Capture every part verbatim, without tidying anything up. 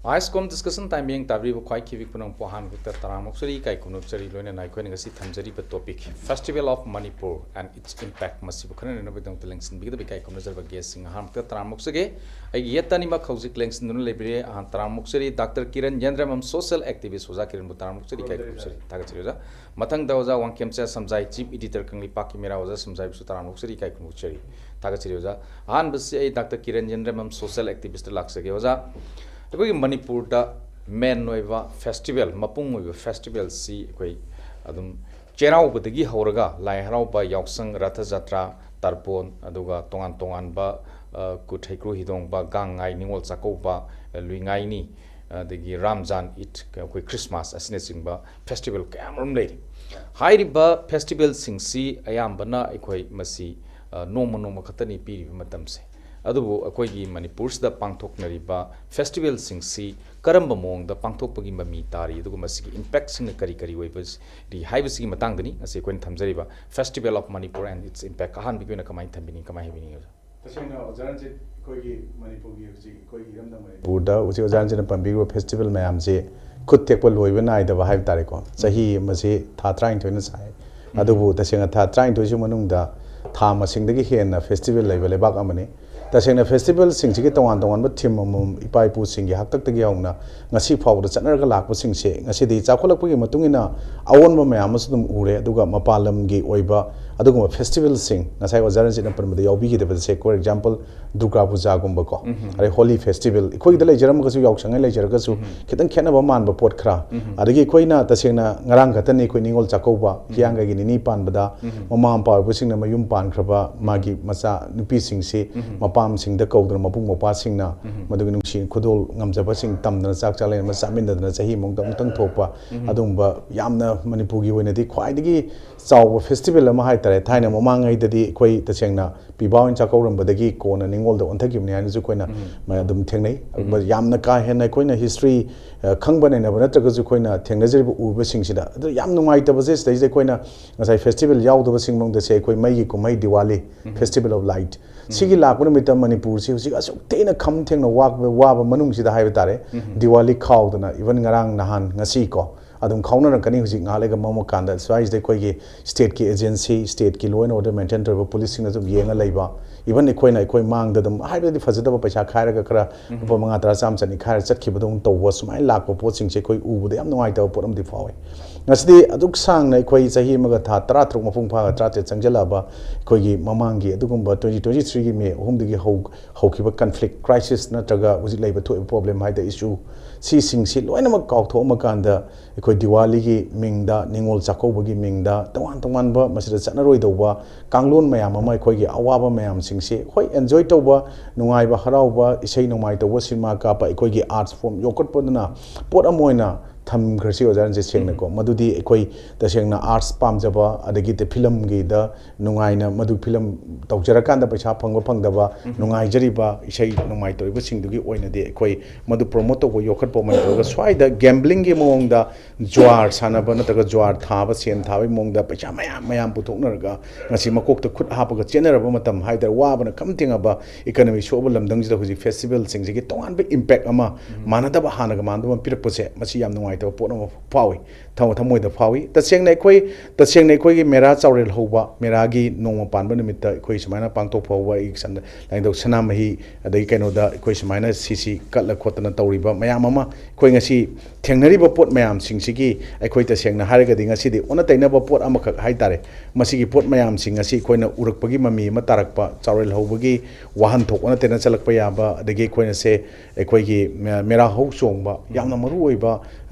Ice ꯀꯣꯝ discussion time ꯌꯦꯡ ꯇꯥꯕꯤꯔꯤꯕ ꯈ꯭ꯋꯥꯏ ꯈꯤꯕꯤꯛꯄ ꯅꯪꯕꯨ ꯑꯍꯥꯟꯕꯗ ꯇꯔꯥꯝꯅ ꯑꯣꯛꯆꯔꯤ, ꯏꯀꯥꯏ ꯈꯨꯝꯅ ꯑꯣꯛꯆꯔꯤ꯫ ꯂꯣꯏꯅꯅ ꯑꯩꯈꯣꯏꯅ ꯉꯁꯤ ꯊꯝꯖꯔꯤꯕ topic Festival of Manipur and its Impact ꯃꯁꯤꯕꯨ ꯈꯟꯅꯅꯕꯒꯤꯗꯃꯛꯇ ꯂꯦꯡꯁꯤꯟꯕꯤꯒꯗꯕ ꯏꯀꯥꯏ ꯈꯨꯝꯅꯖꯔꯕ ꯒꯦꯁꯁꯤꯡ ꯑꯍꯥꯟꯕꯗ ꯇꯔꯥꯝꯅ ꯑꯣꯛꯆꯒꯦ꯫ ꯑꯩꯒꯤ ꯌꯦꯠꯇ ꯑꯅꯤꯃꯛ ꯍꯧꯖꯤꯛ ꯂꯦꯡꯁꯤꯟꯗꯨꯅ ꯂꯩꯕꯤꯔꯦ꯫ ꯑꯍꯥꯟ ꯇꯔꯥꯝꯅ ꯑꯣꯛꯆꯔꯤ ꯗꯥꯛꯇꯔ ꯀꯤꯔꯟ ꯌꯦꯟꯗ꯭ꯔꯦꯝꯕꯝ, ꯁꯣꯁꯤꯌꯦꯜ ꯑꯦꯛꯇꯤꯚꯤꯁ꯫ ꯑꯣꯖꯥ ꯀꯤꯔꯟꯕꯨ ꯇꯔꯥꯝꯅ ꯑꯣꯛꯆꯔꯤ, ꯏꯀꯥꯏ ꯈꯨꯝꯅꯖꯔꯤ, ꯊꯥꯒꯠꯆꯔꯤ ꯑꯣꯖꯥ꯫ ꯃꯊꯪꯗ ꯑꯣꯖꯥ ꯋꯥꯡꯈꯦꯝꯆꯥ ꯁꯝꯖꯥꯏ, ꯆꯤꯐ ꯏꯗꯤꯇꯔ ꯀꯪꯂꯩꯄꯥꯛꯀꯤ ꯃꯤꯔꯥ꯫ ꯑꯣꯖꯥ ꯁꯝꯖꯥꯏꯕꯨꯁꯨ ꯇꯔꯥꯝꯅ ꯑꯣꯛꯆꯔꯤ, ꯏꯀꯥꯏ ꯈꯨꯝꯅ ꯑꯣꯛꯆꯔꯤ, ꯊꯥꯒꯠꯆꯔꯤ ꯑꯣꯖꯥ꯫ ꯑꯍꯥꯟꯕꯁꯤ ꯑꯩ ꯗꯥꯛꯇꯔ ꯀꯤꯔꯟ ꯌꯦꯟꯗ꯭ꯔꯦꯝꯕꯝ, ꯁꯣꯁꯤꯌꯦꯜ ꯑꯦꯛꯇꯤꯚꯤꯁꯇ ꯂꯥꯛꯆꯒꯦ ꯑꯣꯖꯥ꯫ ꯑꯩꯈꯣꯏꯒꯤ ꯃꯅꯤꯄꯨꯔꯗ ꯃꯦꯟ ꯑꯣꯏꯕ ꯐꯦꯁꯇꯤꯚꯦꯜ, ꯃꯄꯨꯡ ꯑꯣꯏꯕ ꯐꯦꯁꯇꯤꯚꯦꯜꯁꯤ ꯑꯩꯈꯣꯏ ꯑꯗꯨꯝ ꯆꯩꯔꯥꯎꯕꯗꯒꯤ ꯍꯧꯔꯒ ꯂꯥꯏ ꯍꯔꯥꯎꯕ, ꯌꯥꯎꯁꯪ, ꯔꯊ ꯖꯇ꯭ꯔꯥ, ꯇꯔꯄꯣꯟ, ꯑꯗꯨꯒ ꯇꯣꯉꯥꯟ ꯇꯣꯉꯥꯟꯕ, ꯑ, ꯀꯨꯠ ꯍꯩꯀ꯭ꯔꯨ ꯍꯤꯗꯣꯡꯕ, ꯒꯥꯡ ꯉꯥꯏ, ꯅꯤꯉꯣꯜ ꯆꯥꯛꯀꯧꯕ, ꯑ, ꯂꯨꯏ ꯉꯥꯏꯅꯤ, ꯑꯗꯒꯤ ꯔꯥꯝꯖꯥꯟ ꯏꯗ, ꯑꯩꯈꯣꯏ ꯈ꯭ꯔꯤꯁꯃꯥꯁ ꯑꯁꯤꯅꯆꯤꯡꯕ ꯐꯦꯁꯇꯤꯚꯦꯜ ꯀꯌꯥ ꯑꯃꯔꯣꯝ ꯂꯩꯔꯤ꯫ ꯍꯥꯏꯔꯤꯕ ꯐꯦꯁꯇꯤꯚꯦꯜꯁꯤꯡꯁꯤ ꯑꯌꯥꯝꯕꯅ ꯑꯩꯈꯣꯏ ꯃꯁꯤ, ꯑ, ꯅꯣꯡꯃ ꯅꯣꯡꯃ ꯈꯛꯇꯅꯤ ꯄꯤꯔꯤꯕ ꯃꯇꯝꯁꯦ꯫ ꯑꯗꯨꯕꯨ ꯑꯩꯈꯣꯏꯒꯤ ꯃꯅꯤꯄꯨꯔꯁꯤꯗ ꯄꯥꯡꯊꯣꯛꯅꯔꯤꯕ ꯐꯦꯁꯇꯤꯚꯦꯜꯁꯤꯡꯁꯤ ꯀꯔꯝꯕ ꯃꯑꯣꯡꯗ ꯄꯥꯡꯊꯣꯛꯄꯒꯤ ꯃꯃꯤ ꯇꯥꯔꯤ, ꯑꯗꯨꯒ ꯃꯁꯤꯒꯤ ꯏꯝꯄꯦꯛꯁꯤꯡꯅ ꯀꯔꯤ ꯀꯔꯤ ꯑꯣꯏꯕꯔꯤ ꯍꯥꯏꯕꯁꯤꯒꯤ ꯃꯇꯥꯡꯗꯅꯤ ꯉꯁꯤ ꯑꯩꯈꯣꯏꯅ ꯊꯝꯖꯔꯤꯕ Festival of Manipur and its Impact꯫ ꯑꯍꯥꯟꯕꯒꯤ ꯑꯣꯏꯅ ꯀꯃꯥꯏꯅ ꯊꯝꯕꯤꯅꯤꯡꯉꯤ, ꯀꯃꯥꯏꯅ ꯍꯥꯏꯕꯤꯅꯤꯡꯉꯤ ꯑꯣꯖꯥ? ꯇꯁꯦꯡꯅ ꯑꯣꯖꯥ ꯔꯟꯖꯤꯠ, ꯑꯩꯈꯣꯏꯒꯤ ꯃꯅꯤꯄꯨꯔꯒꯤ ꯍꯧꯖꯤꯛ ꯑꯩꯈꯣꯏꯒꯤ ꯏꯔꯝꯗꯝ ꯃꯅꯤꯄꯨꯔꯗ ꯍꯧꯖꯤꯛ ꯑꯣꯖꯥ ꯔꯟꯖꯤꯠꯅ ꯄꯟꯕꯤꯈꯤꯕ ꯐꯦꯁꯇꯤꯚꯦꯜ ꯃꯌꯥꯝꯁꯦ ꯈꯨꯠ ꯊꯦꯛꯄ ꯂꯣꯏꯕ ꯅꯥꯏꯗꯕ ꯍꯥꯏꯕ ꯇꯥꯔꯦꯀꯣ꯫ ꯆꯍꯤ ꯑꯃꯁꯤ ꯊꯥ ꯇꯔꯥꯅꯤꯊꯣꯏꯅ ꯁꯥꯏ꯫ ꯑꯗꯨꯕꯨ ꯇꯁꯦꯡꯅ ꯊꯥ ꯇꯔꯥꯅꯤꯊꯣꯏꯁꯤ ꯃꯅꯨꯡꯗ ꯊꯥ ꯃꯁꯤꯡꯗꯒꯤ ꯍꯦꯟꯅ ꯐꯦꯁꯇꯤꯚꯦꯜ ꯂꯩꯕ ꯂꯩꯕꯥꯛ ꯑꯃꯅꯤ꯫ ꯇꯁꯦꯡꯅ ꯐꯦꯁꯇꯤꯚꯦꯜꯁꯤꯡꯁꯤꯒꯤ ꯇꯣꯉꯥꯟ ꯇꯣꯉꯥꯟꯕ ꯊꯤꯝ ꯑꯃꯃꯝ ꯏꯄꯥ ꯏꯄꯨꯁꯤꯡꯒꯤ ꯍꯥꯛꯇꯛꯇꯒꯤ ꯍꯧꯅ ꯉꯁꯤ ꯐꯥꯎꯕꯗ ꯆꯠꯅꯔꯒ ꯂꯥꯛꯄꯁꯤꯡꯁꯦ ꯉꯁꯤꯗꯤ ꯆꯥꯎꯈꯠꯂꯛꯄꯒꯤ ꯃꯇꯨꯡ ꯏꯟꯅ ꯑꯑꯣꯟꯕ ꯃꯌꯥꯝ ꯑꯃꯁꯨ ꯑꯗꯨꯝ ꯎꯔꯦ꯫ ꯑꯗꯨꯒ ꯃꯄꯥꯟ ꯂꯝꯒꯤ ꯑꯣꯏꯕ ꯑꯗꯨꯒꯨꯝꯕ ꯐꯦꯁꯇꯤꯚꯦꯜꯁꯤꯡ, ꯉꯁꯥꯏ ꯑꯣꯖꯥ ꯔꯟꯖꯤꯠꯅ ꯄꯟꯕꯗ ꯌꯥꯎꯕꯤꯈꯤꯗꯕꯁꯦ, for example, ꯗꯨꯔꯒꯥ ꯄꯨꯖꯥꯒꯨꯝꯕꯀꯣ, ꯑꯗꯩ ꯍꯣꯂꯤ ꯐꯦꯁꯇꯤꯚꯦꯜ, ꯑꯩꯈꯣꯏꯒꯤꯗ ꯂꯩꯖꯔꯝꯃꯒꯁꯨ, ꯌꯥꯎꯁꯪꯉꯩ ꯂꯩꯖꯔꯒꯁꯨ, ꯈꯤꯇꯪ ꯈꯦꯠꯅꯕ ꯃꯥꯟꯕ ꯄꯣꯠ ꯈꯔ, ꯑꯗꯒꯤ ꯑꯩꯈꯣꯏꯅ ꯇꯁꯦꯡꯅ ꯉꯔꯥꯡ ꯈꯛꯇꯅꯤ ꯑꯩꯈꯣꯏ ꯅꯤꯉꯣꯜ ꯆꯥꯛꯀꯧꯕ, ꯍꯤꯌꯥꯡꯒꯩꯒꯤ ꯅꯤꯅꯤ ꯄꯥꯟꯕꯗ ꯃꯃꯥ ꯃꯄꯥ ꯑꯣꯏꯕꯁꯤꯡꯅ ꯃꯌꯨꯝ ꯄꯥꯟꯈ꯭ꯔꯕ ꯃꯥꯒꯤ ꯃꯆꯥ ꯅꯨꯄꯤꯁꯤꯡꯁꯤ ꯃꯄꯥꯝꯁꯤꯡꯗ ꯀꯧꯗꯨꯅ ꯃꯕꯨꯡ ꯃꯧꯄ꯭ꯋꯥꯁꯤꯡꯅ ꯃꯗꯨꯒꯤ ꯅꯨꯡꯁꯤ ꯈꯨꯗꯣꯜ ꯉꯝꯖꯕꯁꯤꯡ ꯇꯝꯗꯅ ꯆꯥꯛ ꯆꯥꯛꯂꯦꯟ ꯑꯃ ꯆꯥꯃꯤꯟꯅꯗꯅ ꯆꯍꯤ ꯑꯃꯗ ꯑꯃꯨꯛꯇꯪ ꯊꯣꯛꯄ ꯑꯗꯨꯒꯨꯝꯕ ꯌꯥꯝꯅ ꯃꯅꯤꯄꯨꯔꯒꯤ ꯑꯣꯏꯅꯗꯤ ꯈ꯭ꯋꯥꯏꯗꯒꯤ ꯆꯥꯎꯕ ꯐꯦꯁꯇꯤꯚꯦꯜ ꯑꯃ ꯍꯥꯏ ꯍꯥꯏꯇꯥꯔꯦ꯫ ꯊꯥꯏꯅ ꯃꯃꯥꯡꯉꯩꯗꯗꯤ ꯑꯩꯈꯣꯏ ꯇꯁꯦꯡꯅ ꯄꯤꯕꯥ ꯑꯣꯏꯅ ꯆꯥꯛꯀꯧꯔꯝꯕꯗꯒꯤ ꯀꯣꯟꯅ ꯅꯤꯉꯣꯜꯗ ꯑꯣꯟꯊꯈꯤꯕꯅꯤ ꯍꯥꯏꯅꯁꯨ ꯑꯩꯈꯣꯏꯅ ꯃ-, ꯑꯗꯨꯝ ꯊꯦꯡꯅꯩ꯫ ꯌꯥꯝꯅ ꯀꯥ ꯍꯦꯟꯅ ꯑꯩꯈꯣꯏꯅ ꯍꯤꯁꯇ꯭ꯔꯤ ꯈꯪꯕ ꯅꯩꯅꯕ ꯅꯠꯇ꯭ꯔꯒꯁꯨ ꯑꯩꯈꯣꯏꯅ ꯊꯦꯡꯅꯖꯔꯤꯕ ꯎꯕꯁꯤꯡꯁꯤꯗ, ꯑꯗꯨ ꯌꯥꯝ ꯅꯨꯡꯉꯥꯏꯇꯕꯁꯦ ꯁꯤꯗꯩꯁꯤꯗ ꯑꯩꯈꯣꯏꯅ ꯉꯁꯥꯏ ꯐꯦꯁꯇꯤꯚꯦꯜ ꯌꯥꯎꯗꯕꯁꯤꯡ ꯃꯅꯨꯡꯗ ꯁꯦ ꯑꯩꯈꯣꯏ ꯃꯩꯒꯤ ꯀꯨꯝꯍꯩ ꯗꯤꯋꯥꯂꯤ, ꯐꯦꯁꯇꯤꯚꯦꯜ ꯑꯣꯐ ꯂꯥꯏꯠ, ꯁꯤꯒꯤ ꯂꯥꯛꯄ ꯅꯨꯃꯤꯠꯇ ꯃꯅꯤꯄꯨꯔꯁꯤ ꯍꯧꯖꯤꯛ ꯑꯁꯨꯛ ꯊꯤꯅ ꯈꯝ ꯊꯦꯡꯅ ꯋꯥꯕ, ꯋꯥꯕ ꯃꯅꯨꯡꯁꯤꯗ ꯍꯥꯏꯕ ꯇꯥꯔꯦ, ꯗꯤꯋꯥꯂꯤ ꯈꯥꯎꯗꯅ, ꯏꯚꯟ ꯉꯔꯥꯡ ꯅꯍꯥꯟ ꯉꯁꯤ ꯀꯣ, ꯑꯗꯨꯝ ꯈꯥꯎꯅꯔꯛꯀꯅꯤ ꯍꯧꯖꯤꯛ ꯉꯥꯏꯍꯥꯛ ꯂꯩꯒ ꯃꯝꯃꯀꯥꯟꯗ꯫ ꯁ꯭ꯋꯥꯏꯁꯤꯗ ꯑꯩꯈꯣꯏꯒꯤ ꯁ꯭ꯇꯦꯠꯀꯤ ꯑꯦꯖꯦꯟꯁꯤ, ꯁ꯭ꯇꯦꯠꯀꯤ law and order maintain ꯇꯧꯔꯤꯕ ꯄꯨꯂꯤꯁꯁꯤꯡꯅ ꯑꯗꯨꯝ ꯌꯦꯡꯉ ꯂꯩꯕ, ꯏꯚꯟ ꯑꯩꯈꯣꯏꯅ, ꯑꯩꯈꯣꯏ ꯃꯥꯡꯗ ꯑꯗꯨꯝ ꯍꯥꯏꯕꯗꯤ ꯐꯖꯗꯕ ꯄꯩꯁꯥ ꯈꯥꯏꯔꯒ ꯈꯔ ꯂꯨꯄꯥ ꯃꯉꯥ, ꯇꯔꯥ, ꯆꯥꯝꯃ, ꯆꯅꯤ ꯈꯥꯏꯔ ꯆꯠꯈꯤꯕꯗꯧꯅ ꯇꯧꯕ, ꯁꯨꯃꯥꯏꯅ ꯂꯥꯛꯄ ꯄꯣꯠꯁꯤꯡꯁꯦ ꯑꯩꯈꯣꯏ ꯎꯕꯗ ꯌꯥꯝ ꯅꯨꯡꯉꯥꯏꯇꯕ ꯄꯣꯠ ꯑꯃꯗꯤ ꯐꯥꯎꯋꯤ꯫ ꯉꯁꯤꯗꯤ ꯑꯗꯨꯛ ꯁꯥꯡꯅ ꯑꯩꯈꯣꯏ ꯆꯍꯤ ꯑꯃꯒ ꯊꯥ ꯇꯔꯥꯇꯔꯨꯛ ꯃꯄꯨꯡ ꯐꯥꯒ ꯇꯔꯥꯇꯔꯦꯠ ꯆꯪꯁꯤꯜꯂꯛꯑꯕ ꯑꯩꯈꯣꯏꯒꯤ ꯃꯃꯥꯡꯒꯤ ꯑꯗꯨꯒꯨꯝꯕ twenty twenty three ꯒꯤ ꯃꯦ ꯑꯍꯨꯝꯗꯒꯤ ꯍꯧ-, ꯍꯧꯈꯤꯕ conflict, crisis ꯅꯠꯇ꯭ꯔꯒ ꯍꯧꯖꯤꯛ ꯂꯩꯕ ꯊꯣꯛꯏꯕ problem ꯍꯥꯏꯗ issue, ꯁꯤꯁꯤꯡꯁꯤ ꯂꯣꯏꯅꯃꯛ ꯀꯥꯎꯊꯣꯛꯑꯝꯃꯀꯥꯟꯗ ꯑꯩꯈꯣꯏ ꯗꯤꯋꯥꯂꯤꯒꯤ ꯃꯤꯡꯗ, ꯅꯤꯉꯣꯜ ꯆꯥꯛꯀꯧꯕꯒꯤ ꯃꯤꯡꯗ, ꯇꯣꯉꯥꯟ ꯇꯣꯉꯥꯟꯕ ꯃꯁꯤꯗ ꯆꯠꯅꯔꯣꯏꯗꯧꯕ ꯀꯥꯡꯂꯣꯟ ꯃꯌꯥꯝ ꯑꯃ, ꯑꯩꯈꯣꯏꯒꯤ ꯑꯋꯥꯕ ꯃꯌꯥꯝꯁꯤꯡꯁꯤ, ꯍꯣꯏ, enjoy ꯇꯧꯕ, ꯅꯨꯡꯉꯥꯏꯕ, ꯍꯔꯥꯎꯕ, ꯏꯁꯩ ꯅꯣꯡꯃꯥꯏ ꯇꯧꯕ, ꯁꯤꯅꯦꯃꯥ ꯀꯥꯞꯄ, ꯑꯩꯈꯣꯏꯒꯤ arts form ꯌꯣꯛꯈꯠꯄꯗꯨꯅ ꯄꯣꯠ ꯑꯃ ꯑꯣꯏꯅ ꯊꯝꯈ꯭ꯔꯁꯤ ꯑꯣꯖꯥꯁꯦ ꯁꯦꯡꯅꯀꯣ꯫ ꯃꯗꯨꯗꯤ ꯑꯩꯈꯣꯏ ꯇꯁꯦꯡꯅ arts ꯄꯥꯝꯖꯕ, ꯑꯗꯒꯤ ꯐꯤꯂꯝꯒꯤꯗ ꯅꯨꯡꯉꯥꯏꯅ ꯃꯗꯨ ꯐꯤꯂꯝ ꯇꯧꯖꯔꯀꯥꯟꯗ ꯄꯩꯁꯥ ꯐꯪꯕ ꯐꯪꯗꯕ, ꯅꯨꯡꯉꯥꯏꯖꯔꯤꯕ ꯏꯁꯩ ꯅꯣꯡꯃꯥꯏ ꯇꯧꯔꯤꯕꯁꯤꯡꯗꯨꯒꯤ ꯑꯣꯏꯅꯗꯤ ꯑꯩꯈꯣꯏ ꯃꯗꯨ promote ꯇꯧꯕ, ꯌꯣꯛꯈꯠꯄ ꯑꯃ ꯇꯧꯔꯒ, ꯁ꯭ꯋꯥꯏꯗ gambling ꯒꯤ ꯃꯑꯣꯡꯗ ꯖ꯭ꯋꯥꯔ ꯁꯥꯟꯅꯕ ꯅꯠꯇ꯭ꯔꯒ ꯖ꯭ꯋꯥꯔ ꯊꯥꯕ, ꯁꯦꯟ ꯊꯥꯕꯒꯤ ꯃꯑꯣꯡꯗ ꯄꯩꯁꯥ ꯃꯌꯥꯝ ꯃꯌꯥꯝ ꯄꯨꯊꯣꯛꯅꯔꯒ ꯉꯁꯤ ꯃꯀꯣꯛꯇ ꯈꯨꯠ ꯍꯥꯞꯄꯒ ꯆꯦꯟꯅꯔꯕ ꯃꯇꯝ ꯍꯥꯏꯇꯥꯔꯦ, ꯋꯥꯕꯅ ꯈꯝ ꯊꯦꯡꯉꯕ economy ꯁꯣꯛꯑꯕ ꯂꯝꯗꯝꯁꯤꯗ ꯍꯧꯖꯤꯛ festival ꯁꯤꯡꯁꯤꯒꯤ ꯇꯣꯉꯥꯟꯕ impact ꯑꯃ, ꯃꯥꯟꯅꯗꯕ, ꯍꯥꯟꯅꯒ ꯃꯥꯟꯅꯗꯕ ꯑꯃ ꯄꯤꯔꯛꯄꯁꯦ, ꯃꯁꯤ ꯌꯥꯝ ꯅꯨꯡꯉꯥꯏꯇꯕ ꯄꯣꯠ ꯑꯃ ꯐꯥꯎꯏ, ꯊꯃꯣꯏ ꯊꯃꯣꯏꯗ ꯐꯥꯎꯏ꯫ ꯇꯁꯦꯡꯅ ꯑꯩꯈꯣꯏ, ꯇꯁꯦꯡꯅ ꯑꯩꯈꯣꯏꯒꯤ ꯃꯦꯔꯥ ꯆꯥꯎꯔꯦꯜ ꯍꯧꯕ, ꯃꯦꯔꯥꯒꯤ ꯅꯣꯡꯃ ꯄꯥꯟꯕ ꯅꯨꯃꯤꯠꯇ ꯑꯩꯈꯣꯏ ꯁꯨꯃꯥꯏꯅ ꯄꯥꯡꯊꯣꯛꯄ ꯍꯧꯕ, ꯑꯩ ꯁꯟꯗ-, ꯂꯥꯏꯅꯤꯡꯊꯧ ꯁꯅꯥꯃꯍꯤ, ꯑꯗꯒꯤ ꯀꯩꯅꯣꯗ ꯑꯩꯈꯣꯏ ꯁꯨꯃꯥꯏꯅ ꯁꯤꯁꯤ ꯀꯠꯂ ꯈꯣꯠꯇꯅ ꯇꯧꯔꯤꯕ ꯃꯌꯥꯝ ꯑꯃ, ꯑꯩꯈꯣꯏ ꯉꯁꯤ ꯊꯦꯡꯅꯔꯤꯕ ꯄꯣꯠ ꯃꯌꯥꯝꯁꯤꯡꯁꯤꯒꯤ, ꯑꯩꯈꯣꯏ ꯇꯁꯦꯡꯅ ꯍꯥꯏꯔꯒꯗꯤ ꯉꯁꯤꯗꯤ ꯑꯣꯟꯅ ꯇꯩꯅꯕ ꯄꯣꯠ ꯑꯃꯈꯛ ꯍꯥꯏꯇꯥꯔꯦ, ꯃꯁꯤꯒꯤ ꯄꯣꯠ ꯃꯌꯥꯝꯁꯤꯡ ꯑꯁꯤ ꯑꯩꯈꯣꯏꯅ ꯎꯔꯛꯄꯒꯤ ꯃꯃꯤ ꯑꯃ ꯇꯥꯔꯛꯄ, ꯆꯥꯎꯔꯦꯜ ꯍꯧꯕꯒꯤ ꯋꯥꯍꯟꯊꯣꯛ ꯑꯣꯟꯅ ꯇꯩꯅ ꯆꯠꯂꯛꯄ ꯌꯥꯕ, ꯑꯗꯒꯤ ꯑꯩꯈꯣꯏꯅ ꯁꯦ ꯑꯩꯈꯣꯏꯒꯤ ꯃꯦ-, ꯃꯦꯔꯥ ꯍꯧ ꯆꯣꯡꯕ, ꯌꯥꯝꯅ ꯃꯔꯨ ꯑꯣꯏꯕ,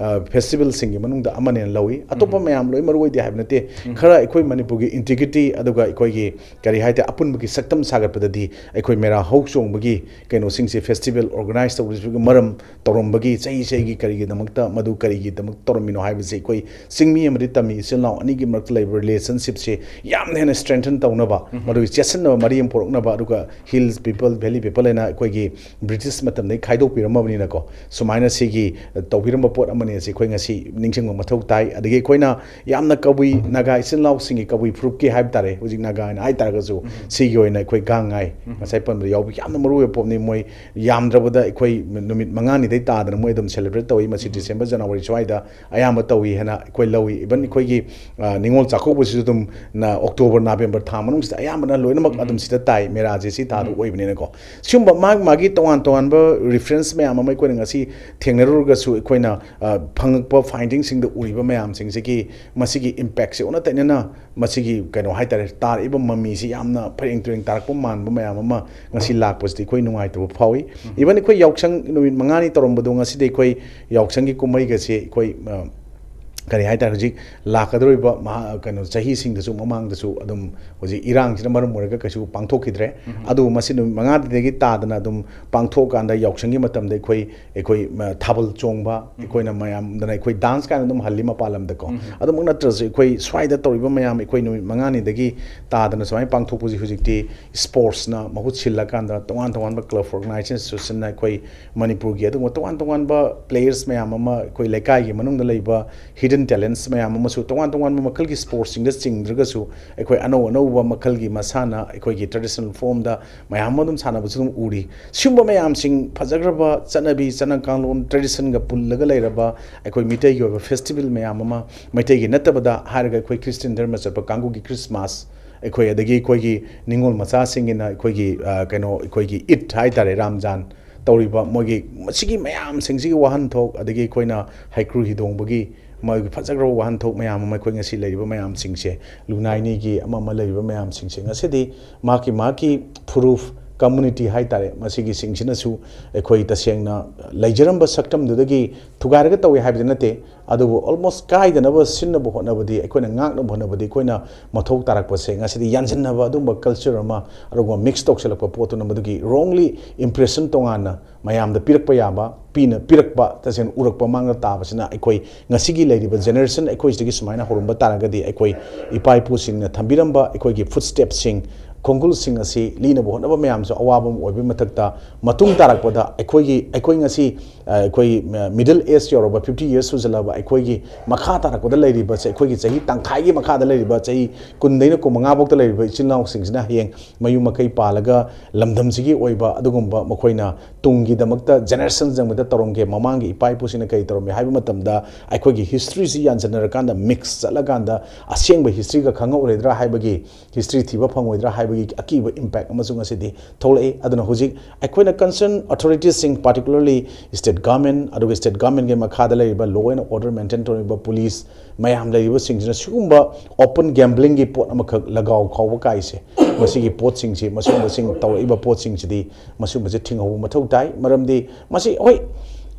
ꯐꯦꯁꯇꯤꯚꯦꯜꯁꯤꯡꯒꯤ ꯃꯅꯨꯡꯗ ꯑꯃꯅꯦꯅ ꯂꯧꯏ꯫ ꯑꯇꯣꯞꯄ ꯃꯌꯥꯝ ꯂꯣꯏ ꯃꯔꯨ ꯑꯣꯏꯗꯦ ꯍꯥꯏꯕ ꯅꯠꯇꯦ꯫ ꯈꯔ ꯑꯩꯈꯣꯏ ꯃꯅꯤꯄꯨꯔꯒꯤ ꯏꯟꯇꯤꯒ꯭ꯔꯤꯇꯤ, ꯑꯗꯨꯒ ꯑꯩꯈꯣꯏꯒꯤ ꯀꯔꯤ ꯍꯥꯏꯇꯥꯔꯦ, ꯑꯄꯨꯟꯕꯒꯤ ꯁꯛꯇꯝ ꯁꯥꯒꯠꯄꯗꯗꯤ ꯑꯩꯈꯣꯏ ꯃꯦꯔꯥ ꯍꯧ ꯆꯣꯡꯕꯒꯤ ꯀꯩꯅꯣꯁꯤꯡꯁꯦ, ꯐꯦꯁꯇꯤꯚꯦꯜ ꯑꯣꯔꯒꯅꯥꯏꯖ ꯇꯧꯕꯁꯤꯒꯤ ꯃꯔꯝ, ꯇꯧꯔꯝꯕꯒꯤ ꯆꯍꯤ ꯆꯍꯤꯒꯤ ꯀꯔꯤꯒꯤꯗꯃꯛꯇ, ꯃꯗꯨ ꯀꯔꯤꯒꯤꯗꯃꯛ ꯇꯧꯔꯝꯃꯤꯅꯣ ꯍꯥꯏꯕꯁꯦ, ꯑꯩꯈꯣꯏ ꯆꯤꯡꯃꯤ ꯑꯃꯗꯤ ꯇꯝꯃꯤ ꯏꯆꯤꯜ ꯏꯅꯥꯎ ꯑꯅꯤꯒꯤ ꯃꯔꯛꯇ ꯂꯩꯕ ꯔꯤꯂꯦꯁꯟꯁꯤꯞꯁꯦ ꯌꯥꯝꯅ ꯍꯦꯟꯅ ꯁ꯭ꯇ꯭ꯔꯦꯡꯊꯟ ꯇꯧꯅꯕ, ꯃꯗꯨꯒꯤ ꯆꯦꯠꯁꯤꯟꯅꯕ ꯃꯔꯤ ꯑꯃ ꯄꯨꯔꯛꯅꯕ, ꯑꯗꯨꯒ ꯍꯤꯜꯁ ꯄꯤꯄꯜ, ꯚꯦꯂꯤ ꯄꯤꯄꯜ ꯍꯥꯏꯅ ꯑꯩꯈꯣꯏꯒꯤ ꯕ꯭ꯔꯤꯇꯤꯁ ꯃꯇꯝꯗꯒꯤ ꯈꯥꯏꯗꯣꯛꯄꯤꯔꯝꯃꯕꯅꯤꯅꯀꯣ, ꯁꯨꯃꯥꯏꯅ ꯁꯤꯒꯤ ꯇꯧꯕꯤꯔꯝꯕ ꯄꯣꯠ ꯑꯃꯅꯤ ꯑꯁꯤ ꯑꯩꯈꯣꯏ ꯉꯁꯤ ꯅꯤꯡꯁꯤꯡꯕ ꯃꯊꯧ ꯇꯥꯏ꯫ ꯑꯗꯒꯤ ꯑꯩꯈꯣꯏꯅ ꯌꯥꯝꯅ ꯀꯕꯨꯏ ꯅꯥꯒꯥ ꯏꯆꯤꯜ ꯏꯅꯥꯎꯁꯤꯡꯒꯤ, ꯀꯕꯨꯏ ꯐꯨꯔꯨꯞꯀꯤ ꯍꯥꯏꯕ ꯇꯥꯔꯦ, ꯍꯧꯖꯤꯛ ꯅꯥꯒꯥ ꯍꯥꯏꯅ ꯍꯥꯏ ꯇꯥꯔꯒꯁꯨ, ꯁꯤꯒꯤ ꯑꯣꯏꯅ ꯑꯩꯈꯣꯏ ꯒꯥꯡ ꯉꯥꯏ, ꯉꯁꯥꯏ ꯄꯟꯕꯗ ꯌꯥꯎꯕ ꯌꯥꯝꯅ ꯃꯔꯨ ꯑꯣꯏꯕ ꯄꯣꯠꯅꯤ꯫ ꯃꯣꯏ ꯌꯥꯝꯗ꯭ꯔꯕꯗ ꯑꯩꯈꯣꯏ ꯅꯨꯃꯤꯠ ꯃꯉꯥꯅꯤꯗꯩ ꯇꯥꯗꯅ ꯃꯣꯏ ꯑꯗꯨꯝ ꯁꯦꯂꯦꯕ꯭ꯔꯦꯠ ꯇꯧꯏ꯫ ꯃꯁꯤ ꯗꯤꯁꯦꯝꯕꯔ, ꯖꯅꯋꯥꯔꯤ ꯁ꯭ꯋꯥꯏꯗ ꯑꯌꯥꯝꯕ ꯇꯧꯏ ꯍꯥꯏꯅ ꯑꯩꯈꯣꯏ ꯂꯧꯏ꯫ ꯏꯚꯟ ꯑꯩꯈꯣꯏꯒꯤ, ꯑ, ꯅꯤꯉꯣꯜ ꯆꯥꯛꯀꯧꯕꯁꯤꯁꯨ ꯑꯗꯨꯝ ꯅ-, ꯑꯣꯛꯇꯣꯕꯔ, ꯅꯕꯦꯝꯕꯔ ꯊꯥ ꯃꯅꯨꯡꯁꯤꯗ ꯑꯌꯥꯝꯕꯅ ꯂꯣꯏꯅꯃꯛ ꯑꯗꯨꯝ ꯁꯤꯗ ꯇꯥꯏ꯫ ꯃꯦꯔꯥꯁꯦ ꯁꯤ ꯊꯥꯗ ꯑꯣꯏꯕꯅꯤꯅꯀꯣ꯫ ꯁꯤꯒꯨꯝꯕ ꯃꯥꯒꯤ, ꯃꯥꯒꯤ ꯇꯣꯉꯥꯟ ꯇꯣꯉꯥꯟꯕ ꯔꯤꯐꯔꯦꯟꯁ ꯃꯌꯥꯝ ꯑꯃ ꯑꯩꯈꯣꯏꯅ ꯉꯁꯤ ꯊꯦꯡꯅꯔꯨꯔꯒꯁꯨ, ꯑꯩꯈꯣꯏꯅ, ꯑ, ꯐꯪꯉꯛꯄ ꯐꯥꯏꯟꯗꯤꯡꯁꯤꯡꯗ ꯎꯔꯤꯕ ꯃꯌꯥꯝꯁꯤꯡꯁꯤꯒꯤ ꯃꯁꯤꯒꯤ ꯏꯝꯄꯦꯛꯁꯦ ꯑꯣꯟꯅ ꯇꯩꯅꯅ, ꯃꯁꯤꯒꯤ ꯀꯩꯅꯣ ꯍꯥꯏꯇꯥꯔꯦ, ꯇꯥꯔꯛꯏꯕ ꯃꯃꯤꯁꯤ ꯌꯥꯝꯅ ꯐꯔꯦꯡ ꯇꯨꯔꯦꯡ ꯇꯥꯔꯛꯄ ꯃꯥꯟꯕ ꯃꯌꯥꯝ ꯑꯃ ꯉꯁꯤ ꯂꯥꯛꯄꯁꯤꯗ ꯑꯩꯈꯣꯏ ꯅꯨꯡꯉꯥꯏꯇꯕ ꯐꯥꯎꯏ꯫ ꯏꯚꯟ ꯑꯩꯈꯣꯏ ꯌꯥꯎꯁꯪ ꯅꯨꯃꯤꯠ ꯃꯉꯥꯅꯤ ꯇꯧꯔꯝꯕꯗꯣ, ꯉꯁꯤꯗꯤ ꯑꯩꯈꯣꯏ ꯌꯥꯎꯁꯪꯒꯤ ꯀꯨꯝꯍꯩꯒꯁꯦ ꯑꯩꯈꯣꯏ, ꯑ, ꯀꯔꯤ ꯍꯥꯏꯇꯥꯔꯦ, ꯍꯧꯖꯤꯛ ꯂꯥꯛꯀꯗꯧꯔꯤꯕ ꯃꯍꯥ-, ꯀꯩꯅꯣ, ꯆꯍꯤꯁꯤꯡꯗꯁꯨ, ꯃꯃꯥꯡꯗꯁꯨ ꯑꯗꯨꯝ ꯍꯧꯖꯤꯛ ꯏꯔꯥꯡꯁꯤꯅ ꯃꯔꯝ ꯑꯣꯏꯔꯒ ꯀꯩꯁꯨ ꯄꯥꯡꯊꯣꯛꯈꯤꯗ꯭ꯔꯦ꯫ ꯑꯗꯨꯕꯨ ꯃꯁꯤ ꯅꯨꯃꯤꯠ ꯃꯉꯥꯅꯤꯗꯒꯤ ꯇꯥꯗꯅ ꯑꯗꯨꯝ ꯄꯥꯡꯊꯣꯛꯑꯀꯥꯟꯗ ꯌꯥꯎꯁꯪꯒꯤ ꯃꯇꯝꯗ ꯑꯩꯈꯣꯏ, ꯑꯩꯈꯣꯏ, ꯃ-, ꯊꯥꯕꯜ ꯆꯣꯡꯕ, ꯑꯩꯈꯣꯏꯅ ꯃꯌꯥꯝꯗꯅ ꯑꯩꯈꯣꯏ ꯗꯥꯟꯁ ꯀꯥꯏꯅ ꯑꯗꯨꯝ ꯍꯜꯂꯤ ꯃꯄꯥꯟ ꯂꯝꯗꯀꯣ꯫ ꯑꯗꯨꯃꯛ ꯅꯠꯇ꯭ꯔꯁꯨ ꯑꯩꯈꯣꯏ ꯁ꯭ꯋꯥꯏꯗ ꯇꯧꯔꯤꯕ ꯃꯌꯥꯝ, ꯑꯩꯈꯣꯏ ꯅꯨꯃꯤꯠ ꯃꯉꯥꯅꯤꯗꯒꯤ ꯇꯥꯗꯅ ꯁꯨꯃꯥꯏꯅ ꯄꯥꯡꯊꯣꯛꯄꯁꯤ ꯍꯧꯖꯤꯛꯇꯤ ꯁ꯭ꯄꯣꯔꯠꯁꯅ ꯃꯍꯨꯠ ꯁꯤꯜꯂꯀꯥꯟꯗ ꯇꯣꯉꯥꯟ ꯇꯣꯉꯥꯟꯕ ꯀ꯭ꯂꯕ ꯑꯣꯔꯒꯅꯥꯏꯖꯦꯁꯟ ꯏꯟꯁꯇꯤꯇ꯭ꯌꯨꯁꯟꯅ ꯑꯩꯈꯣꯏ ꯃꯅꯤꯄꯨꯔꯒꯤ ꯑꯗꯨꯒꯨꯝꯕ ꯇꯣꯉꯥꯟ ꯇꯣꯉꯥꯟꯕ ꯄ꯭ꯂꯦꯌꯔꯁ ꯃꯌꯥꯝ ꯑꯃ, ꯑꯩꯈꯣꯏ ꯂꯩꯀꯥꯏꯒꯤ ꯃꯅꯨꯡꯗ ꯂꯩꯕ ꯍꯤꯗꯟ ꯇꯦꯂꯦꯟꯠꯁ ꯃꯌꯥꯝ ꯑꯃꯁꯨ ꯇꯣꯉꯥꯟ ꯇꯣꯉꯥꯟꯕ ꯃꯈꯜꯒꯤ ꯁ꯭ꯄꯣꯔꯠꯁꯁꯤꯡꯗ ꯆꯤꯡꯗ꯭ꯔꯒꯁꯨ ꯑꯩꯈꯣꯏ ꯑꯅꯧ ꯑꯅꯧꯕ ꯃꯈꯜꯒꯤ ꯃꯁꯥꯟꯅ ꯑꯩꯈꯣꯏꯒꯤ ꯇ꯭ꯔꯦꯗꯤꯁꯅꯦꯜ ꯐꯣꯔꯝꯗ ꯃꯌꯥꯝ ꯑꯃ ꯑꯗꯨꯝ ꯁꯥꯟꯅꯕꯁꯨ ꯑꯗꯨꯝ ꯎꯔꯤ꯫ ꯁꯤꯒꯨꯝꯕ ꯃꯌꯥꯝꯁꯤꯡ, ꯐꯖꯈ꯭ꯔꯕ ꯆꯠꯅꯕꯤ, ꯆꯠꯅ ꯀꯥꯡꯂꯣꯟ, ꯇ꯭ꯔꯦꯗꯤꯁꯟꯒ ꯄꯨꯜꯂꯒ ꯂꯩꯔꯕ ꯑꯩꯈꯣꯏ ꯃꯤꯇꯩꯒꯤ ꯑꯣꯏꯕ ꯐꯦꯁꯇꯤꯚꯦꯜ ꯃꯌꯥꯝ ꯑꯃ, ꯃꯩꯇꯩꯒꯤ ꯅꯠꯇꯕꯗ ꯍꯥꯏꯔꯒ ꯑꯩꯈꯣꯏ ꯈ꯭ꯔꯤꯁꯇꯤꯌꯟ ꯙꯔꯃ ꯆꯠꯄ ꯀꯥꯡꯕꯨꯒꯤ ꯈ꯭ꯔꯤꯁꯃꯥꯁ, ꯑꯩꯈꯣꯏ ꯑꯗꯒꯤ ꯑꯩꯈꯣꯏꯒꯤ ꯅꯤꯉꯣꯜ ꯃꯆꯥꯁꯤꯡꯒꯤꯅ ꯑꯩꯈꯣꯏꯒꯤ, ꯑ, ꯀꯩꯅꯣ, ꯑꯩꯈꯣꯏꯒꯤ ꯏꯗ ꯍꯥꯏꯇꯥꯔꯦ, ꯔꯥꯝꯖꯥꯟ ꯇꯧꯔꯤꯕ ꯃꯣꯏꯒꯤ ꯃꯁꯤꯒꯤ ꯃꯌꯥꯝꯁꯤꯡꯁꯤꯒꯤ ꯋꯥꯍꯟꯊꯣꯛ, ꯑꯗꯒꯤ ꯑꯩꯈꯣꯏꯅ ꯍꯩꯀ꯭ꯔꯨ ꯍꯤꯗꯣꯡꯕꯒꯤ ꯃꯣꯏꯒꯤ ꯐꯖꯈ꯭ꯔꯕ ꯋꯥꯍꯟꯊꯣꯛ ꯃꯌꯥꯝ ꯑꯃ ꯑꯩꯈꯣꯏ ꯉꯁꯤ ꯂꯩꯔꯤꯕ ꯃꯌꯥꯝꯁꯤꯡꯁꯦ ꯂꯨꯅꯥꯏꯅꯤꯒꯤ ꯑꯃ ꯑꯃ ꯂꯩꯔꯤꯕ ꯃꯌꯥꯝꯁꯤꯡꯁꯦ ꯉꯁꯤꯗꯤ ꯃꯍꯥꯛꯀꯤ, ꯃꯍꯥꯛꯀꯤ ꯐꯨꯔꯨꯞ, ꯀꯝꯃꯨꯅꯤꯇꯤ ꯍꯥꯏ ꯇꯥꯔꯦ, ꯃꯁꯤꯒꯤꯁꯤꯡꯁꯤꯅꯁꯨ ꯑꯩꯈꯣꯏ ꯇꯁꯦꯡꯅ ꯂꯩꯖꯔꯝꯕ ꯁꯛꯇꯝꯗꯨꯗꯒꯤ ꯊꯨꯒꯥꯏꯔꯒ ꯇꯧꯏ ꯍꯥꯏꯕꯗꯤ ꯅꯠꯇꯦ, ꯑꯗꯨꯕꯨ ꯑꯣꯜꯃꯣꯁ ꯀꯥꯏꯗꯅꯕ ꯁꯤꯟꯅꯕ ꯍꯣꯠꯅꯕꯗꯤ, ꯑꯩꯈꯣꯏꯅ ꯉꯥꯛꯅꯕ ꯍꯣꯠꯅꯕꯗꯤ ꯑꯩꯈꯣꯏꯅ ꯃꯊꯧ ꯇꯥꯔꯛꯄꯁꯦ ꯉꯁꯤꯗꯤ ꯌꯥꯟꯁꯤꯟꯅꯕ ꯑꯗꯨꯒꯨꯝꯕ ꯀꯜꯆꯔ ꯑꯃ, ꯑꯗꯨꯒꯨꯝꯕ ꯃꯤꯛꯁ ꯇꯧꯁꯤꯜꯂꯛꯄ ꯄꯣꯠꯇꯨꯅ ꯃꯗꯨꯒꯤ ꯔꯣꯡꯂꯤ ꯏꯝꯄ꯭ꯔꯦꯁꯟ ꯇꯣꯉꯥꯟꯅ ꯃꯌꯥꯝꯗ ꯄꯤꯔꯛꯄ ꯌꯥꯕ, ꯄꯤꯅ ꯄꯤꯔꯛꯄ, ꯇꯁꯦꯡꯅ ꯎꯔꯛꯄ ꯃꯥꯡꯗ ꯇꯥꯕꯁꯤꯅ ꯑꯩꯈꯣꯏ ꯉꯁꯤꯒꯤ ꯂꯩꯔꯤꯕ ꯖꯦꯅꯦꯔꯦꯁꯟ ꯑꯩꯈꯣꯏꯁꯤꯗꯒꯤ ꯁꯨꯃꯥꯏꯅ ꯍꯧꯔꯝꯕ ꯇꯥꯔꯒꯗꯤ, ꯑꯩꯈꯣꯏ ꯏꯄꯥ ꯏꯄꯨꯁꯤꯡꯅ ꯊꯝꯕꯤꯔꯝꯕ ꯑꯩꯈꯣꯏꯒꯤ ꯐꯨꯠ ꯁ꯭ꯇꯦꯞꯁꯤꯡ, ꯈꯣꯡꯒꯨꯜꯁꯤꯡ ꯑꯁꯤ ꯂꯤꯅꯕ ꯍꯣꯠꯅꯕ ꯃꯌꯥꯝꯁꯨ ꯑꯋꯥꯕ ꯑꯃ ꯑꯣꯏꯕꯒꯤ ꯃꯊꯛꯇ, ꯃꯇꯨꯡ ꯇꯥꯔꯛꯄꯗ ꯑꯩꯈꯣꯏꯒꯤ, ꯑꯩꯈꯣꯏ ꯉꯁꯤ, ꯑ, ꯑꯩꯈꯣꯏ, ꯑ, ꯃꯤꯗꯜ ꯑꯦꯖ ꯌꯧꯔꯕ, ꯐꯤꯐꯇꯤ ꯌꯔꯁ ꯁꯨꯖꯜꯂꯕ ꯑꯩꯈꯣꯏꯒꯤ ꯃꯈꯥ ꯇꯥꯔꯛꯄꯗ ꯂꯩꯔꯤꯕꯁꯦ, ꯑꯩꯈꯣꯏꯒꯤ ꯆꯍꯤ ꯇꯪꯈꯥꯏꯒꯤ ꯃꯈꯥꯗ ꯂꯩꯔꯤꯕ, ꯆꯍꯤ ꯀꯨꯟꯗꯩꯅ ꯀꯨꯟꯃꯉꯥ ꯐꯥꯎꯗ ꯂꯩꯔꯤꯕ ꯏꯆꯤꯜ ꯏꯅꯥꯎꯁꯤꯡꯁꯤꯅ ꯍꯌꯦꯡ ꯃꯌꯨꯝ ꯃꯀꯩ ꯄꯥꯜꯂꯒ ꯂꯝꯗꯝꯁꯤꯒꯤ ꯑꯣꯏꯕ ꯑꯗꯨꯒꯨꯝꯕ ꯃꯈꯣꯏꯅ ꯇꯨꯡꯒꯤꯗꯃꯛꯇ ꯖꯦꯅꯦꯔꯦꯁꯟ ꯆꯪꯕꯗ ꯇꯧꯔꯝꯒꯦ, ꯃꯃꯥꯡꯒꯤ ꯏꯄꯥ ꯏꯄꯨꯁꯤꯡꯅ ꯀꯔꯤ ꯇꯧꯔꯝꯃꯤ ꯍꯥꯏꯕ ꯃꯇꯝꯗ, ꯑꯩꯈꯣꯏꯒꯤ ꯍꯤꯁꯇ꯭ꯔꯤꯁꯤ ꯌꯥꯟꯁꯤꯟꯅꯔꯀꯥꯟꯗ, ꯃꯤꯛꯁ ꯆꯠꯂꯀꯥꯟꯗ ꯑꯁꯦꯡꯕ ꯍꯤꯁꯇ꯭ꯔꯤꯒ ꯈꯪꯉꯛꯑꯣꯏꯗ꯭ꯔꯥ ꯍꯥꯏꯕꯒꯤ, ꯍꯤꯁꯇ꯭ꯔꯤ ꯊꯤꯕ ꯐꯪꯉꯣꯏꯗ꯭ꯔꯥ ꯍꯥꯏꯕꯒꯤ ꯑꯀꯤꯕ ꯏꯝꯄꯦꯛ ꯑꯃꯁꯨ ꯉꯁꯤꯗꯤ ꯊꯣꯛꯂꯛꯏ꯫ ꯑꯗꯨꯅ ꯍꯧꯖꯤꯛ ꯑꯩꯈꯣꯏꯅ ꯀꯟꯁꯔꯟ ꯑꯣꯊꯣꯔꯤꯇꯤꯁꯁꯤꯡ, ꯄꯥꯔꯇꯤꯀꯨꯂꯔꯂꯤ ꯁ꯭ꯇꯦꯠ ꯒꯚꯔꯟꯃꯦꯟ, ꯑꯗꯨꯒ ꯁ꯭ꯇꯦꯠ ꯒꯚꯔꯟꯃꯦꯟꯒꯤ ꯃꯈꯥꯗ ꯂꯩꯔꯤꯕ law and order maintain ꯇꯧꯔꯤꯕ ꯄꯨꯂꯤꯁ ꯃꯌꯥꯝ ꯂꯩꯔꯤꯕꯁꯤꯡꯁꯤꯅ ꯁꯤꯒꯨꯝꯕ ꯑꯣꯄꯟ ꯒꯦꯝꯕ꯭ꯂꯤꯡꯒꯤ ꯄꯣꯠ ꯑꯃꯈꯛ ꯂꯒꯥꯎ ꯈꯥꯎꯕ ꯀꯥꯏꯁꯦ, ꯃꯁꯤꯒꯤ ꯄꯣꯠꯁꯤꯡꯁꯤ, ꯃꯁꯤꯒꯨꯝꯕꯁꯤꯡ ꯇꯧꯔꯛꯏꯕ ꯄꯣꯠꯁꯤꯡꯁꯤꯗꯤ, ꯃꯁꯤꯒꯨꯝꯕꯁꯦ ꯊꯤꯡꯍꯧꯕ ꯃꯊꯧ ꯇꯥꯏ꯫ ꯃꯔꯝꯗꯤ ꯃꯁꯤ, ꯍꯣꯏ,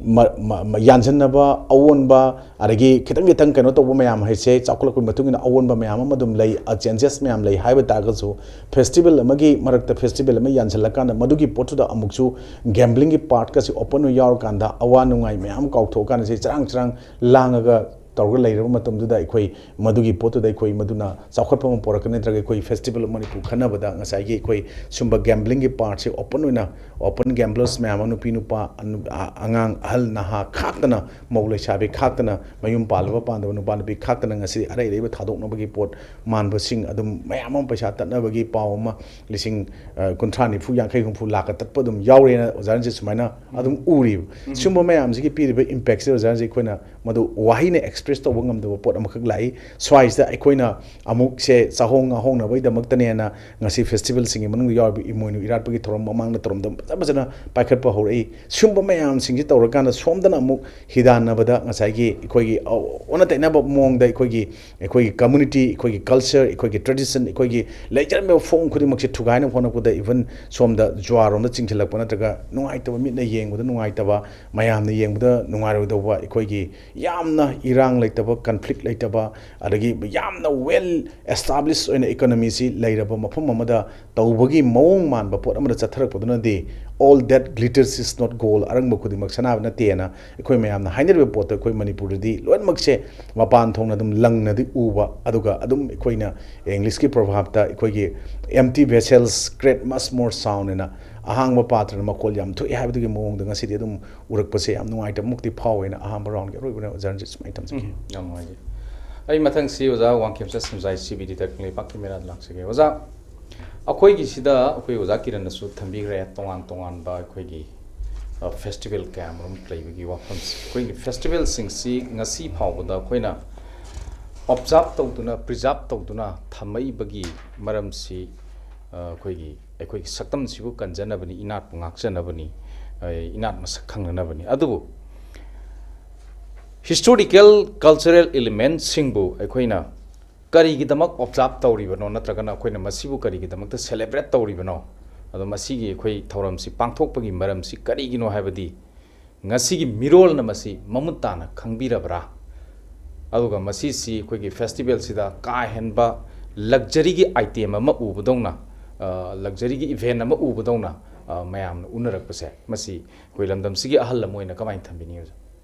ꯃ-, ꯃ-, ꯃ-, ꯌꯥꯟꯁꯤꯟꯅꯕ, ꯑꯑꯣꯟꯕ, ꯑꯗꯒꯤ ꯈꯤꯇꯪ ꯈꯤꯇꯪ ꯀꯩꯅꯣ ꯇꯧꯕ ꯃꯌꯥꯝ ꯍꯥꯏꯁꯦ, ꯆꯥꯎꯈꯠꯂꯛꯄꯒꯤ ꯃꯇꯨꯡ ꯏꯟꯅ ꯑꯑꯣꯟꯕ ꯃꯌꯥꯝ ꯑꯃ ꯑꯗꯨꯝ ꯂꯩ, ꯆꯦꯟꯖꯦꯁ ꯃꯌꯥꯝ ꯂꯩ ꯍꯥꯏꯕ ꯇꯥꯔꯒꯁꯨ, ꯐꯦꯁꯇꯤꯚꯦꯜ ꯑꯃꯒꯤ ꯃꯔꯛꯇ ꯐꯦꯁꯇꯤꯚꯦꯜ ꯑꯃ ꯌꯥꯟꯁꯤꯜꯂꯀꯥꯟꯗ, ꯃꯗꯨꯒꯤ ꯄꯣꯠꯇꯨꯗ ꯑꯃꯨꯛꯁꯨ ꯒꯦꯝꯕ꯭ꯂꯤꯡꯒꯤ ꯄꯥꯔꯠꯀꯁꯤ ꯑꯣꯄꯟ ꯑꯣꯏꯅ ꯌꯥꯎꯔꯀꯥꯟꯗ, ꯑꯋꯥ ꯅꯨꯡꯉꯥꯏ ꯃꯌꯥꯝ ꯀꯥꯎꯊꯣꯛꯑꯀꯥꯟꯗ, ꯁꯤ ꯆꯔꯥꯡ ꯆꯔꯥꯡ ꯂꯥꯡꯉꯒ ꯇꯧꯔꯒ ꯂꯩꯔꯕ ꯃꯇꯝꯗꯨꯗ, ꯑꯩꯈꯣꯏ ꯃꯗꯨꯒꯤ ꯄꯣꯠꯇꯨꯗ ꯑꯩꯈꯣꯏ ꯃꯗꯨꯅ ꯆꯥꯎꯈꯠꯄ ꯑꯃ ꯄꯨꯔꯛꯀꯅꯤ, ꯅꯠꯇ꯭ꯔꯒ ꯑꯩꯈꯣꯏ ꯐꯦꯁꯇꯤꯚꯦꯜ ꯑꯃ ꯃꯅꯤꯄꯨꯔ ꯈꯟꯅꯕꯗ ꯉꯁꯥꯏꯒꯤ ꯑꯩꯈꯣꯏ ꯁꯨꯝꯕ ꯒꯦꯝꯕ꯭ꯂꯤꯡꯒꯤ ꯄꯥꯔꯠꯁꯦ ꯑꯣꯄꯟ ꯑꯣꯏꯅ, ꯑꯣꯄꯟ ꯒꯦꯝꯕ꯭ꯂꯔꯁ ꯃꯌꯥꯝ ꯑꯃ, ꯅꯨꯄꯤ ꯅꯨꯄꯥ, ꯑꯅꯨ-, ꯑ-, ꯑꯉꯥꯡ, ꯑꯍꯜ, ꯅꯍꯥ ꯈꯥꯛꯇꯅ, ꯃꯧ ꯂꯩꯁꯥꯕꯤ ꯈꯥꯛꯇꯅ, ꯃꯌꯨꯝ ꯄꯥꯜꯂꯕ ꯄꯥꯟꯗꯕ, ꯅꯨꯄꯥ ꯅꯨꯄꯤ ꯈꯥꯛꯇꯅ ꯉꯁꯤ ꯑꯔꯩ ꯑꯔꯩꯕ ꯊꯥꯗꯣꯛꯅꯕꯒꯤ ꯄꯣꯠ ꯃꯥꯟꯕꯁꯤꯡ ꯑꯗꯨꯝ ꯃꯌꯥꯝ ꯑꯃ ꯄꯩꯁꯥ ꯇꯠꯅꯕꯒꯤ ꯄꯥꯎ ꯑꯃ, ꯂꯤꯁꯤꯡ, ꯑ, ꯀꯨꯟꯊ꯭ꯔꯥ, ꯅꯤꯐꯨ, ꯌꯥꯡꯈꯩ, ꯍꯨꯝꯐꯨ, ꯂꯥꯛꯀ ꯇꯠꯄ ꯑꯗꯨꯝ ꯌꯥꯎꯔꯦꯅ ꯑꯣꯖꯥꯁꯤꯡꯁꯦ ꯁꯨꯃꯥꯏꯅ ꯑꯗꯨꯝ ꯎꯔꯤꯕ꯫ ꯁꯤꯒꯨꯝꯕ ꯃꯌꯥꯝꯁꯤꯒꯤ ꯄꯤꯔꯤꯕ ꯏꯝꯄꯦꯛꯁꯦ ꯑꯣꯖꯥꯁꯤꯡꯁꯦ ꯑꯩꯈꯣꯏꯅ ꯃꯗꯨ ꯋꯥꯍꯩꯅ ꯑꯦꯛꯁꯄ꯭ꯂꯦꯟ ꯑꯦꯛꯁꯄ꯭ꯔꯦꯁ ꯇꯧꯕ ꯉꯝꯗꯕ ꯄꯣꯠ ꯑꯃꯈꯛ ꯂꯥꯛꯏ꯫ ꯁ꯭ꯋꯥꯏꯁꯤꯗ ꯑꯩꯈꯣꯏꯅ ꯑꯃꯨꯛꯁꯦ ꯆꯥꯍꯣꯡ ꯉꯥꯍꯣꯡꯅꯕꯒꯤꯗꯃꯛꯇꯅꯦꯅ ꯉꯁꯤ ꯐꯦꯁꯇꯤꯚꯦꯜꯁꯤꯡꯒꯤ ꯃꯅꯨꯡꯗ ꯌꯥꯎꯔꯤꯕ ꯏꯃꯣꯏꯅꯨ ꯏꯔꯥꯠꯄꯒꯤ ꯊꯧꯔꯝ ꯃꯃꯥꯡꯗ ꯊꯧꯔꯝꯗ ꯐꯖ ꯐꯖꯅ ꯄꯥꯏꯈꯠꯄ ꯍꯧꯔꯛꯏ꯫ ꯁꯤꯒꯨꯝꯕ ꯃꯌꯥꯝꯁꯤꯡꯁꯤ ꯇꯧꯔꯀꯥꯟꯗ ꯁꯣꯝꯗꯅ ꯑꯃꯨꯛ ꯍꯤꯗꯥꯟꯅꯕꯗ ꯉꯁꯥꯏꯒꯤ ꯑꯩꯈꯣꯏꯒꯤ ꯑꯣꯟꯅ ꯇꯩꯅꯕ ꯃꯑꯣꯡꯗ ꯑꯩꯈꯣꯏꯒꯤ ꯑꯩꯈꯣꯏꯒꯤ ꯀꯝꯃꯨꯅꯤꯇꯤ, ꯑꯩꯈꯣꯏꯒꯤ ꯀꯜꯆꯔ, ꯑꯩꯈꯣꯏꯒꯤ ꯇ꯭ꯔꯦꯗꯤꯁꯟ, ꯑꯩꯈꯣꯏꯒꯤ ꯂꯩꯖꯔꯝꯃꯤꯕ ꯐꯣꯝ ꯈꯨꯗꯤꯡꯃꯛꯁꯦ ꯊꯨꯒꯥꯏꯅꯕ ꯍꯣꯠꯅꯔꯛꯄꯗ, ꯏꯚꯟ ꯁꯣꯝꯗ ꯖ꯭ꯋꯥꯔ ꯔꯣꯝꯗ ꯆꯤꯡꯁꯤꯜꯂꯛꯄ ꯅꯠꯇ꯭ꯔꯒ ꯅꯨꯡꯉꯥꯏꯇꯕ, ꯃꯤꯠꯅ ꯌꯦꯡꯕꯗ ꯅꯨꯡꯉꯥꯏꯇꯕ, ꯃꯌꯥꯝꯅ ꯌꯦꯡꯕꯗ ꯅꯨꯡꯉꯥꯏꯔꯣꯏꯗꯧꯕ, ꯑꯩꯈꯣꯏꯒꯤ ꯌꯥꯝꯅ ꯏꯔꯥꯡ ꯂꯩꯇꯕ, ꯀꯟꯐ꯭ꯂꯤꯛ ꯂꯩꯇꯕ, ꯑꯗꯒꯤ ꯌꯥꯝꯅ ꯋꯦꯜ ꯑꯦꯁꯇꯥꯕ꯭ꯂꯤꯁ ꯑꯣꯏꯅ ꯏꯀꯣꯅꯣꯃꯤꯁꯤ ꯂꯩꯔꯕ ꯃꯐꯝ ꯑꯃꯗ ꯇꯧꯕꯒꯤ ꯃꯑꯣꯡ ꯃꯥꯟꯕ ꯄꯣꯠ ꯑꯃꯗ ꯆꯠꯊꯔꯛꯄꯗꯨꯅꯗꯤ, "All that glitters is not gold", ꯑꯔꯪꯕ ꯈꯨꯗꯤꯡꯃꯛ ꯁꯅꯥꯕ ꯅꯠꯇꯦꯅ ꯑꯩꯈꯣꯏ ꯃꯌꯥꯝꯅ ꯍꯥꯏꯅꯔꯤꯕ ꯄꯣꯠꯇꯣ ꯑꯩꯈꯣꯏ ꯃꯅꯤꯄꯨꯔꯗꯗꯤ ꯂꯣꯏꯅꯃꯛꯁꯦ ꯃꯄꯥꯟ ꯊꯣꯡꯅ ꯑꯗꯨꯝ ꯂꯪꯅꯗꯤ ꯎꯕ, ꯑꯗꯨꯒ ꯑꯗꯨꯝ ꯑꯩꯈꯣꯏꯅ ꯏꯪꯂꯤꯁꯀꯤ ꯄ꯭ꯔꯣꯚꯥꯕꯇ ꯑꯩꯈꯣꯏꯒꯤ "Empty vessels create much more sound" ꯍꯥꯏꯅ, "ꯑꯍꯥꯡꯕ ꯄꯥꯇ꯭ꯔꯅ ꯃꯈꯣꯜ ꯌꯥꯝ ꯊꯣꯛꯏ" ꯍꯥꯏꯕꯗꯨꯒꯤ ꯃꯑꯣꯡꯗ ꯉꯁꯤꯗꯤ ꯑꯗꯨꯝ ꯎꯔꯛꯄꯁꯦ ꯌꯥꯝ ꯅꯨꯡꯉꯥꯏꯇꯕꯃꯛꯇꯤ ꯐꯥꯎꯋꯦꯅ ꯑꯍꯥꯟꯕ ꯔꯥꯎꯟꯒꯤ ꯑꯔꯣꯏꯕ ꯑꯣꯏꯅ ꯑꯣꯖꯥ ꯔꯟꯖꯤꯠ ꯁꯨꯃꯥꯏꯅ ꯊꯝꯖꯒꯦ꯫ ꯎꯝ, ꯌꯥꯝ ꯅꯨꯡꯉꯥꯏꯖꯩ꯫ ꯑꯩ ꯃꯊꯪꯁꯤ ꯑꯣꯖꯥ ꯋꯥꯡꯈꯦꯝꯆꯠ ꯁꯝꯖꯥꯏ, ꯁꯤ ꯕꯤ ꯗꯤꯗ ꯀꯪꯂꯩꯄꯥꯛꯀꯤ ꯃꯤꯔꯥꯠ ꯂꯥꯛꯆꯒꯦ꯫ ꯑꯣꯖꯥ, ꯑꯩꯈꯣꯏꯒꯤꯁꯤꯗ ꯑꯩꯈꯣꯏ ꯑꯣꯖꯥ ꯀꯤꯔꯟꯅꯁꯨ ꯊꯝꯕꯤꯈ꯭ꯔꯦ, ꯇꯣꯉꯥꯟ ꯇꯣꯉꯥꯟꯕ ꯑꯩꯈꯣꯏꯒꯤ, ꯑ, ꯐꯦꯁꯇꯤꯚꯦꯜ ꯀꯌꯥ ꯃꯔꯨꯝ ꯂꯩꯕꯒꯤ ꯋꯥꯐꯝꯁꯦ꯫ ꯑꯩꯈꯣꯏꯒꯤ ꯐꯦꯁꯇꯤꯚꯦꯜꯁꯤꯡꯁꯤ ꯉꯁꯤ ꯐꯥꯎꯕꯗ ꯑꯩꯈꯣꯏꯅ ꯑꯣꯕꯖꯥꯔꯞ ꯇꯧꯗꯨꯅ, ꯄ꯭ꯔꯤꯖꯥꯔꯞ ꯇꯧꯗꯨꯅ ꯊꯝꯃꯛꯏꯕꯒꯤ ꯃꯔꯝꯁꯤ, ꯑ, ꯑꯩꯈꯣꯏꯒꯤ, ꯑꯩꯈꯣꯏꯒꯤ ꯁꯛꯇꯝꯁꯤꯕꯨ ꯀꯟꯖꯅꯕꯅꯤ, ꯏꯅꯥꯠꯄꯨ ꯉꯥꯛꯆꯅꯕꯅꯤ, ꯑ, ꯏꯅꯥꯠ ꯃꯁꯛ ꯈꯪꯅꯅꯕꯅꯤ꯫ ꯑꯗꯨꯕꯨ ꯍꯤꯁꯇꯣꯔꯤꯀꯦꯜ ꯀꯜꯆꯔꯦꯜ ꯏꯂꯤꯃꯦꯟꯁꯤꯡꯕꯨ ꯑꯩꯈꯣꯏꯅ ꯀꯔꯤꯒꯤꯗꯃꯛ ꯑꯣꯕꯖꯥꯔꯞ ꯇꯧꯔꯤꯕꯅꯣ, ꯅꯠꯇ꯭ꯔꯒꯅ ꯑꯩꯈꯣꯏꯅ ꯃꯁꯤꯕꯨ ꯀꯔꯤꯒꯤꯗꯃꯛꯇ ꯁꯦꯂꯦꯕ꯭ꯔꯦꯠ ꯇꯧꯔꯤꯕꯅꯣ? ꯑꯗꯣ ꯃꯁꯤꯒꯤ ꯑꯩꯈꯣꯏ ꯊꯧꯔꯝꯁꯤ ꯄꯥꯡꯊꯣꯛꯄꯒꯤ ꯃꯔꯝꯁꯤ ꯀꯔꯤꯒꯤꯅꯣ ꯍꯥꯏꯕꯗꯤ, ꯉꯁꯤꯒꯤ ꯃꯤꯔꯣꯜꯅ ꯃꯁꯤ ꯃꯃꯨꯠ ꯇꯥꯅ ꯈꯪꯕꯤꯔꯕ꯭ꯔꯥ? ꯑꯗꯨꯒ ꯃꯁꯤꯁꯤ ꯑꯩꯈꯣꯏꯒꯤ ꯐꯦꯁꯇꯤꯚꯦꯜꯁꯤꯗ ꯀꯥ ꯍꯦꯟꯕ ꯂꯛꯖꯔꯤꯒꯤ ꯑꯥꯏꯇꯦꯝ ꯑꯃ ꯎꯕꯗꯧꯅ, ꯑ, ꯂꯛꯖꯔꯤꯒꯤ ꯏꯚꯦꯟ ꯑꯃ ꯎꯕꯗꯧꯅ, ꯑ, ꯃꯌꯥꯝꯅ ꯎꯅꯔꯛꯄꯁꯦ, ꯃꯁꯤ ꯑꯩꯈꯣꯏ ꯂꯝꯗꯝꯁꯤꯒꯤ ꯑꯍꯜ ꯑꯃ ꯑꯣꯏꯅ ꯀꯃꯥꯏꯅ ꯊꯝꯕꯤꯅꯤ, ꯑꯣꯖꯥ?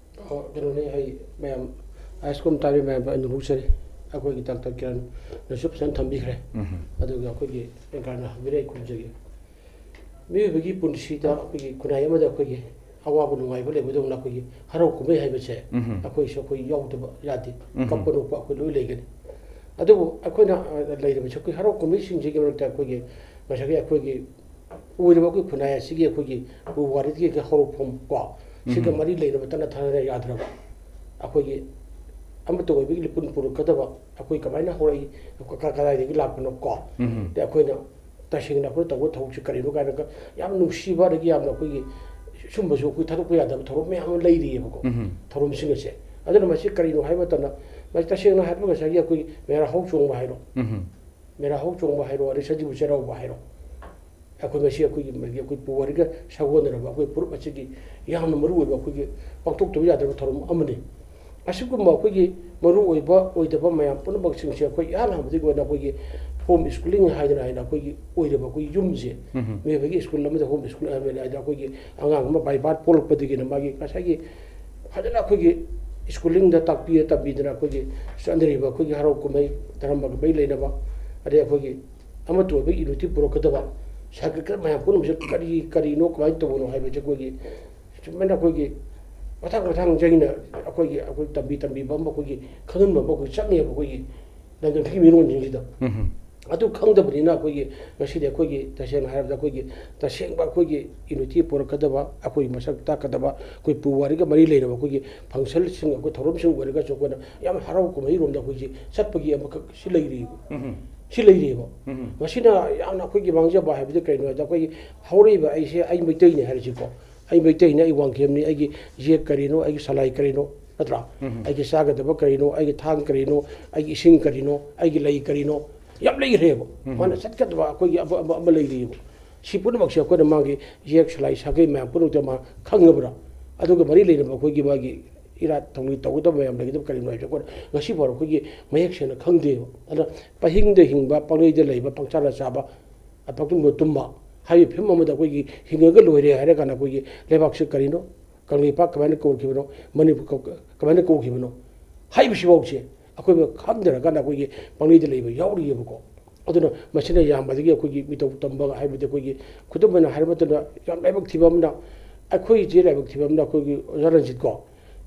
ꯑꯣ, ꯀꯩꯅꯣꯅꯦ, ꯑꯩ ꯃꯌꯥꯝ ꯑꯥꯏꯁ ꯀ꯭ꯔꯤꯝ ꯇꯥꯔꯤ ꯃꯌꯥꯝꯗꯣ ꯑꯩ ꯅꯣꯛꯆꯔꯤ꯫ ꯑꯩꯈꯣꯏꯒꯤ ꯗꯥꯛꯇꯔ ꯀꯤꯔꯟꯅꯁꯨ ꯐꯖꯅ ꯊꯝꯕꯤꯈ꯭ꯔꯦ꯫ ꯎꯝ꯫ ꯑꯗꯨꯒ ꯑꯩꯈꯣꯏꯒꯤ ꯑꯦꯡꯀꯔꯅ ꯍꯪꯕꯤꯔꯦ, ꯑꯩ ꯈꯨꯝꯖꯒꯦ꯫ ꯃꯤꯑꯣꯏꯕꯒꯤ ꯄꯨꯟꯁꯤꯗ ꯑꯩꯈꯣꯏꯒꯤ ꯈꯨꯟꯅꯥꯏ ꯑꯃꯗ ꯑꯩꯈꯣꯏꯒꯤ ꯑꯋꯥꯕ ꯅꯨꯡꯉꯥꯏꯕ ꯂꯩꯕꯗꯧꯅ ꯑꯩꯈꯣꯏꯒꯤ ꯍꯔꯥꯎ ꯀꯨꯝꯍꯩ ꯍꯥꯏꯕꯁꯦ ꯎꯝ꯫ ꯑꯩꯈꯣꯏꯁꯨ ꯑꯩꯈꯣꯏ ꯌꯥꯎꯗꯕ ꯌꯥꯗꯦ꯫ ꯎꯝ꯫ ꯀꯞꯄ ꯅꯣꯛꯄ ꯑꯩꯈꯣꯏ ꯂꯣꯏ ꯂꯩꯒꯅꯤ꯫ ꯑꯗꯨꯕꯨ ꯑꯩꯈꯣꯏꯅ, ꯑ, ꯂꯩꯔꯤꯕꯁꯦ ꯑꯩꯈꯣꯏ ꯍꯔꯥꯎ ꯀꯨꯝꯍꯩꯁꯤꯡꯁꯤꯒꯤ ꯃꯔꯛꯇ ꯑꯩꯈꯣꯏꯒꯤ ꯉꯁꯥꯏꯒꯤ ꯑꯩꯈꯣꯏꯒꯤ ꯑꯣꯏꯔꯤꯕ ꯑꯩꯈꯣꯏ ꯈꯨꯟꯅꯥꯏ ꯑꯁꯤꯒꯤ ꯑꯩꯈꯣꯏꯒꯤ ꯄꯨꯋꯥꯔꯤꯗꯒꯤ ꯍꯧꯔꯛꯐꯝ ꯀꯣ, ꯁꯤꯒ ꯎꯝ꯫ ꯃꯔꯤ ꯂꯩꯅꯕ ꯇꯠꯅ ꯊꯥꯅ ꯌꯥꯗ꯭ꯔꯕ ꯑꯩꯈꯣꯏꯒꯤ ꯑꯃꯠꯇ ꯑꯣꯏꯕꯒꯤ ꯂꯤꯄꯨꯟ ꯄꯨꯔꯛꯀꯗꯕ, ꯑꯩꯈꯣꯏ ꯀꯃꯥꯏꯅ ꯍꯧꯔꯛꯏ, ꯀ-, ꯀ-, ꯀꯗꯥꯏꯗꯒꯤ ꯂꯥꯛꯄꯅꯣ ꯀꯣ? ꯎꯝ꯫ ꯑꯗꯩ ꯑꯩꯈꯣꯏꯅ ꯇꯁꯦꯡꯅ ꯑꯩꯈꯣꯏꯅ ꯇꯧꯕ ꯊꯕꯛꯁꯤ ꯀꯔꯤꯅꯣ ꯀꯥꯏꯅꯒ ꯌꯥꯝ ꯅꯨꯡꯁꯤꯕ, ꯑꯗꯒꯤ ꯌꯥꯝꯅ ꯑꯩꯈꯣꯏꯒꯤ ꯁꯨꯝꯕꯁꯨ ꯑꯩꯈꯣꯏ ꯊꯥꯗꯣꯛꯄ ꯌꯥꯗꯕ ꯊꯧꯔꯝ ꯃꯌꯥꯝ ꯑꯃ ꯂꯩꯔꯤꯑꯕꯀꯣ, ꯎꯝ꯫ ꯊꯧꯔꯝꯁꯤꯡ ꯑꯁꯦ꯫ ꯑꯗꯨꯅ ꯃꯁꯤ ꯀꯔꯤꯅꯣ ꯍꯥꯏꯕ ꯃꯇꯝꯗ, ꯃꯁꯤ ꯇꯁꯦꯡꯅ ꯍꯥꯏꯔꯕ ꯉꯁꯥꯏꯒꯤ ꯑꯩꯈꯣꯏ ꯃꯦꯔꯥ ꯍꯧ ꯆꯣꯡꯕ ꯍꯥꯏꯔꯣ, ꯎꯝ꯫ ꯃꯦꯔꯥ ꯍꯧ ꯆꯣꯡꯕ ꯍꯥꯏꯔꯣ, ꯑꯗꯩ ꯁꯖꯤꯕꯨ ꯆꯩꯔꯥꯎꯕ ꯍꯥꯏꯔꯣ, ꯑꯩꯈꯣꯏ ꯃꯁꯤ ꯑꯩꯈꯣꯏꯒꯤ, ꯑꯩꯈꯣꯏ ꯄꯨꯋꯥꯔꯤꯒ ꯁꯥꯒꯣꯟꯅꯔꯕ ꯑꯩꯈꯣꯏ ꯐꯨꯔꯨꯞ ꯑꯁꯤꯒꯤ ꯌꯥꯝꯅ ꯃꯔꯨ ꯑꯣꯏꯕ, ꯑꯩꯈꯣꯏꯒꯤ ꯄꯥꯡꯊꯣꯛꯇꯕ ꯌꯥꯗ꯭ꯔꯕ ꯊꯧꯔꯝ ꯑꯃꯅꯤ꯫ ꯑꯁꯤꯒꯨꯝꯕ ꯑꯩꯈꯣꯏꯒꯤ ꯃꯔꯨ ꯑꯣꯏꯕ ꯑꯣꯏꯗꯕ ꯃꯌꯥꯝ ꯄꯨꯝꯅꯃꯛꯁꯤꯡꯁꯦ ꯑꯩꯈꯣꯏ ꯏꯍꯥꯟ ꯍꯥꯟꯕꯗꯒꯤ ꯑꯣꯏꯅ ꯑꯩꯈꯣꯏꯒꯤ ꯍꯣꯝ ꯁ꯭ꯀꯨꯂꯤꯡ ꯍꯥꯏꯗꯅ, ꯍꯥꯏꯅ ꯑꯩꯈꯣꯏꯒꯤ ꯑꯣꯏꯔꯕ ꯑꯩꯈꯣꯏꯒꯤ ꯌꯨꯝꯁꯦ, ꯎꯝ꯫ ꯃꯤꯑꯣꯏꯕꯒꯤ ꯁ꯭ꯀꯨꯜ ꯑꯃꯗ ꯍꯣꯝ ꯁ꯭ꯀꯨꯜ ꯍꯥꯏꯕ ꯂꯩ꯫ ꯍꯥꯏꯗꯤ ꯑꯩꯈꯣꯏꯒꯤ ꯑꯉꯥꯡ ꯑꯃ ꯕꯥꯏ ꯕꯥꯔꯠ ꯄꯣꯛꯂꯛꯄꯗꯒꯤꯅ ꯃꯥꯒꯤ ꯉꯁꯥꯏꯒꯤ ꯐꯖꯅ ꯑꯩꯈꯣꯏꯒꯤ ꯁ꯭ꯀꯨꯂꯤꯡꯗ ꯇꯥꯛꯄꯤꯔ ꯇꯝꯕꯤꯗꯅ ꯑꯩꯈꯣꯏꯒꯤ ꯆꯠꯅꯔꯤꯕ ꯑꯩꯈꯣꯏꯒꯤ ꯍꯔꯥꯎ ꯀꯨꯝꯍꯩ, ꯙꯔꯃꯒ ꯃꯔꯤ ꯂꯩꯅꯕ, ꯑꯗꯩ ꯑꯩꯈꯣꯏꯒꯤ ꯑꯃꯠꯇ ꯑꯣꯏꯕ ꯌꯨꯅꯤꯇꯤ ꯄꯨꯔꯛꯀꯗꯕ, ꯁꯥꯏꯀ꯭ꯔꯦꯇꯔꯤ ꯃꯌꯥꯝ ꯄꯨꯝꯅꯃꯛꯁꯦ ꯀꯔꯤ ꯀꯔꯤꯅꯣ, ꯀꯃꯥꯏꯅ ꯇꯧꯕꯅꯣ ꯍꯥꯏꯕꯁꯦ ꯑꯩꯈꯣꯏꯒꯤ ꯁꯨꯃꯥꯏꯅ ꯑꯩꯈꯣꯏꯒꯤ ꯃꯊꯪ ꯃꯊꯪ ꯆꯍꯤꯅ ꯑꯩꯈꯣꯏꯒꯤ, ꯑꯩꯈꯣꯏ ꯇꯝꯕꯤ ꯇꯝꯕꯤꯕ ꯑꯃ ꯑꯩꯈꯣꯏꯒꯤ ꯈꯪꯍꯟꯕ ꯑꯃ ꯑꯩꯈꯣꯏ ꯆꯪꯉꯦꯕ ꯑꯩꯈꯣꯏꯒꯤ ꯂꯝꯗꯝꯁꯤꯒꯤ ꯃꯤꯔꯣꯟꯁꯤꯡꯁꯤꯗ꯫ ꯎꯝ꯫ ꯑꯗꯨ ꯈꯪꯗꯕꯅꯤꯅ ꯑꯩꯈꯣꯏꯒꯤ ꯉꯁꯤꯗꯤ ꯑꯩꯈꯣꯏꯒꯤ ꯇꯁꯦꯡꯅ ꯍꯥꯏꯔꯕꯗ ꯑꯩꯈꯣꯏꯒꯤ ꯇꯁꯦꯡꯕ ꯑꯩꯈꯣꯏꯒꯤ ꯌꯨꯅꯤꯇꯤ ꯄꯨꯔꯛꯀꯗꯕ, ꯑꯩꯈꯣꯏ ꯃꯁꯛ ꯇꯥꯛꯀꯗꯕ, ꯑꯩꯈꯣꯏ ꯄꯨꯋꯥꯔꯤꯒ ꯃꯔꯤ ꯂꯩꯅꯕ ꯑꯩꯈꯣꯏꯒꯤ ꯐꯪꯁꯟꯁꯤꯡ, ꯑꯩꯈꯣꯏ ꯊꯧꯔꯝꯁꯤꯡ ꯑꯣꯏꯔꯒꯁꯨ ꯑꯩꯈꯣꯏꯅ ꯌꯥꯝ ꯍꯔꯥꯎ ꯀꯨꯝꯍꯩꯔꯣꯝꯗ ꯑꯩꯈꯣꯏꯁꯤ ꯆꯠꯄꯒꯤ ꯑꯃꯈꯛ ꯁꯤ ꯂꯩꯔꯤꯕ꯫ ꯎꯝ꯫ ꯁꯤ ꯂꯩꯔꯤꯕ꯫ ꯎꯝ꯫ ꯃꯁꯤꯅ ꯌꯥꯝꯅ ꯑꯩꯈꯣꯏꯒꯤ ꯃꯥꯡꯖꯕ ꯍꯥꯏꯕꯗꯤ ꯀꯔꯤꯅꯣ ꯍꯥꯏꯕꯗ, ꯑꯩꯈꯣꯏꯒꯤ ꯍꯧꯔꯛꯏꯕ ꯑꯩꯁꯦ, ꯑꯩ ꯃꯩꯇꯩꯅꯤ ꯍꯥꯏꯔꯁꯤꯀꯣ, ꯑꯩ ꯃꯩꯇꯩꯅꯤ, ꯑꯩ ꯋꯥꯡꯈꯦꯝꯅꯤ, ꯑꯩꯒꯤ ꯌꯦꯛ ꯀꯔꯤꯅꯣ, ꯑꯩꯒꯤ ꯁꯂꯥꯏ ꯀꯔꯤꯅꯣ, ꯅꯠꯇ꯭ꯔꯥ? ꯎꯝ꯫ ꯑꯩꯒꯤ ꯆꯥꯒꯗꯕ ꯀꯔꯤꯅꯣ, ꯑꯩꯒꯤ ꯊꯥꯡ ꯀꯔꯤꯅꯣ, ꯑꯩꯒꯤ ꯏꯁꯤꯡ ꯀꯔꯤꯅꯣ, ꯑꯩꯒꯤ ꯂꯩ ꯀꯔꯤꯅꯣ, ꯌꯥꯝ ꯂꯩꯈ꯭ꯔꯦꯕ꯫ ꯎꯝ꯫ ꯃꯥꯅ ꯆꯠꯀꯗꯕ ꯑꯩꯈꯣꯏꯒꯤ ꯑꯃ, ꯑꯃ, ꯑꯃ ꯂꯩꯔꯤꯕ꯫ ꯁꯤ ꯄꯨꯝꯅꯃꯛꯁꯦ ꯑꯩꯈꯣꯏꯅ ꯃꯥꯒꯤ ꯌꯦꯛ ꯁꯂꯥꯏ ꯁꯥꯒꯩ ꯃꯌꯥꯝ ꯄꯨꯝꯅꯃꯛꯇ ꯃꯥ ꯈꯪꯉꯕ꯭ꯔꯥ? ꯑꯗꯨꯒ ꯃꯔꯤ ꯂꯩꯅꯕ ꯑꯩꯈꯣꯏꯒꯤ ꯃꯥꯒꯤ ꯏꯔꯥꯠ ꯊꯧꯅꯤ ꯇꯧꯒꯗꯕ ꯃꯌꯥꯝ ꯂꯩꯒꯗꯕ ꯀꯔꯤꯅꯣ ꯍꯥꯏꯕꯁꯦ ꯑꯩꯈꯣꯏꯅ ꯉꯁꯤ ꯐꯥꯎꯕ ꯑꯩꯈꯣꯏꯒꯤ ꯃꯌꯦꯛ ꯁꯦꯡꯅ ꯈꯪꯗꯦꯕ꯫ ꯑꯗꯨꯅ ꯄꯍꯤꯡꯗ ꯍꯤꯡꯕ, ꯄꯪꯂꯩꯗ ꯂꯩꯕ, ꯄꯪꯆꯥꯗ ꯆꯥꯕ, ꯄꯪꯇꯨꯝꯗ ꯇꯨꯝꯕ ꯍꯥꯏꯕ ꯐꯤꯕꯝ ꯑꯃꯗ ꯑꯩꯈꯣꯏꯒꯤ ꯍꯤꯡꯉꯒ ꯂꯣꯏꯔꯦ ꯍꯥꯏꯔ ꯀꯥꯟꯗ ꯑꯩꯈꯣꯏꯒꯤ ꯂꯩꯕꯥꯛꯁꯦ ꯀꯔꯤꯅꯣ? ꯀꯪꯂꯩꯄꯥꯛ ꯀꯃꯥꯏꯅ ꯀꯧꯈꯤꯕꯅꯣ? ꯃꯅꯤꯄꯨꯔ ꯀ-, ꯀꯃꯥꯏꯅ ꯀꯧꯈꯤꯕꯅꯣ? ꯍꯥꯏꯕꯁꯤꯐꯥꯎꯁꯦ ꯑꯩꯈꯣꯏ ꯈꯪꯗꯔꯀꯥꯟꯗ ꯑꯩꯈꯣꯏꯒꯤ ꯄꯪꯂꯩꯗ ꯂꯩꯕ ꯌꯥꯎꯔꯤꯑꯕꯀꯣ꯫ ꯑꯗꯨꯅ ꯃꯁꯤꯅ ꯌꯥꯝꯕꯗꯒꯤ ꯑꯩꯈꯣꯏꯒꯤ ꯃꯤꯇꯧ ꯇꯝꯕ ꯍꯥꯏꯕꯗꯤ ꯑꯩꯈꯣꯏꯒꯤ, ꯈꯨꯗꯝ ꯑꯣꯏꯅ ꯍꯥꯏꯔ ꯃꯇꯝꯗ, ꯌꯥꯝ ꯂꯥꯏꯕꯛ ꯊꯤꯕ ꯑꯃꯅ, ꯑꯩꯈꯣꯏꯁꯦ ꯂꯥꯏꯕꯛ ꯊꯤꯕ ꯑꯃꯅ ꯑꯩꯈꯣꯏꯒꯤ ꯑꯣꯖꯥ ꯔꯟꯖꯤꯠ ꯀꯣ,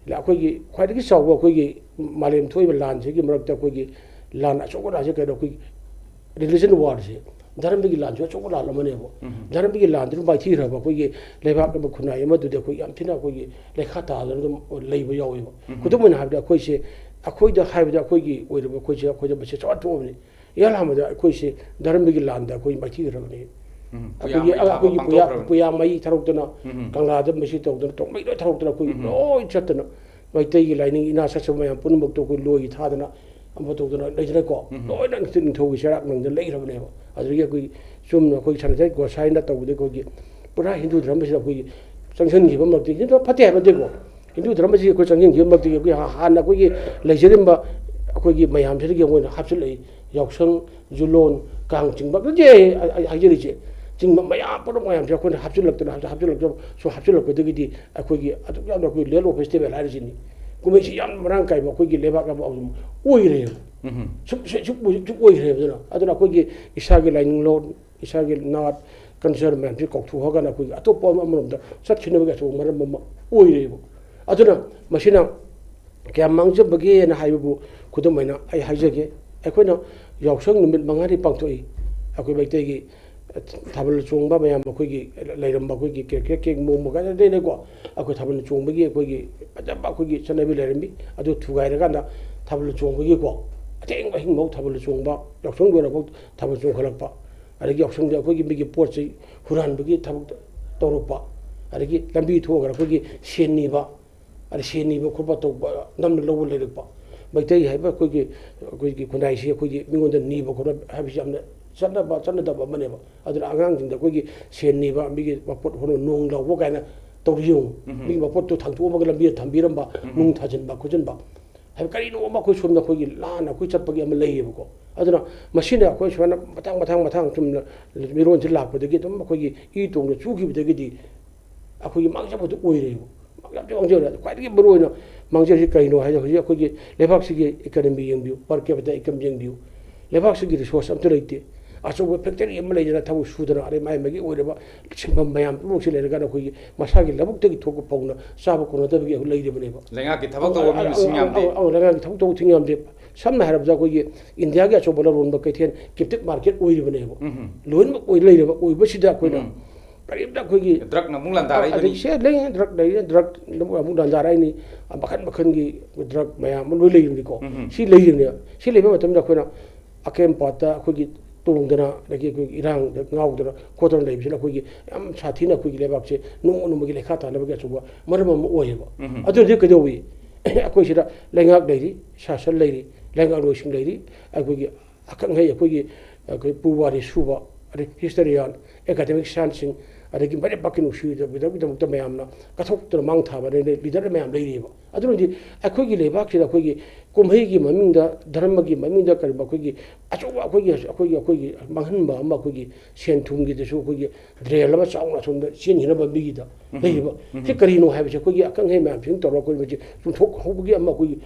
ꯑꯩꯈꯣꯏꯒꯤ ꯈ꯭ꯋꯥꯏꯗꯒꯤ ꯆꯥꯎꯕ ꯑꯩꯈꯣꯏꯒꯤ ꯃꯥꯂꯦꯝ ꯊꯣꯛꯏꯕ ꯂꯥꯟꯁꯤꯒꯤ ꯃꯔꯛꯇ ꯑꯩꯈꯣꯏꯒꯤ ꯂꯥꯟ ꯑꯆꯧꯕ ꯂꯥꯟꯁꯦ ꯀꯩꯅꯣ, ꯑꯩꯈꯣꯏ religion war ꯁꯦ, ꯙꯔꯃꯒꯤ ꯂꯥꯟꯁꯨ ꯑꯆꯧꯕ ꯂꯥꯟ ꯑꯃꯅꯦꯕ꯫ ꯎꯝ꯫ ꯙꯔꯃꯒꯤ ꯂꯥꯟꯗꯨꯅ ꯃꯥꯏꯊꯤꯈ꯭ꯔꯕ ꯑꯩꯈꯣꯏꯒꯤ ꯂꯩꯕꯥꯛ ꯑꯃ, ꯈꯨꯟꯅꯥꯏ ꯑꯃꯗꯨꯗꯤ ꯑꯩꯈꯣꯏ ꯌꯥꯝ ꯊꯤꯅ ꯑꯩꯈꯣꯏꯒꯤ ꯂꯩꯈꯥ ꯇꯥꯗꯅ ꯑꯗꯨꯝ ꯂꯩꯕ ꯌꯥꯎꯋꯦꯕ꯫ ꯎꯝ꯫ ꯈꯨꯗꯝ ꯑꯣꯏꯅ ꯍꯥꯏꯔꯕꯗ ꯑꯩꯈꯣꯏꯁꯦ ꯑꯩꯈꯣꯏꯗ ꯍꯥꯏꯕꯗ ꯑꯩꯈꯣꯏꯒꯤ ꯑꯣꯏꯔꯤꯕ ꯑꯩꯈꯣꯏꯁꯦ, ꯑꯩꯈꯣꯏꯗ ꯃꯁꯤ ꯆꯥꯎꯈꯠ ꯊꯣꯛꯑꯕꯅꯤ꯫ ꯏꯍꯥꯟ ꯍꯥꯟꯕꯗ ꯑꯩꯈꯣꯏꯁꯦ ꯙꯔꯃꯒꯤ ꯂꯥꯟꯗ ꯑꯩꯈꯣꯏ ꯃꯥꯏꯊꯤꯈ꯭ꯔꯕꯅꯤ꯫ ꯎꯝ, ꯄꯨꯌꯥ ꯑꯩꯈꯣꯏꯒꯤ ꯃꯩ ꯊꯥꯕ ꯑꯩꯈꯣꯏꯒꯤ ꯄꯨꯌꯥ ꯄꯥꯡꯊꯣꯛꯈ꯭ꯔꯕꯅꯤ꯫ ꯄꯨꯌꯥ ꯃꯩ ꯊꯥꯔꯛꯇꯅ, ꯎꯝ꯫ ꯀꯪꯂꯥꯗ ꯃꯁꯤ ꯇꯧꯗꯅ, ꯇꯣꯡꯃꯩ ꯂꯣꯏ ꯊꯥꯔꯛꯇꯅ ꯑꯩꯈꯣꯏ ꯎꯝ꯫ ꯂꯣꯏ ꯆꯠꯇꯅ, ꯃꯩꯇꯩꯒꯤ ꯂꯥꯏꯅꯤꯡ ꯏꯅꯥ ꯆꯠꯆꯕ ꯃꯌꯥꯝ ꯄꯨꯝꯅꯃꯛꯇꯣ ꯑꯩꯈꯣꯏ ꯂꯣꯏꯒꯤ ꯊꯥꯗꯅ ꯑꯃ ꯇꯧꯗꯅ ꯂꯩꯗꯅꯀꯣ꯫ ꯎꯝ꯫ ꯂꯣꯏꯅ ꯅꯤꯡꯊꯧꯒꯤ ꯆꯩꯔꯥꯛ ꯅꯪꯗꯅ ꯂꯩꯈ꯭ꯔꯕꯅꯦꯕ꯫ ꯑꯗꯨꯗꯒꯤ ꯑꯩꯈꯣꯏ ꯆꯨꯝꯅ ꯑꯩꯈꯣꯏ ꯁꯅꯥꯇꯟ ꯒꯣꯁꯥꯏꯅ ꯇꯧꯕꯗꯒꯤ ꯑꯩꯈꯣꯏꯒꯤ ꯄꯨꯔꯥ ꯍꯤꯟꯗꯨ ꯙꯔꯃꯁꯤꯗ ꯑꯩꯈꯣꯏꯒꯤ ꯆꯪꯁꯤꯟꯈꯤꯕ ꯃꯛꯇꯤ, ꯍꯤꯟꯗꯨ ꯐꯠꯇꯦ ꯍꯥꯏꯕ ꯅꯠꯇꯦꯀꯣ, ꯍꯤꯟꯗꯨ ꯙꯔꯃꯁꯤ ꯑꯩꯈꯣꯏ ꯆꯪꯁꯤꯟꯈꯤꯕꯃꯛꯇꯒꯤ ꯑꯩꯈꯣꯏ ꯍꯥ-, ꯍꯥꯟꯅ ꯑꯩꯈꯣꯏꯒꯤ ꯂꯩꯖꯔꯝꯕ ꯑꯩꯈꯣꯏꯒꯤ ꯃꯌꯥꯝꯁꯤꯗꯒꯤ ꯑꯩꯈꯣꯏꯅ ꯍꯥꯞꯆꯤꯜꯂꯛꯏ꯫ ꯌꯥꯎꯁꯪ, ꯖꯨꯂꯣꯟ, ꯀꯥꯡ ꯆꯤꯡꯕ, ꯅꯠꯇꯦ ꯑꯩ, ꯑꯩ, ꯑꯩ ꯍꯥꯏꯖꯔꯤꯁꯦ, ꯆꯤꯡꯕ ꯃꯌꯥꯝ ꯄꯨꯝꯅꯃꯛ ꯃꯌꯥꯝꯁꯦ ꯑꯩꯈꯣꯏꯅ ꯍꯥꯞꯆꯤꯜꯂꯛꯇꯅ, ꯍꯥꯞꯆꯤꯜꯂꯛꯇꯅ, ꯁꯨꯝ ꯍꯥꯞꯆꯤꯜꯂꯛꯄꯗꯒꯤꯗꯤ ꯑꯩꯈꯣꯏꯒꯤ ꯑꯗꯨꯛ ꯌꯥꯝꯅ ꯑꯩꯈꯣꯏ ꯂꯦꯂꯣ ꯐꯦꯁꯇꯤꯚꯦꯜ ꯍꯥꯏꯔꯤꯁꯤꯅꯤ, ꯀꯨꯝꯍꯩꯁꯤ ꯌꯥꯝ ꯃꯔꯥꯡ ꯀꯥꯏꯕ ꯑꯩꯈꯣꯏꯒꯤ ꯂꯩꯕꯥꯛ ꯑꯃ ꯑꯗꯨꯝ ꯑꯣꯏꯔꯦꯕ꯫ ꯎꯝ꯫ ꯁꯨꯝ, ꯁꯨꯝ, ꯁꯨꯝ, ꯁꯨꯝ ꯑꯣꯏꯈ꯭ꯔꯦꯕ꯫ ꯑꯗꯨꯅ, ꯑꯗꯨꯅ ꯑꯩꯈꯣꯏꯒꯤ ꯏꯁꯥꯒꯤ ꯂꯥꯏꯅꯤꯡꯂꯣꯟ, ꯏꯁꯥꯒꯤ ꯅꯥꯠ, ꯀꯜꯆꯔ ꯃꯌꯥꯝꯁꯤ ꯀꯥꯎꯊꯣꯛꯑꯒꯅ ꯑꯩꯈꯣꯏꯒꯤ ꯑꯇꯣꯞꯄ ꯑꯃ-, ꯑꯃꯔꯣꯝꯗ ꯆꯠꯈꯤꯅꯕꯒꯤ ꯑꯆꯧꯕ ꯃꯔꯝ ꯑꯃ ꯑꯣꯏꯔꯦꯕ꯫ ꯑꯗꯨꯅ ꯃꯁꯤꯅ ꯀꯌꯥꯝ ꯃꯥꯡꯖꯕꯒꯦꯅ ꯍꯥꯏꯕꯕꯨ ꯈꯨꯗꯝ ꯑꯣꯏꯅ ꯑꯩ ꯍꯥꯏꯖꯒꯦ꯫ ꯑꯩꯈꯣꯏꯅ ꯌꯥꯎꯁꯪ ꯅꯨꯃꯤꯠ ꯃꯉꯥꯅꯤ ꯄꯥꯡꯊꯣꯛꯏ꯫ ꯑꯩꯈꯣꯏ ꯃꯩꯇꯩꯒꯤ ꯊꯥꯕꯜ ꯆꯣꯡꯕ ꯃꯌꯥꯝ, ꯑꯩꯈꯣꯏꯒꯤ ꯂꯩꯔꯝꯕ ꯑꯩꯈꯣꯏꯒꯤ ꯀꯦꯛ, ꯀꯦꯛ, ꯀꯦꯛ ꯃꯣꯃꯣ ꯀꯥꯏꯅ ꯂꯩꯅꯩꯀꯣ꯫ ꯑꯩꯈꯣꯏ ꯊꯥꯕꯜ ꯆꯣꯡꯕꯒꯤ ꯑꯩꯈꯣꯏꯒꯤ ꯐꯖꯕ ꯑꯩꯈꯣꯏꯒꯤ ꯆꯠꯅꯕꯤ ꯂꯩꯔꯝꯃꯤ꯫ ꯑꯗꯨ ꯊꯨꯒꯥꯏꯔꯀꯥꯟꯗ ꯊꯥꯕꯜ ꯆꯣꯡꯕꯒꯤꯀꯣ, ꯑꯊꯦꯡꯕ ꯑꯍꯤꯡꯐꯥꯎ ꯊꯥꯕꯜ ꯆꯣꯡꯕ, ꯌꯥꯎꯁꯪ ꯂꯣꯏꯔꯐꯥꯎ ꯊꯥꯕꯜ ꯆꯣꯡꯈꯠꯂꯛꯄ, ꯑꯗꯒꯤ ꯌꯥꯎꯁꯪꯗ ꯑꯩꯈꯣꯏꯒꯤ ꯃꯤꯒꯤ ꯄꯣꯠ ꯆꯩ ꯍꯨꯔꯥꯟꯕꯒꯤ ꯊꯕꯛ ꯇꯧꯔꯛꯄ, ꯑꯗꯒꯤ ꯂꯝꯕꯤ ꯊꯣꯛꯑꯒ ꯑꯩꯈꯣꯏꯒꯤ ꯁꯦꯟ ꯅꯤꯕ, ꯑꯗꯩ ꯁꯦꯟ ꯅꯤꯕ ꯈꯣꯠꯄ ꯇꯧꯕ, ꯅꯝꯅ ꯂꯧꯕ ꯂꯩꯔꯛꯄ꯫ ꯃꯩꯇꯩ ꯍꯥꯏꯕ ꯑꯩꯈꯣꯏꯒꯤ, ꯑꯩꯈꯣꯏꯒꯤ ꯈꯨꯟꯅꯥꯏꯁꯤ ꯑꯩꯈꯣꯏꯒꯤ ꯃꯤꯉꯣꯟꯗ ꯅꯤꯕ ꯈꯣꯠꯄ ꯍꯥꯏꯕꯁꯤ ꯌꯥꯝꯅ ꯆꯠꯅꯕ, ꯆꯠꯅꯗꯕ ꯑꯃꯅꯦꯕ꯫ ꯑꯗꯨꯅ ꯑꯉꯥꯡꯁꯤꯡꯗ ꯑꯩꯈꯣꯏꯒꯤ ꯁꯦꯟ ꯅꯤꯕ, ꯃꯤꯒꯤ ꯃꯄꯣꯠ ꯍꯣꯔꯣ ꯅꯣꯡ ꯂꯧꯕ ꯀꯥꯏꯅ ꯇꯧꯔꯤ ꯌꯦꯡꯉꯨ꯫ ꯎꯝ꯫ ꯃꯤꯒꯤ ꯃꯄꯣꯠꯇꯨ ꯊꯥꯡꯇꯣꯛꯑꯝꯃꯒ ꯂꯝꯕꯤꯗ ꯊꯝꯕꯤꯔꯝꯕ, ꯎꯝ꯫ ꯅꯨꯡ ꯊꯥꯖꯤꯟꯕ ꯈꯣꯠꯆꯤꯟꯕ꯫ ꯍꯥꯏꯕ ꯀꯔꯤꯅꯣ ꯑꯃ ꯑꯩꯈꯣꯏ ꯁꯣꯝꯗ ꯑꯩꯈꯣꯏꯒꯤ ꯂꯥꯟꯅ ꯑꯩꯈꯣꯏ ꯆꯠꯄꯒꯤ ꯑꯃ ꯂꯩꯌꯦꯕꯀꯣ꯫ ꯑꯗꯨꯅ ꯃꯁꯤꯅ ꯑꯩꯈꯣꯏ ꯁꯨꯃꯥꯏꯅ ꯃꯊꯪ, ꯃꯊꯪ, ꯃꯊꯪ ꯆꯨꯝꯅ ꯃꯤꯔꯣꯟꯁꯤ ꯂꯥꯛꯄꯗꯒꯤ ꯑꯗꯨꯝ ꯑꯩꯈꯣꯏꯒꯤ ꯏ ꯇꯣꯡꯅ ꯆꯨꯈꯤꯕꯗꯤ ꯃꯥꯡꯖꯕꯗꯨ ꯑꯣꯏꯔꯦꯕ꯫ ꯌꯥꯝ ꯊꯤ ꯃꯥꯡꯖꯕ꯫ ꯈ꯭ꯋꯥꯏꯗꯒꯤ ꯃꯔꯨꯑꯣꯏꯅ ꯃꯥꯡꯖꯔꯤꯁꯤ ꯀꯔꯤꯅꯣ ꯍꯥꯏꯗ, ꯍꯧꯖꯤꯛ ꯑꯩꯈꯣꯏꯒꯤ ꯂꯩꯕꯥꯛꯁꯤꯒꯤ economy ꯌꯦꯡꯕꯤꯌꯨ, per capita income ꯌꯦꯡꯕꯤꯌꯨ꯫ ꯂꯩꯕꯥꯛꯁꯤꯒꯤ resource ꯑꯝꯇ ꯂꯩꯇꯦ꯫ ꯑꯆꯧꯕ factory ꯑꯃ ꯂꯩꯗꯅ ꯊꯕꯛ ꯁꯨꯗꯅ ꯑꯗꯩ ꯃꯥꯏ ꯃꯥꯏꯒꯤ ꯑꯣꯏꯔꯕ ꯁꯤꯟꯐꯝ ꯃꯌꯥꯝ ꯄꯨꯝꯅꯃꯛꯁꯤ ꯂꯩꯔꯀꯥꯟꯗ ꯑꯩꯈꯣꯏꯒꯤ ꯃꯁꯥꯒꯤ ꯂꯧꯕꯨꯛꯇꯒꯤ ꯊꯣꯛꯄ ꯐꯧꯅ ꯆꯥꯕ ꯀꯣꯟꯅꯗꯕꯒꯤ ꯑꯩꯈꯣꯏ ꯂꯩꯔꯤꯕꯅꯦꯕ꯫ ꯂꯩꯉꯥꯛꯀꯤ ꯊꯕꯛ ꯇꯧꯕ ꯃꯤ ꯃꯁꯤꯡ ꯌꯥꯝꯗꯦ꯫ ꯑꯧ, ꯑꯧ, ꯂꯩꯉꯥꯛꯀꯤ ꯊꯕꯛ ꯇꯧꯕ ꯃꯁꯤꯡ ꯌꯥꯝꯗꯦ꯫ ꯁꯝꯅ ꯍꯥꯏꯔꯕꯗ ꯑꯩꯈꯣꯏꯒꯤ ꯏꯟꯗꯤꯌꯥꯒꯤ ꯑꯆꯧꯕ ꯂꯂꯣꯟꯕ ꯀꯩꯊꯦꯜ captive market ꯑꯣꯏꯔꯤꯕꯅꯦꯕ꯫ ꯎꯝ꯫ ꯂꯣꯏꯅꯃꯛ ꯑꯣꯏ ꯂꯩꯔꯕ, ꯑꯣꯏꯕꯁꯤꯗ ꯑꯩꯈꯣꯏꯅ ꯎꯝ꯫ ꯀꯔꯤꯝꯇ ꯑꯩꯈꯣꯏꯒꯤ ꯗ꯭ꯔꯛꯅ ꯑꯃꯨꯛ ꯂꯥꯟꯗꯥꯔꯛꯏꯕꯅꯤ꯫ ꯑꯗꯒꯤ ꯁꯦ ꯂꯩ, ꯗ꯭ꯔꯛ ꯂꯩꯔꯦ, ꯗ꯭ꯔꯛ ꯑꯃꯨꯛ ꯂꯥꯟꯗꯥꯔꯛꯏꯅꯤ꯫ ꯃꯈꯟ ꯃꯈꯟꯒꯤ ꯗ꯭ꯔꯛ ꯃꯌꯥꯝ ꯑꯃ ꯂꯣꯏ ꯂꯩꯔꯤꯕꯅꯤꯀꯣ꯫ ꯎꯝ꯫ ꯁꯤ ꯂꯩꯔꯤꯕꯅꯦ꯫ ꯁꯤ ꯂꯩꯕ ꯃꯇꯝꯗ ꯑꯩꯈꯣꯏꯅ ꯑꯀꯦꯝ ꯄꯥꯠꯇ ꯑꯩꯈꯣꯏꯒꯤ ꯇꯣꯡꯗꯅ, ꯑꯗꯒꯤ ꯑꯩꯈꯣꯏꯒꯤ ꯏꯔꯥꯡꯗ ꯉꯥꯎꯗꯅ ꯈꯣꯠꯇꯅ ꯂꯩꯕꯁꯤꯅ ꯑꯩꯈꯣꯏꯒꯤ ꯌꯥꯝ ꯁꯥꯊꯤꯅ ꯑꯩꯈꯣꯏꯒꯤ ꯂꯩꯕꯥꯛꯁꯦ ꯅꯣꯡꯃ ꯅꯣꯡꯃꯒꯤ ꯂꯩꯈꯥ ꯇꯥꯅꯕꯒꯤ ꯑꯆꯧꯕ ꯃꯔꯝ ꯑꯃ ꯑꯣꯏꯌꯦꯕ꯫ ꯎꯝ꯫ ꯑꯗꯨꯅꯗꯤ ꯀꯩꯗꯧꯋꯤ? ꯑꯩꯈꯣꯏ ꯁꯤꯗ ꯂꯩꯉꯥꯛ ꯂꯩꯔꯤ, ꯁꯥꯁꯟ ꯂꯩꯔꯤ, ꯂꯩꯉꯥꯛꯂꯣꯏꯁꯤꯡ ꯂꯩꯔꯤ, ꯑꯩꯈꯣꯏꯒꯤ ꯑꯈꯪ ꯑꯍꯩ, ꯑꯩꯈꯣꯏꯒꯤ, ꯑꯩꯈꯣꯏ ꯄꯨꯋꯥꯔꯤ ꯁꯨꯕ, ꯑꯗꯩ ꯍꯤꯁꯇꯣꯔꯤꯌꯥꯟ, ꯑꯦꯀꯥꯗꯃꯤꯛ ꯁꯥꯏꯟꯁꯁꯤꯡ, ꯑꯗꯒꯤ ꯃꯥꯏꯔꯩ ꯄꯥꯛꯀꯤ ꯅꯨꯡꯁꯤꯗꯕꯒꯤꯗꯃꯛꯇ ꯃꯌꯥꯝꯅ ꯀꯠꯊꯣꯛꯇꯅ ꯃꯥꯡ ꯊꯥꯕ ꯂꯤꯗꯔ ꯃꯌꯥꯝ ꯂꯩꯔꯤꯑꯕ꯫ ꯑꯗꯨꯅꯗꯤ ꯑꯩꯈꯣꯏꯒꯤ ꯂꯩꯕꯥꯛꯁꯤꯗ ꯑꯩꯈꯣꯏꯒꯤ ꯀꯨꯝꯍꯩꯒꯤ ꯃꯃꯤꯡꯗ, ꯙꯔꯃꯒꯤ ꯃꯃꯤꯡꯗ, ꯀꯔꯤꯒꯨꯝꯕ ꯑꯩꯈꯣꯏꯒꯤ ꯑꯆꯧꯕ ꯑꯩꯈꯣꯏꯒꯤ, ꯑꯩꯈꯣꯏꯒꯤ, ꯑꯩꯈꯣꯏꯒꯤ ꯃꯥꯡꯍꯟꯕ ꯑꯃ, ꯑꯩꯈꯣꯏꯒꯤ ꯁꯦꯟ ꯊꯨꯝꯒꯤꯗꯁꯨ ꯑꯩꯈꯣꯏꯒꯤ ꯗ꯭ꯔꯦꯜ ꯑꯃ ꯆꯥꯎꯅ ꯑꯁꯣꯝꯗ ꯆꯦꯟꯈꯤꯅꯕ ꯃꯤꯒꯤꯗ ꯂꯩꯔꯤꯕ꯫ ꯁꯤ ꯀꯔꯤꯅꯣ ꯍꯥꯏꯕꯁꯦ ꯑꯩꯈꯣꯏꯒꯤ ꯑꯈꯪ ꯑꯍꯩ ꯃꯌꯥꯝꯁꯤꯡ ꯇꯧꯔꯒ ꯑꯩꯈꯣꯏ ꯃꯁꯤ ꯆꯨꯝꯊꯣꯛꯍꯧꯕꯒꯤ ꯑꯃ, ꯑꯩꯈꯣꯏꯒꯤ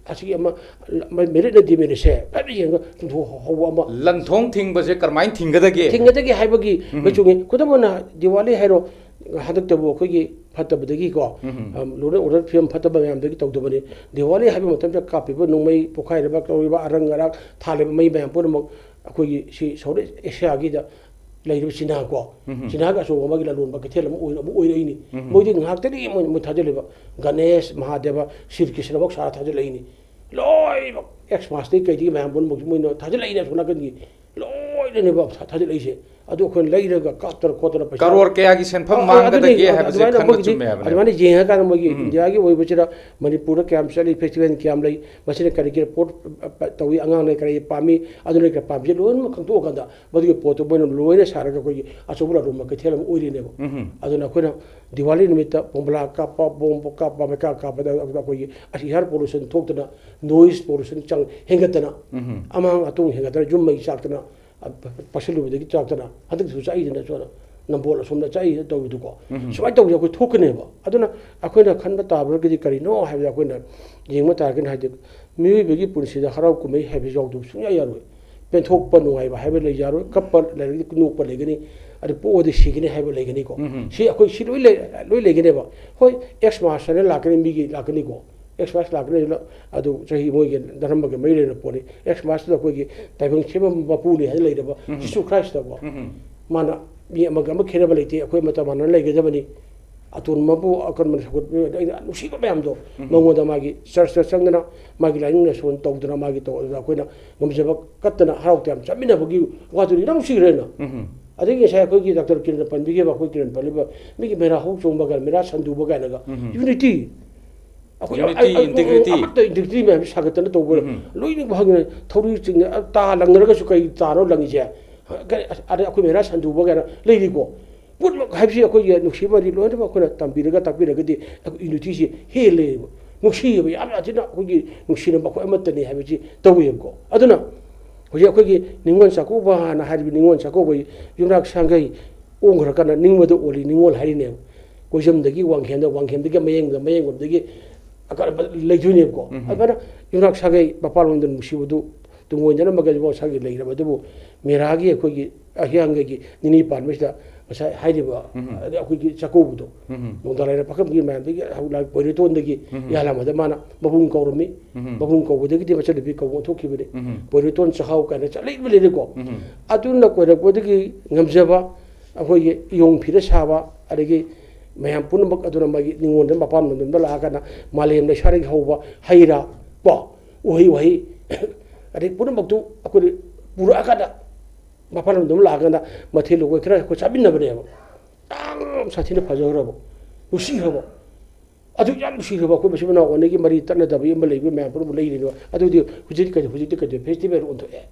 ꯑꯁꯤꯒꯤ ꯑꯃ ꯃꯦꯔꯤꯠꯅ ꯗꯤꯃꯦꯔꯤꯠꯁꯦ ꯐꯖꯅ ꯌꯦꯡꯉꯒ ꯆꯨꯝꯊꯣꯛꯍꯧꯕ ꯑꯃ ꯂꯟ ꯊꯣꯡ ꯊꯤꯡꯕꯁꯦ ꯀꯔꯝꯍꯥꯏꯅ ꯊꯤꯡꯒꯗꯒꯦ? ꯊꯤꯡꯒꯗꯒꯦ ꯍꯥꯏꯕꯒꯤ ꯃꯆꯨꯡꯅꯤ꯫ ꯈꯨꯗꯝ ꯑꯣꯏꯅ ꯗꯤꯋꯥꯂꯤ ꯍꯥꯏꯔꯣ, ꯍꯟꯗꯛꯇꯕꯨ ꯑꯩꯈꯣꯏꯒꯤ ꯐꯠꯇꯕꯗꯒꯤꯀꯣ, ꯂꯣꯟ ꯑꯣꯔꯗꯔ ꯐꯤꯕꯝ ꯐꯠꯇꯕ ꯃꯌꯥꯝꯗꯒꯤ ꯇꯧꯗꯕꯅꯤ꯫ ꯗꯤꯋꯥꯂꯤ ꯍꯥꯏꯕ ꯃꯇꯝꯗ ꯀꯥꯞꯄꯤꯕ ꯅꯣꯡꯃꯩ, ꯄꯣꯈꯥꯏꯔꯤꯕ, ꯇꯧꯔꯤꯕ ꯑꯔꯪ ꯑꯔꯥꯛ ꯊꯥꯜꯂꯤꯕ ꯃꯩ ꯃꯌꯥꯝ ꯄꯨꯝꯅꯃꯛ ꯑꯩꯈꯣꯏꯒꯤ ꯁꯤ ꯁꯥꯎꯠ ꯏꯁ ꯑꯦꯁꯤꯌꯥꯒꯤꯗ ꯂꯩꯔꯤꯕ ꯆꯤꯅꯥ ꯀꯣ, ꯆꯤꯅꯥꯒꯤ ꯑꯆꯧꯕ ꯑꯃꯒꯤ ꯂꯂꯣꯟꯕ ꯀꯩꯊꯦꯜ ꯑꯃ ꯑꯣꯏꯅ, ꯑꯃꯨꯛ ꯑꯣꯏꯔꯛꯏꯅꯤ꯫ ꯃꯣꯏꯗꯤ ꯉꯥꯏꯍꯥꯛꯇꯅꯤ ꯃꯣꯏ, ꯃꯣꯏ ꯊꯥꯖꯜꯂꯤꯕ ꯒꯅꯦꯁ, ꯃꯍꯥꯗꯦꯕ, ꯁ꯭ꯔꯤ ꯀ꯭ꯔꯤꯁꯅꯐꯥꯎ ꯁꯥꯔ ꯊꯥꯖꯜꯂꯛꯏꯅꯤ꯫ ꯂꯣꯏꯅꯃꯛ ꯑꯦꯛꯁ ꯃꯥꯁꯇꯩ ꯀꯩꯗꯒꯤ ꯃꯌꯥꯝ ꯄꯨꯝꯅꯃꯛ ꯃꯣꯏꯅ ꯊꯥꯖꯜꯂꯛꯏꯅꯦ ꯑꯁꯣꯝ ꯅꯥꯀꯟꯒꯤ꯫ ꯂꯣꯏꯅꯅꯦꯕ ꯊꯥ-, ꯊꯥꯖꯜꯂꯛꯏꯁꯦ꯫ ꯑꯗꯨ ꯑꯩꯈꯣꯏꯅ ꯂꯩꯔꯒ ꯀꯥꯞꯇꯅ ꯈꯣꯠꯇꯅ ꯄꯩꯁꯥ ꯀꯔꯣꯔ ꯀꯌꯥꯒꯤ ꯁꯦꯟꯐꯝ ꯑ, ꯑ, ꯑꯗꯨꯅꯤ, ꯃꯥꯡꯒꯗꯒꯦ ꯍꯥꯏꯕꯁꯦ ꯑꯗꯨꯃꯥꯏꯅ ꯈꯪꯕ ꯑꯩꯈꯣꯏꯒꯤꯗꯤ ꯆꯨꯝꯃꯦ ꯍꯥꯏꯕꯅꯦ꯫ ꯑꯗꯨꯃꯥꯏꯅ ꯌꯦꯡꯉꯀꯥꯟꯗ ꯃꯣꯏꯒꯤ ꯏꯟꯗꯤꯌꯥꯒꯤ ꯑꯣꯏꯕꯁꯤꯗ ꯃꯅꯤꯄꯨꯔꯗ ꯀꯌꯥꯝ ꯆꯠꯂꯤ, ꯐꯦꯁꯇꯤꯚꯦꯜ ꯀꯌꯥꯝ ꯂꯩ, ꯃꯁꯤꯅ ꯀꯔꯤ ꯀꯔꯤ ꯄꯣꯠ, ꯑ, ꯇꯧꯏ, ꯑꯉꯥꯡꯅ ꯀꯔꯤ ꯄꯥꯝꯃꯤ, ꯑꯗꯨꯅ ꯀꯔꯤ ꯄꯥꯝꯃꯤ, ꯂꯣꯏꯅꯃꯛ ꯈꯪꯗꯣꯛꯑꯀꯥꯟꯗ ꯃꯗꯨꯒꯤ ꯄꯣꯠꯇꯣ ꯃꯣꯏꯅ ꯂꯣꯏꯅ ꯁꯥꯔꯒ ꯑꯩꯈꯣꯏꯒꯤ ꯑꯆꯧꯕ ꯂꯂꯣꯟꯕ ꯀꯩꯊꯦꯜ ꯑꯃ ꯑꯣꯏꯔꯤꯅꯦꯕ꯫ ꯑꯗꯨꯅ ꯑꯩꯈꯣꯏꯅ ꯗꯤꯋꯥꯂꯤ ꯅꯨꯃꯤꯠꯇ ꯕꯣꯝꯕꯂꯥ ꯀꯥꯞꯄ, ꯕꯣꯝ ꯀꯥꯞꯄ, ꯃꯩꯀꯥ ꯀꯥꯞꯄꯗ ꯑꯩꯈꯣꯏꯒꯤ ꯑꯁꯤ ꯏꯌꯥꯔ ꯄꯣꯂꯨꯁꯟ ꯊꯣꯛꯇꯅ, ꯅꯣꯏꯁ ꯄꯣꯂꯨꯁꯟ ꯆꯪ ꯍꯦꯟꯒꯠꯇꯅ, ꯑꯃꯥꯡ ꯑꯇꯣꯡ ꯍꯦꯟꯒꯠꯇꯅ, ꯌꯨꯝ ꯃꯩ ꯆꯥꯛꯇꯅ, ꯑ, ꯄ-, ꯄ-, ꯄꯛꯁꯤꯜꯂꯨꯕꯗꯒꯤ ꯆꯥꯛꯇꯅ ꯍꯟꯗꯛꯇꯁꯨ ꯆꯥꯛꯏꯗꯅ ꯁꯣꯝꯗ ꯅꯝꯕꯣꯜ ꯑꯁꯣꯝꯗ ꯆꯥꯛꯏꯗꯅ ꯇꯧꯔꯤꯗꯨꯀꯣ꯫ ꯁꯨꯃꯥꯏꯅ ꯇꯧꯗꯅ ꯑꯩꯈꯣꯏ ꯊꯣꯛꯀꯅꯦꯕ꯫ ꯑꯗꯨꯅ ꯑꯩꯈꯣꯏꯅ ꯈꯟꯕ ꯇꯥꯕ꯭ꯔꯒꯗꯤ ꯀꯔꯤꯅꯣ ꯍꯥꯏꯕꯗ ꯑꯩꯈꯣꯏꯅ ꯌꯦꯡꯕ ꯇꯥꯔꯒꯗꯤ ꯍꯥꯏꯗꯤ ꯃꯤꯑꯣꯏꯕꯒꯤ ꯄꯨꯟꯁꯤꯗ ꯍꯔꯥꯎ ꯀꯨꯝꯍꯩ ꯍꯥꯏꯕꯁꯤ ꯌꯥꯎꯗꯕ ꯁꯨꯡꯌꯥ ꯌꯥꯔꯣꯏ꯫ ꯄꯦꯟꯊꯣꯛꯄ ꯅꯨꯡꯉꯥꯏꯕ ꯍꯥꯏꯕ ꯂꯩ ꯌꯥꯔꯣꯏ꯫ ꯀꯞꯄ ꯂꯩꯔꯒꯗꯤ ꯅꯣꯛꯄ ꯂꯩꯒꯅꯤ꯫ ꯑꯗꯨ ꯄꯣꯛꯑꯗꯤ ꯁꯤꯒꯅꯤ ꯍꯥꯏꯕ ꯂꯩꯒꯅꯤꯀꯣ꯫ ꯁꯤ ꯑꯩꯈꯣꯏ ꯁꯤ ꯂꯣꯏ ꯂꯩ-, ꯂꯣꯏ ꯂꯩꯒꯅꯦꯕ꯫ ꯍꯣꯏ, ꯑꯦꯛꯁ ꯃꯥꯁ ꯍꯥꯏꯅ ꯂꯥꯛꯀꯅꯤ, ꯃꯤꯒꯤ ꯂꯥꯛꯀꯅꯤꯀꯣ꯫ ꯑꯦꯛꯁ ꯃꯥꯁ ꯂꯥꯛꯀꯅꯤ ꯑꯗꯨꯅ ꯑꯗꯨ ꯆꯍꯤ ꯃꯣꯏꯒꯤ ꯙꯔꯃꯒ ꯃꯔꯤ ꯂꯩꯅꯕ ꯄꯣꯠꯅꯤ꯫ ꯑꯦꯛꯁ ꯃꯥꯁꯇꯨꯗ ꯑꯩꯈꯣꯏꯒꯤ ꯇꯥꯏꯕꯪ ꯁꯦꯝꯕ ꯃꯄꯨꯅꯤ ꯍꯥꯏꯅ ꯂꯩꯔꯕ ꯖꯤꯁꯨ ꯈ꯭ꯔꯥꯏꯁꯇꯀꯣ꯫ ꯃꯥꯅ ꯃꯤ ꯑꯃꯒ ꯑꯃ ꯈꯦꯠꯅꯕ ꯂꯩꯇꯦ, ꯑꯩꯈꯣꯏ ꯃꯇꯧ ꯃꯥꯟꯅꯅ ꯂꯩꯒꯗꯕꯅꯤ꯫ ꯑꯇꯣꯟꯕꯕꯨ ꯑꯀꯟꯕꯅ ꯁꯧꯒꯠꯄꯤꯕ, ꯑꯩꯅ ꯅꯨꯡꯁꯤꯕ ꯃꯌꯥꯝꯗꯣ, ꯎꯝ꯫ ꯃꯉꯣꯟꯗ ꯃꯥꯒꯤ ꯆꯔꯆꯇ ꯆꯪꯗꯅ, ꯃꯥꯒꯤ ꯂꯥꯏꯅꯤꯡ ꯂꯥꯏꯁꯣꯟ ꯇꯧꯗꯅ, ꯃꯥꯒꯤ ꯇꯧꯗꯅ, ꯑꯩꯈꯣꯏꯅ ꯉꯝꯖꯕ ꯀꯠꯇꯅ ꯍꯔꯥꯎ ꯇꯌꯥꯝ ꯆꯥꯃꯤꯟꯅꯕꯒꯤ ꯋꯥꯗꯨꯗꯤ ꯌꯥꯝ ꯅꯨꯡꯁꯤꯈ꯭ꯔꯦꯅ꯫ ꯎꯝ꯫ ꯑꯗꯒꯤ ꯉꯁꯥꯏ ꯑꯩꯈꯣꯏꯒꯤ ꯗꯥꯛꯇꯔ ꯀꯤꯔꯟꯅ ꯄꯟꯕꯤꯈꯤꯕ, ꯑꯩꯈꯣꯏ ꯀꯤꯔꯟ ꯄꯜꯂꯤꯕ ꯃꯤꯒꯤ ꯃꯦꯔꯥ ꯍꯧ ꯆꯣꯡꯕ ꯀꯥꯏꯅ, ꯃꯦꯔꯥ ꯁꯟꯗꯨꯕ ꯀꯥꯏꯅꯒ, ꯎꯝ꯫ ꯌꯨꯅꯤꯇꯤ꯫ ꯑꯩꯈꯣꯏ ꯌꯨꯅꯤꯇꯤ, ꯑ-, ꯑ-, ꯏꯟꯇꯤꯒ꯭ꯔꯤꯇꯤ꯫ ꯑꯃꯠꯇ ꯏꯟꯇꯤꯒ꯭ꯔꯤꯇꯤ ꯃꯌꯥꯝꯁꯦ ꯁꯥꯒꯠꯇꯅ ꯇꯧꯕ, ꯎꯝ꯫ ꯂꯣꯏꯅ ꯍꯪꯉꯦ, ꯊꯧꯔꯤ ꯆꯤꯡꯅ, ꯑ, ꯇꯥ ꯂꯪꯅꯔꯒꯁꯨ ꯀꯔꯤ ꯇꯥꯅꯣ ꯂꯪꯉꯤꯁꯦ? ꯀꯔꯤ, ꯑꯁ, ꯑꯗꯩ ꯑꯩꯈꯣꯏ ꯃꯦꯔꯥ ꯁꯟꯗꯨꯕ ꯀꯥꯏꯅ ꯂꯩꯔꯤꯀꯣ꯫ ꯄꯨꯝꯅꯃꯛ ꯍꯥꯏꯕꯁꯤ ꯑꯩꯈꯣꯏꯒꯤ ꯅꯨꯡꯁꯤꯕꯗꯤ ꯂꯣꯏꯅꯃꯛ ꯑꯩꯈꯣꯏꯅ ꯇꯝꯕꯤꯔꯒ ꯇꯥꯛꯄꯤꯔꯒꯗꯤ ꯑꯩꯈꯣꯏ ꯌꯨꯅꯤꯇꯤꯁꯤ ꯍꯦꯜꯂꯦꯕ꯫ ꯅꯨꯡꯁꯤꯌꯦꯕ, ꯌꯥꯝ ꯌꯥꯝ ꯊꯤꯅ ꯑꯩꯈꯣꯏꯒꯤ ꯅꯨꯡꯁꯤꯅꯕ ꯑꯩꯈꯣꯏ ꯑꯃꯠꯇꯅꯤ ꯍꯥꯏꯕꯁꯤ ꯇꯧꯋꯦꯕꯀꯣ꯫ ꯑꯗꯨꯅ ꯍꯧꯖꯤꯛ ꯑꯩꯈꯣꯏꯒꯤ ꯅꯤꯉꯣꯜ ꯆꯥꯛꯀꯧꯕ ꯍꯥꯏꯅ ꯍꯥꯏꯔꯤꯕ ꯅꯤꯉꯣꯜ ꯆꯥꯛꯀꯧꯕ ꯌꯨꯝꯅꯥꯛ ꯁꯥꯒꯩ ꯑꯣꯟꯈ꯭ꯔꯀꯥꯟꯗ ꯅꯤꯡꯕꯗ ꯑꯣꯜꯂꯤ ꯅꯤꯉꯣꯜ ꯍꯥꯏꯔꯤꯅꯦꯕ꯫ ꯀꯣꯏꯖꯝꯗꯒꯤ ꯋꯥꯡꯈꯦꯝꯗ, ꯋꯥꯡꯈꯦꯝꯗꯒꯤ ꯃꯌꯦꯡꯗ, ꯃꯌꯦꯡꯕꯝꯗꯒꯤ ꯑꯀꯟꯕ ꯂꯩꯗꯣꯏꯅꯦꯕꯀꯣ꯫ ꯎꯝ꯫ ꯑꯗꯨꯃꯥꯏꯅ ꯌꯨꯝꯅꯥꯛ ꯁꯥꯒꯩ ꯃꯄꯥꯟꯂꯣꯝꯗ ꯅꯨꯡꯁꯤꯕꯗꯨ ꯇꯨꯡꯑꯣꯏꯅꯅꯕꯒꯤ ꯃꯁꯥꯒꯤ ꯂꯩꯔꯕ ꯑꯗꯨꯕꯨ ꯃꯦꯔꯥꯒꯤ ꯑꯩꯈꯣꯏꯒꯤ ꯑꯍꯤꯌꯥꯡꯒꯩꯒꯤ ꯅꯤꯅꯤ ꯄꯥꯟꯕꯁꯤꯗ ꯉꯁꯥꯏ ꯍꯥꯏꯔꯤꯕ ꯎꯝ꯫ ꯑꯗꯩ ꯑꯩꯈꯣꯏꯒꯤ ꯆꯥꯛꯀꯧꯕꯗꯣ ꯎꯝ꯫ ꯅꯣꯡꯗꯥ ꯂꯥꯏꯔ ꯄꯥꯈꯪꯒꯤ ꯃꯌꯥꯝꯗꯒꯤ ꯍꯧꯂꯛ ꯄꯣꯏꯔꯦꯇꯣꯟꯗꯒꯤ ꯎꯝ꯫ ꯌꯥꯜꯂꯝꯕꯗ ꯃꯥꯅ ꯃꯕꯨꯡ ꯀꯧꯔꯝꯃꯤ꯫ ꯎꯝ꯫ ꯃꯕꯨꯡ ꯀꯧꯕꯗꯒꯤꯗꯤ ꯃꯆꯟꯅꯨꯄꯤ ꯀꯧꯕ ꯑꯣꯟꯊꯣꯛꯈꯤꯕꯅꯤ꯫ ꯎꯝ꯫ ꯄꯣꯏꯔꯦꯇꯣꯟ ꯆꯥꯛꯍꯥꯎ ꯀꯥꯏꯅ ꯆꯠꯂꯛꯏꯕ ꯂꯩꯔꯦꯀꯣ꯫ ꯎꯝ꯫ ꯑꯗꯨꯅ ꯀꯣꯏꯔꯛꯄꯗꯒꯤ ꯉꯝꯖꯕ ꯑꯩꯈꯣꯏꯒꯤ ꯏꯌꯣꯡ ꯐꯤꯗ ꯁꯥꯕ, ꯑꯗꯒꯤ ꯃꯌꯥꯝ ꯄꯨꯝꯅꯃꯛ ꯑꯗꯨꯅ ꯃꯥꯒꯤ ꯅꯤꯉꯣꯜꯗ ꯃꯄꯥꯝ ꯂꯝꯗꯝꯗ ꯂꯥꯛꯑꯀꯥꯟꯗ ꯃꯥꯂꯦꯝ ꯂꯩꯁꯥꯔꯩ ꯍꯧꯕ ꯍꯩ ꯔꯥ ꯀꯣ, ꯎꯍꯩ ꯋꯥꯍꯩ, ꯑꯗꯩ ꯄꯨꯝꯅꯃꯛꯇꯨ ꯑꯩꯈꯣꯏꯅ ꯄꯨꯔꯛꯑꯀꯥꯟꯗ ꯃꯄꯥꯟ ꯂꯝꯗꯝ ꯂꯥꯛꯑꯀꯥꯟꯗ ꯃꯊꯦꯜ ꯂꯨꯀꯣꯏ ꯈꯔ ꯑꯩꯈꯣꯏ ꯆꯥꯃꯤꯟꯅꯕꯅꯦꯕ꯫ ꯌꯥꯝ ꯁꯥꯊꯤꯅ ꯐꯖꯈ꯭ꯔꯕ, ꯅꯨꯡꯁꯤꯈ꯭ꯔꯕ꯫ ꯑꯗꯨ ꯌꯥꯝ ꯅꯨꯡꯁꯤꯈ꯭ꯔꯕ ꯑꯩꯈꯣꯏ ꯃꯆꯤꯟ ꯃꯅꯥꯎ ꯑꯅꯤꯒꯤ ꯃꯔꯤ ꯇꯠꯅꯗꯕ ꯑꯃ ꯂꯩꯕ ꯃꯌꯥꯝ ꯄꯨꯝꯅꯃꯛ ꯂꯩꯔꯤꯅꯦꯕ꯫ ꯑꯗꯨꯗꯤ ꯍꯧꯖꯤꯛꯇꯤ ꯀꯩꯗꯧ-, ꯍꯧꯖꯤꯛꯇꯤ ꯀꯩꯗꯧ-, ꯐꯦꯁꯇꯤꯚꯦꯜ ꯑꯣꯟꯊꯣꯛꯑꯦ꯫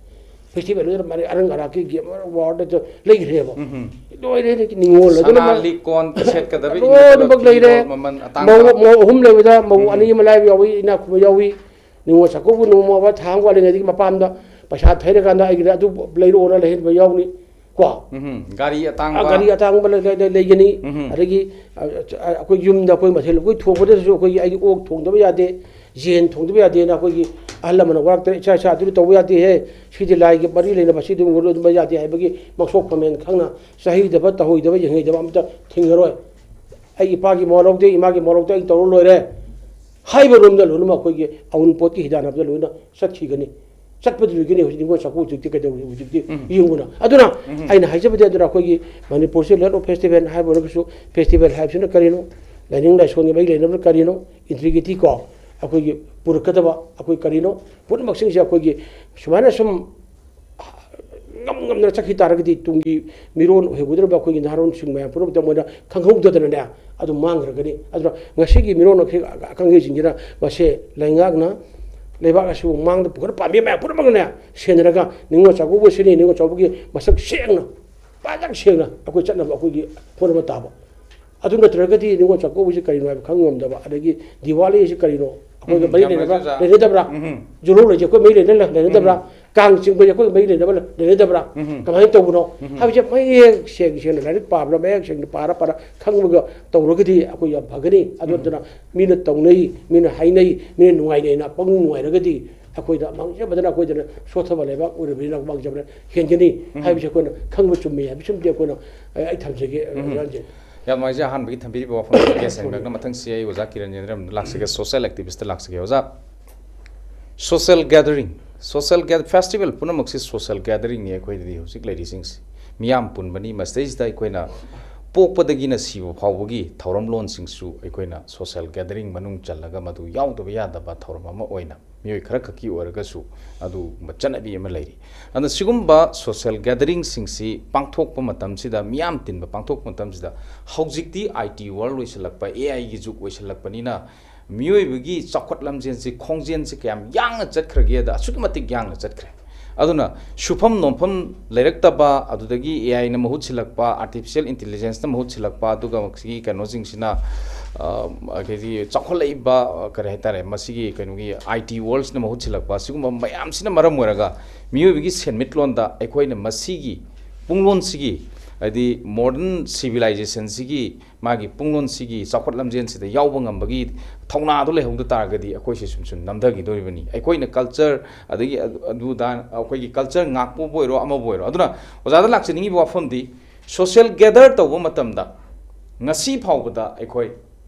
ꯐꯦꯁꯇꯤꯚꯦꯜꯗꯨꯗ ꯃꯥꯅ ꯑꯔꯪ ꯑꯔꯥꯛꯀꯤ ꯒꯦꯝ ꯋꯥꯔꯗ ꯂꯩꯈ꯭ꯔꯦꯕ꯫ ꯎꯝ꯫ ꯂꯣꯏꯔꯦ, ꯅꯤꯉꯣꯜ ꯑꯗꯨꯅ ꯁꯅꯥ ꯃꯥ-, ꯂꯤꯛꯀꯣꯟ ꯁꯦꯠꯀꯗꯕ ꯂꯣꯏꯅꯃꯛ ꯏꯅꯦꯝꯄꯣꯛꯅ ꯂꯩꯔꯦ꯫ ꯐꯤꯔꯣꯜ ꯃꯃꯜ ꯑꯇꯥꯡꯕ꯫ ꯃꯧ, ꯃꯧ ꯑꯍꯨꯝ ꯂꯩꯕꯗ ꯃꯧ ꯎꯝ꯫ ꯑꯅꯤ ꯑꯃ ꯂꯥꯏꯕ ꯌꯥꯎꯏ, ꯏꯅꯥꯛ ꯈꯨꯟꯕ ꯌꯥꯎꯏ꯫ ꯅꯤꯉꯣꯜ ꯆꯥꯛꯀꯧꯕ ꯅꯣꯡꯃ ꯑꯃ ꯊꯥꯡ ꯋꯥꯠꯂꯤꯉꯩꯗꯒꯤ ꯃꯄꯥꯝꯗ ꯄꯩꯁꯥ ꯊꯩꯔꯀꯥꯟꯗ ꯑꯩꯒꯤꯗ ꯑꯗꯨ ꯂꯩꯔꯛꯑꯣꯅ ꯂꯩꯍꯟꯕ ꯌꯥꯎꯅꯤ ꯀꯣ꯫ ꯎꯝ꯫ ꯒꯥꯔꯤ ꯑꯇꯥꯡꯕ꯫ ꯒꯥꯔꯤ ꯑꯇꯥꯡꯕ ꯂꯩ-, ꯂꯩ-, ꯂꯩ-, ꯂꯩꯒꯅꯤ꯫ ꯎꯝ꯫ ꯑꯗꯒꯤ, ꯑ, ꯑ, ꯑꯩꯈꯣꯏ ꯌꯨꯝꯗ ꯑꯩꯈꯣꯏ ꯃꯊꯦꯜ ꯑꯩꯈꯣꯏ ꯊꯣꯡꯕꯗꯁꯨ ꯑꯩꯈꯣꯏꯒꯤ ꯑꯩꯒꯤ ꯑꯣꯛ ꯊꯣꯡꯗꯕ ꯌꯥꯗꯦ, ꯌꯦꯟ ꯊꯣꯡꯗꯕ ꯌꯥꯗꯦꯅ ꯑꯩꯈꯣꯏꯒꯤ ꯑꯍꯜ ꯂꯃꯟꯅ ꯋꯥꯔꯛꯇꯅ ꯏꯆꯥ ꯏꯆꯥ ꯑꯗꯨꯗꯤ ꯇꯧꯕ ꯌꯥꯗꯦꯍꯦ, ꯁꯤꯗꯤ ꯂꯥꯏꯒꯤ ꯃꯔꯤ ꯂꯩꯅꯕ, ꯁꯤꯗꯤ ꯑꯗꯨꯝ ꯌꯥꯗꯦ ꯍꯥꯏꯕꯒꯤ ꯃꯥꯡꯁꯣꯛ ꯐꯝꯃꯦꯟ ꯈꯪꯅ ꯆꯍꯤꯗꯕ, ꯇꯧꯍꯩꯗꯕ, ꯌꯦꯡꯍꯩꯗꯕ ꯑꯝꯇ ꯊꯤꯡꯉꯔꯣꯏ꯫ ꯑꯩ ꯏꯄꯥꯒꯤ ꯃꯋꯥ ꯂꯧꯗꯦ, ꯏꯃꯥꯒꯤ ꯃꯋꯥ ꯂꯧꯗꯦ, ꯑꯩ ꯇꯧꯔ ꯂꯣꯏꯔꯦ ꯍꯥꯏꯕ ꯔꯣꯝꯗ ꯂꯣꯏꯅꯃꯛ ꯑꯩꯈꯣꯏꯒꯤ ꯑꯎꯟꯄꯣꯠꯀꯤ ꯍꯤꯗꯥꯟꯅꯕꯗ ꯂꯣꯏꯅ ꯆꯠꯈꯤꯒꯅꯤ꯫ ꯆꯠꯄꯗꯤ ꯂꯣꯏꯒꯅꯤ꯫ ꯍꯧꯖꯤꯛ ꯅꯤꯉꯣꯜ ꯆꯥꯛꯀꯧꯕ ꯍꯧꯖꯤꯛꯇꯤ ꯀꯩꯗꯧꯔꯤ? ꯍꯧꯖꯤꯛꯇꯤ ꯎꯝ꯫ ꯌꯦꯡꯉꯨꯅ꯫ ꯑꯗꯨꯅ ꯎꯝ꯫ ꯑꯩꯅ ꯍꯥꯏꯖꯕꯗꯤ ꯑꯗꯨꯅ ꯑꯩꯈꯣꯏꯒꯤ ꯃꯅꯤꯄꯨꯔꯁꯦ land of festival ꯍꯥꯏꯕ ꯑꯣꯏꯔꯒꯁꯨ, festival ꯍꯥꯏꯕꯁꯤꯅ ꯀꯔꯤꯅꯣ? ꯂꯥꯏꯅꯤꯡ ꯂꯥꯏꯁꯣꯟꯒꯤ ꯃꯔꯤ ꯂꯩꯅꯕꯅ ꯀꯔꯤꯅꯣ? Integrity ꯀꯣ, ꯑꯩꯈꯣꯏꯒꯤ ꯄꯨꯔꯛꯀꯗꯕ ꯑꯩꯈꯣꯏ ꯀꯔꯤꯅꯣ? ꯄꯨꯝꯅꯃꯛꯁꯤꯡꯁꯦ ꯑꯩꯈꯣꯏꯒꯤ ꯁꯨꯃꯥꯏꯅ ꯁꯨꯝ ꯉꯝ ꯉꯝꯗꯅ ꯆꯠꯈꯤ ꯇꯥꯔꯒꯗꯤ ꯇꯨꯡꯒꯤ ꯃꯤꯔꯣꯟ ꯑꯣꯏꯍꯧꯒꯗꯧꯔꯤꯕ ꯑꯩꯈꯣꯏꯒꯤ ꯅꯍꯥꯔꯣꯟꯁꯤꯡ ꯃꯌꯥꯝ ꯄꯨꯝꯅꯃꯛꯇ ꯃꯣꯏꯅ ꯈꯪꯍꯧꯗꯗꯅꯅꯦ, ꯑꯗꯨꯝ ꯃꯥꯡꯈ꯭ꯔꯒꯅꯤ꯫ ꯑꯗꯨꯅ ꯉꯁꯤꯒꯤ ꯃꯤꯔꯣꯟ ꯑꯩꯈꯣꯏ ꯑꯈꯪꯍꯩꯁꯤꯡꯁꯤꯅ ꯃꯁꯦ ꯂꯩꯉꯥꯛꯅ ꯂꯩꯕꯥꯛ ꯑꯁꯤꯕꯨ ꯃꯥꯡꯗ ꯄꯨꯈꯠꯅ ꯄꯥꯝꯕꯤ ꯃꯌꯥꯝ ꯄꯨꯝꯅꯃꯛꯅꯅꯦ ꯁꯦꯟꯅꯔꯒ ꯅꯤꯉꯣꯜ ꯆꯥꯛꯀꯧꯕꯁꯤꯅꯤ, ꯅꯤꯉꯣꯜ ꯆꯥꯛꯀꯧꯕꯒꯤ ꯃꯁꯛ ꯁꯦꯡꯅ, ꯄꯥꯖꯛ ꯁꯦꯡꯅ ꯑꯩꯈꯣꯏ ꯆꯠꯅꯕ ꯑꯩꯈꯣꯏꯒꯤ ꯍꯣꯠꯅꯕ ꯇꯥꯕ꯫ ꯑꯗꯨ ꯅꯠꯇ꯭ꯔꯒꯗꯤ ꯅꯤꯉꯣꯜ ꯆꯥꯛꯀꯧꯕꯁꯤ ꯀꯔꯤꯅꯣ ꯍꯥꯏꯕ ꯈꯪ ꯉꯝꯗꯕ, ꯑꯗꯒꯤ ꯗꯤꯋꯥꯂꯤ ꯑꯁꯤ ꯀꯔꯤꯅꯣ, ꯑꯩꯈꯣꯏꯒ ꯎꯝ, ꯃꯔꯤ ꯌꯥꯝ ꯂꯩꯅꯕ, ꯅꯨꯡꯉꯥꯏꯖꯩ, ꯑꯣꯖꯥ꯫ ꯂꯩꯅꯗꯕ꯭ꯔꯥ? ꯎꯝ꯫ ꯖꯨꯂꯣ ꯂꯩꯁꯦ ꯑꯩꯈꯣꯏ ꯃꯔꯤ ꯂꯩꯅ-, ꯂꯩꯅꯗꯕ꯭ꯔꯥ? ꯎꯝ꯫ ꯀꯥꯡ ꯆꯤꯡꯕꯁꯦ ꯑꯩꯈꯣꯏ ꯃꯔꯤ ꯂꯩꯅꯕ ꯂꯩꯅꯗꯕ꯭ꯔꯥ? ꯎꯝ꯫ ꯀꯃꯥꯏꯅ ꯇꯧꯕꯅꯣ? ꯎꯝ꯫ ꯍꯥꯏꯕꯁꯦ ꯃꯌꯦꯛ ꯁꯦꯡ ꯁꯦꯡꯅ ꯂꯥꯏꯔꯤꯛ ꯄꯥꯕꯗ ꯃꯌꯦꯛ ꯁꯦꯡꯅ ꯄꯥꯔ ꯄꯥꯔ ꯈꯪꯕꯒ ꯇꯧꯔꯒꯗꯤ ꯑꯩꯈꯣꯏ ꯌꯥꯝ ꯐꯒꯅꯤ꯫ ꯑꯗꯨ ꯎꯝ꯫ ꯅꯠꯇꯅ ꯃꯤꯅ ꯇꯧꯅꯩ, ꯃꯤꯅ ꯍꯥꯏꯅꯩ, ꯃꯤꯅ ꯅꯨꯡꯉꯥꯏꯅꯩꯅ ꯄꯪꯅꯨꯡ ꯅꯨꯡꯉꯥꯏꯔꯒꯗꯤ ꯑꯩꯈꯣꯏꯗ ꯃꯥꯡꯖꯕꯗꯅ ꯑꯩꯈꯣꯏꯗꯅ ꯁꯣꯠꯊꯕ ꯂꯩꯕꯥꯛ ꯑꯣꯏꯔꯕꯅꯤꯅ ꯃꯥꯡꯖꯕꯅ ꯍꯦꯟꯒꯅꯤ ꯎꯝ꯫ ꯍꯥꯏꯕꯁꯦ ꯑꯩꯈꯣꯏꯅ ꯈꯪꯕ ꯆꯨꯝꯃꯤ ꯍꯥꯏꯕꯁꯤꯃꯗꯤ ꯑꯩꯈꯣꯏꯅ, ꯑꯩ, ꯑꯩ ꯊꯝꯖꯒꯦ, ꯎꯝ꯫ ꯑꯣꯖꯥ ꯔꯟꯖꯤꯠ꯫ ꯌꯥꯝ ꯅꯨꯡꯉꯥꯏꯖꯩ ꯑꯍꯥꯟꯕꯒꯤ ꯊꯝꯕꯤꯔꯤꯕ ꯋꯥꯐꯝ ꯒ꯭ꯌꯥꯁ ꯁꯦꯡꯂꯛꯅ꯫ ꯃꯊꯪꯁꯤ ꯑꯩ ꯑꯣꯖꯥ ꯀꯤꯔꯟ ꯆꯟꯗ꯭ꯔ ꯑꯃꯗ ꯂꯥꯛꯆꯒꯦ, social activist ꯇ ꯂꯥꯛꯆꯒꯦ꯫ ꯑꯣꯖꯥ, social gathering, social gather-, festival ꯄꯨꯝꯅꯃꯛꯁꯤ social gathering ꯅꯤ ꯑꯩꯈꯣꯏꯗꯗꯤ ꯍꯧꯖꯤꯛ ꯂꯩꯔꯤꯁꯤꯡꯁꯤ꯫ ꯃꯤꯌꯥꯝ ꯄꯨꯟꯕꯅꯤ, ꯃꯁꯤꯗꯩꯁꯤꯗ ꯑꯩꯈꯣꯏꯅ ꯄꯣꯛꯄꯗꯒꯤꯅ ꯁꯤꯕ ꯐꯥꯎꯕꯒꯤ ꯊꯧꯔꯝꯂꯣꯟꯁꯤꯡꯁꯨ ꯑꯩꯈꯣꯏꯅ social gathering ꯃꯅꯨꯡ ꯆꯜꯂꯒ ꯃꯗꯨ ꯌꯥꯎꯗꯕ ꯌꯥꯗꯕ ꯊꯧꯔꯝ ꯑꯃ ꯑꯣꯏꯅ ꯃꯤꯑꯣꯏ ꯈꯔ ꯈꯛꯀꯤ ꯑꯣꯏꯔꯒꯁꯨ ꯑꯗꯨꯒꯨꯝꯕ ꯆꯠꯅꯕꯤ ꯑꯃ ꯂꯩꯔꯤ꯫ ꯑꯗꯨꯅ ꯁꯤꯒꯨꯝꯕ social gathering ꯁꯤꯡꯁꯤ ꯄꯥꯡꯊꯣꯛꯄ ꯃꯇꯝꯁꯤꯗ, ꯃꯤꯌꯥꯝ ꯇꯤꯟꯕ ꯄꯥꯡꯊꯣꯛꯄ ꯃꯇꯝꯁꯤꯗ, ꯍꯧꯖꯤꯛꯇꯤ I T world ꯑꯣꯏꯁꯤꯜꯂꯛꯄ, A I ꯒꯤ ꯖꯨꯒ ꯑꯣꯏꯁꯤꯜꯂꯛꯄꯅꯤꯅ, ꯃꯤꯑꯣꯏꯕꯒꯤ ꯆꯥꯎꯈꯠ ꯂꯝꯖꯦꯟꯁꯤ, ꯈꯣꯡꯖꯦꯜꯁꯤ ꯀꯌꯥꯝ ꯌꯥꯡꯅ ꯆꯠꯈ꯭ꯔꯒꯦꯗ, ꯑꯁꯨꯛꯀꯤ ꯃꯇꯤꯛ ꯌꯥꯡꯅ ꯆꯠꯈ꯭ꯔꯦ꯫ ꯑꯗꯨꯅ ꯁꯨꯐꯝ ꯅꯣꯝꯐꯝ ꯂꯩꯔꯛꯇꯕ, ꯑꯗꯨꯗꯒꯤ A I ꯅ ꯃꯍꯨꯠ ꯁꯤꯜꯂꯛꯄ, artificial intelligence ꯅ ꯃꯍꯨꯠ ꯁꯤꯜꯂꯛꯄ, ꯑꯗꯨꯒ ꯃꯁꯤꯒꯤ ꯀꯩꯅꯣꯁꯤꯡꯁꯤꯅ, ꯑ, ꯑꯗꯩꯗꯤ ꯆꯥꯎꯈꯠꯂꯛꯏꯕ, ꯑ, ꯀꯔꯤ ꯍꯥꯏꯇꯥꯔꯦ, ꯃꯁꯤꯒꯤ ꯀꯩꯅꯣꯒꯤ I T world ꯁꯤꯅ ꯃꯍꯨꯠ ꯁꯤꯜꯂꯛꯄ, ꯁꯤꯒꯨꯝꯕ ꯃꯌꯥꯝꯁꯤꯅ ꯃꯔꯝ ꯑꯣꯏꯔꯒ ꯃꯤꯑꯣꯏꯕꯒꯤ ꯁꯦꯟꯃꯤꯠꯂꯣꯟꯗ ꯑꯩꯈꯣꯏꯅ ꯃꯁꯤꯒꯤ ꯄꯨꯡꯂꯣꯟꯁꯤꯒꯤ, ꯍꯥꯏꯗꯤ modern civilization ꯁꯤꯒꯤ ꯃꯥꯒꯤ ꯄꯨꯡꯂꯣꯟꯁꯤꯒꯤ ꯆꯥꯎꯈꯠ ꯂꯝꯖꯦꯟꯁꯤꯗ ꯌꯥꯎꯕ ꯉꯝꯕꯒꯤ ꯊꯧꯅꯥꯗꯣ ꯂꯩꯍꯧꯗ ꯇꯥꯔꯒꯗꯤ ꯑꯩꯈꯣꯏꯁꯦ ꯁꯨꯝ ꯁꯨꯝ ꯅꯝꯊꯈꯤꯗꯣꯔꯤꯕꯅꯤ꯫ ꯑꯩꯈꯣꯏꯅ culture, ꯑꯗꯒꯤ ꯑꯗꯨ-, ꯑꯗꯨꯗ ꯑꯩꯈꯣꯏꯒꯤ culture ꯉꯥꯛꯄꯕꯨ ꯑꯣꯏꯔꯣ, ꯑꯃꯕꯨ ꯑꯣꯏꯔꯣ꯫ ꯑꯗꯨꯅ ꯑꯣꯖꯥꯗ ꯂꯥꯛꯆꯅꯤꯡꯉꯤꯕ ꯋꯥꯐꯝꯗꯤ, social gather ꯇꯧꯕ ꯃꯇꯝꯗ ꯉꯁꯤ ꯐꯥꯎꯕꯗ ꯑꯩꯈꯣꯏ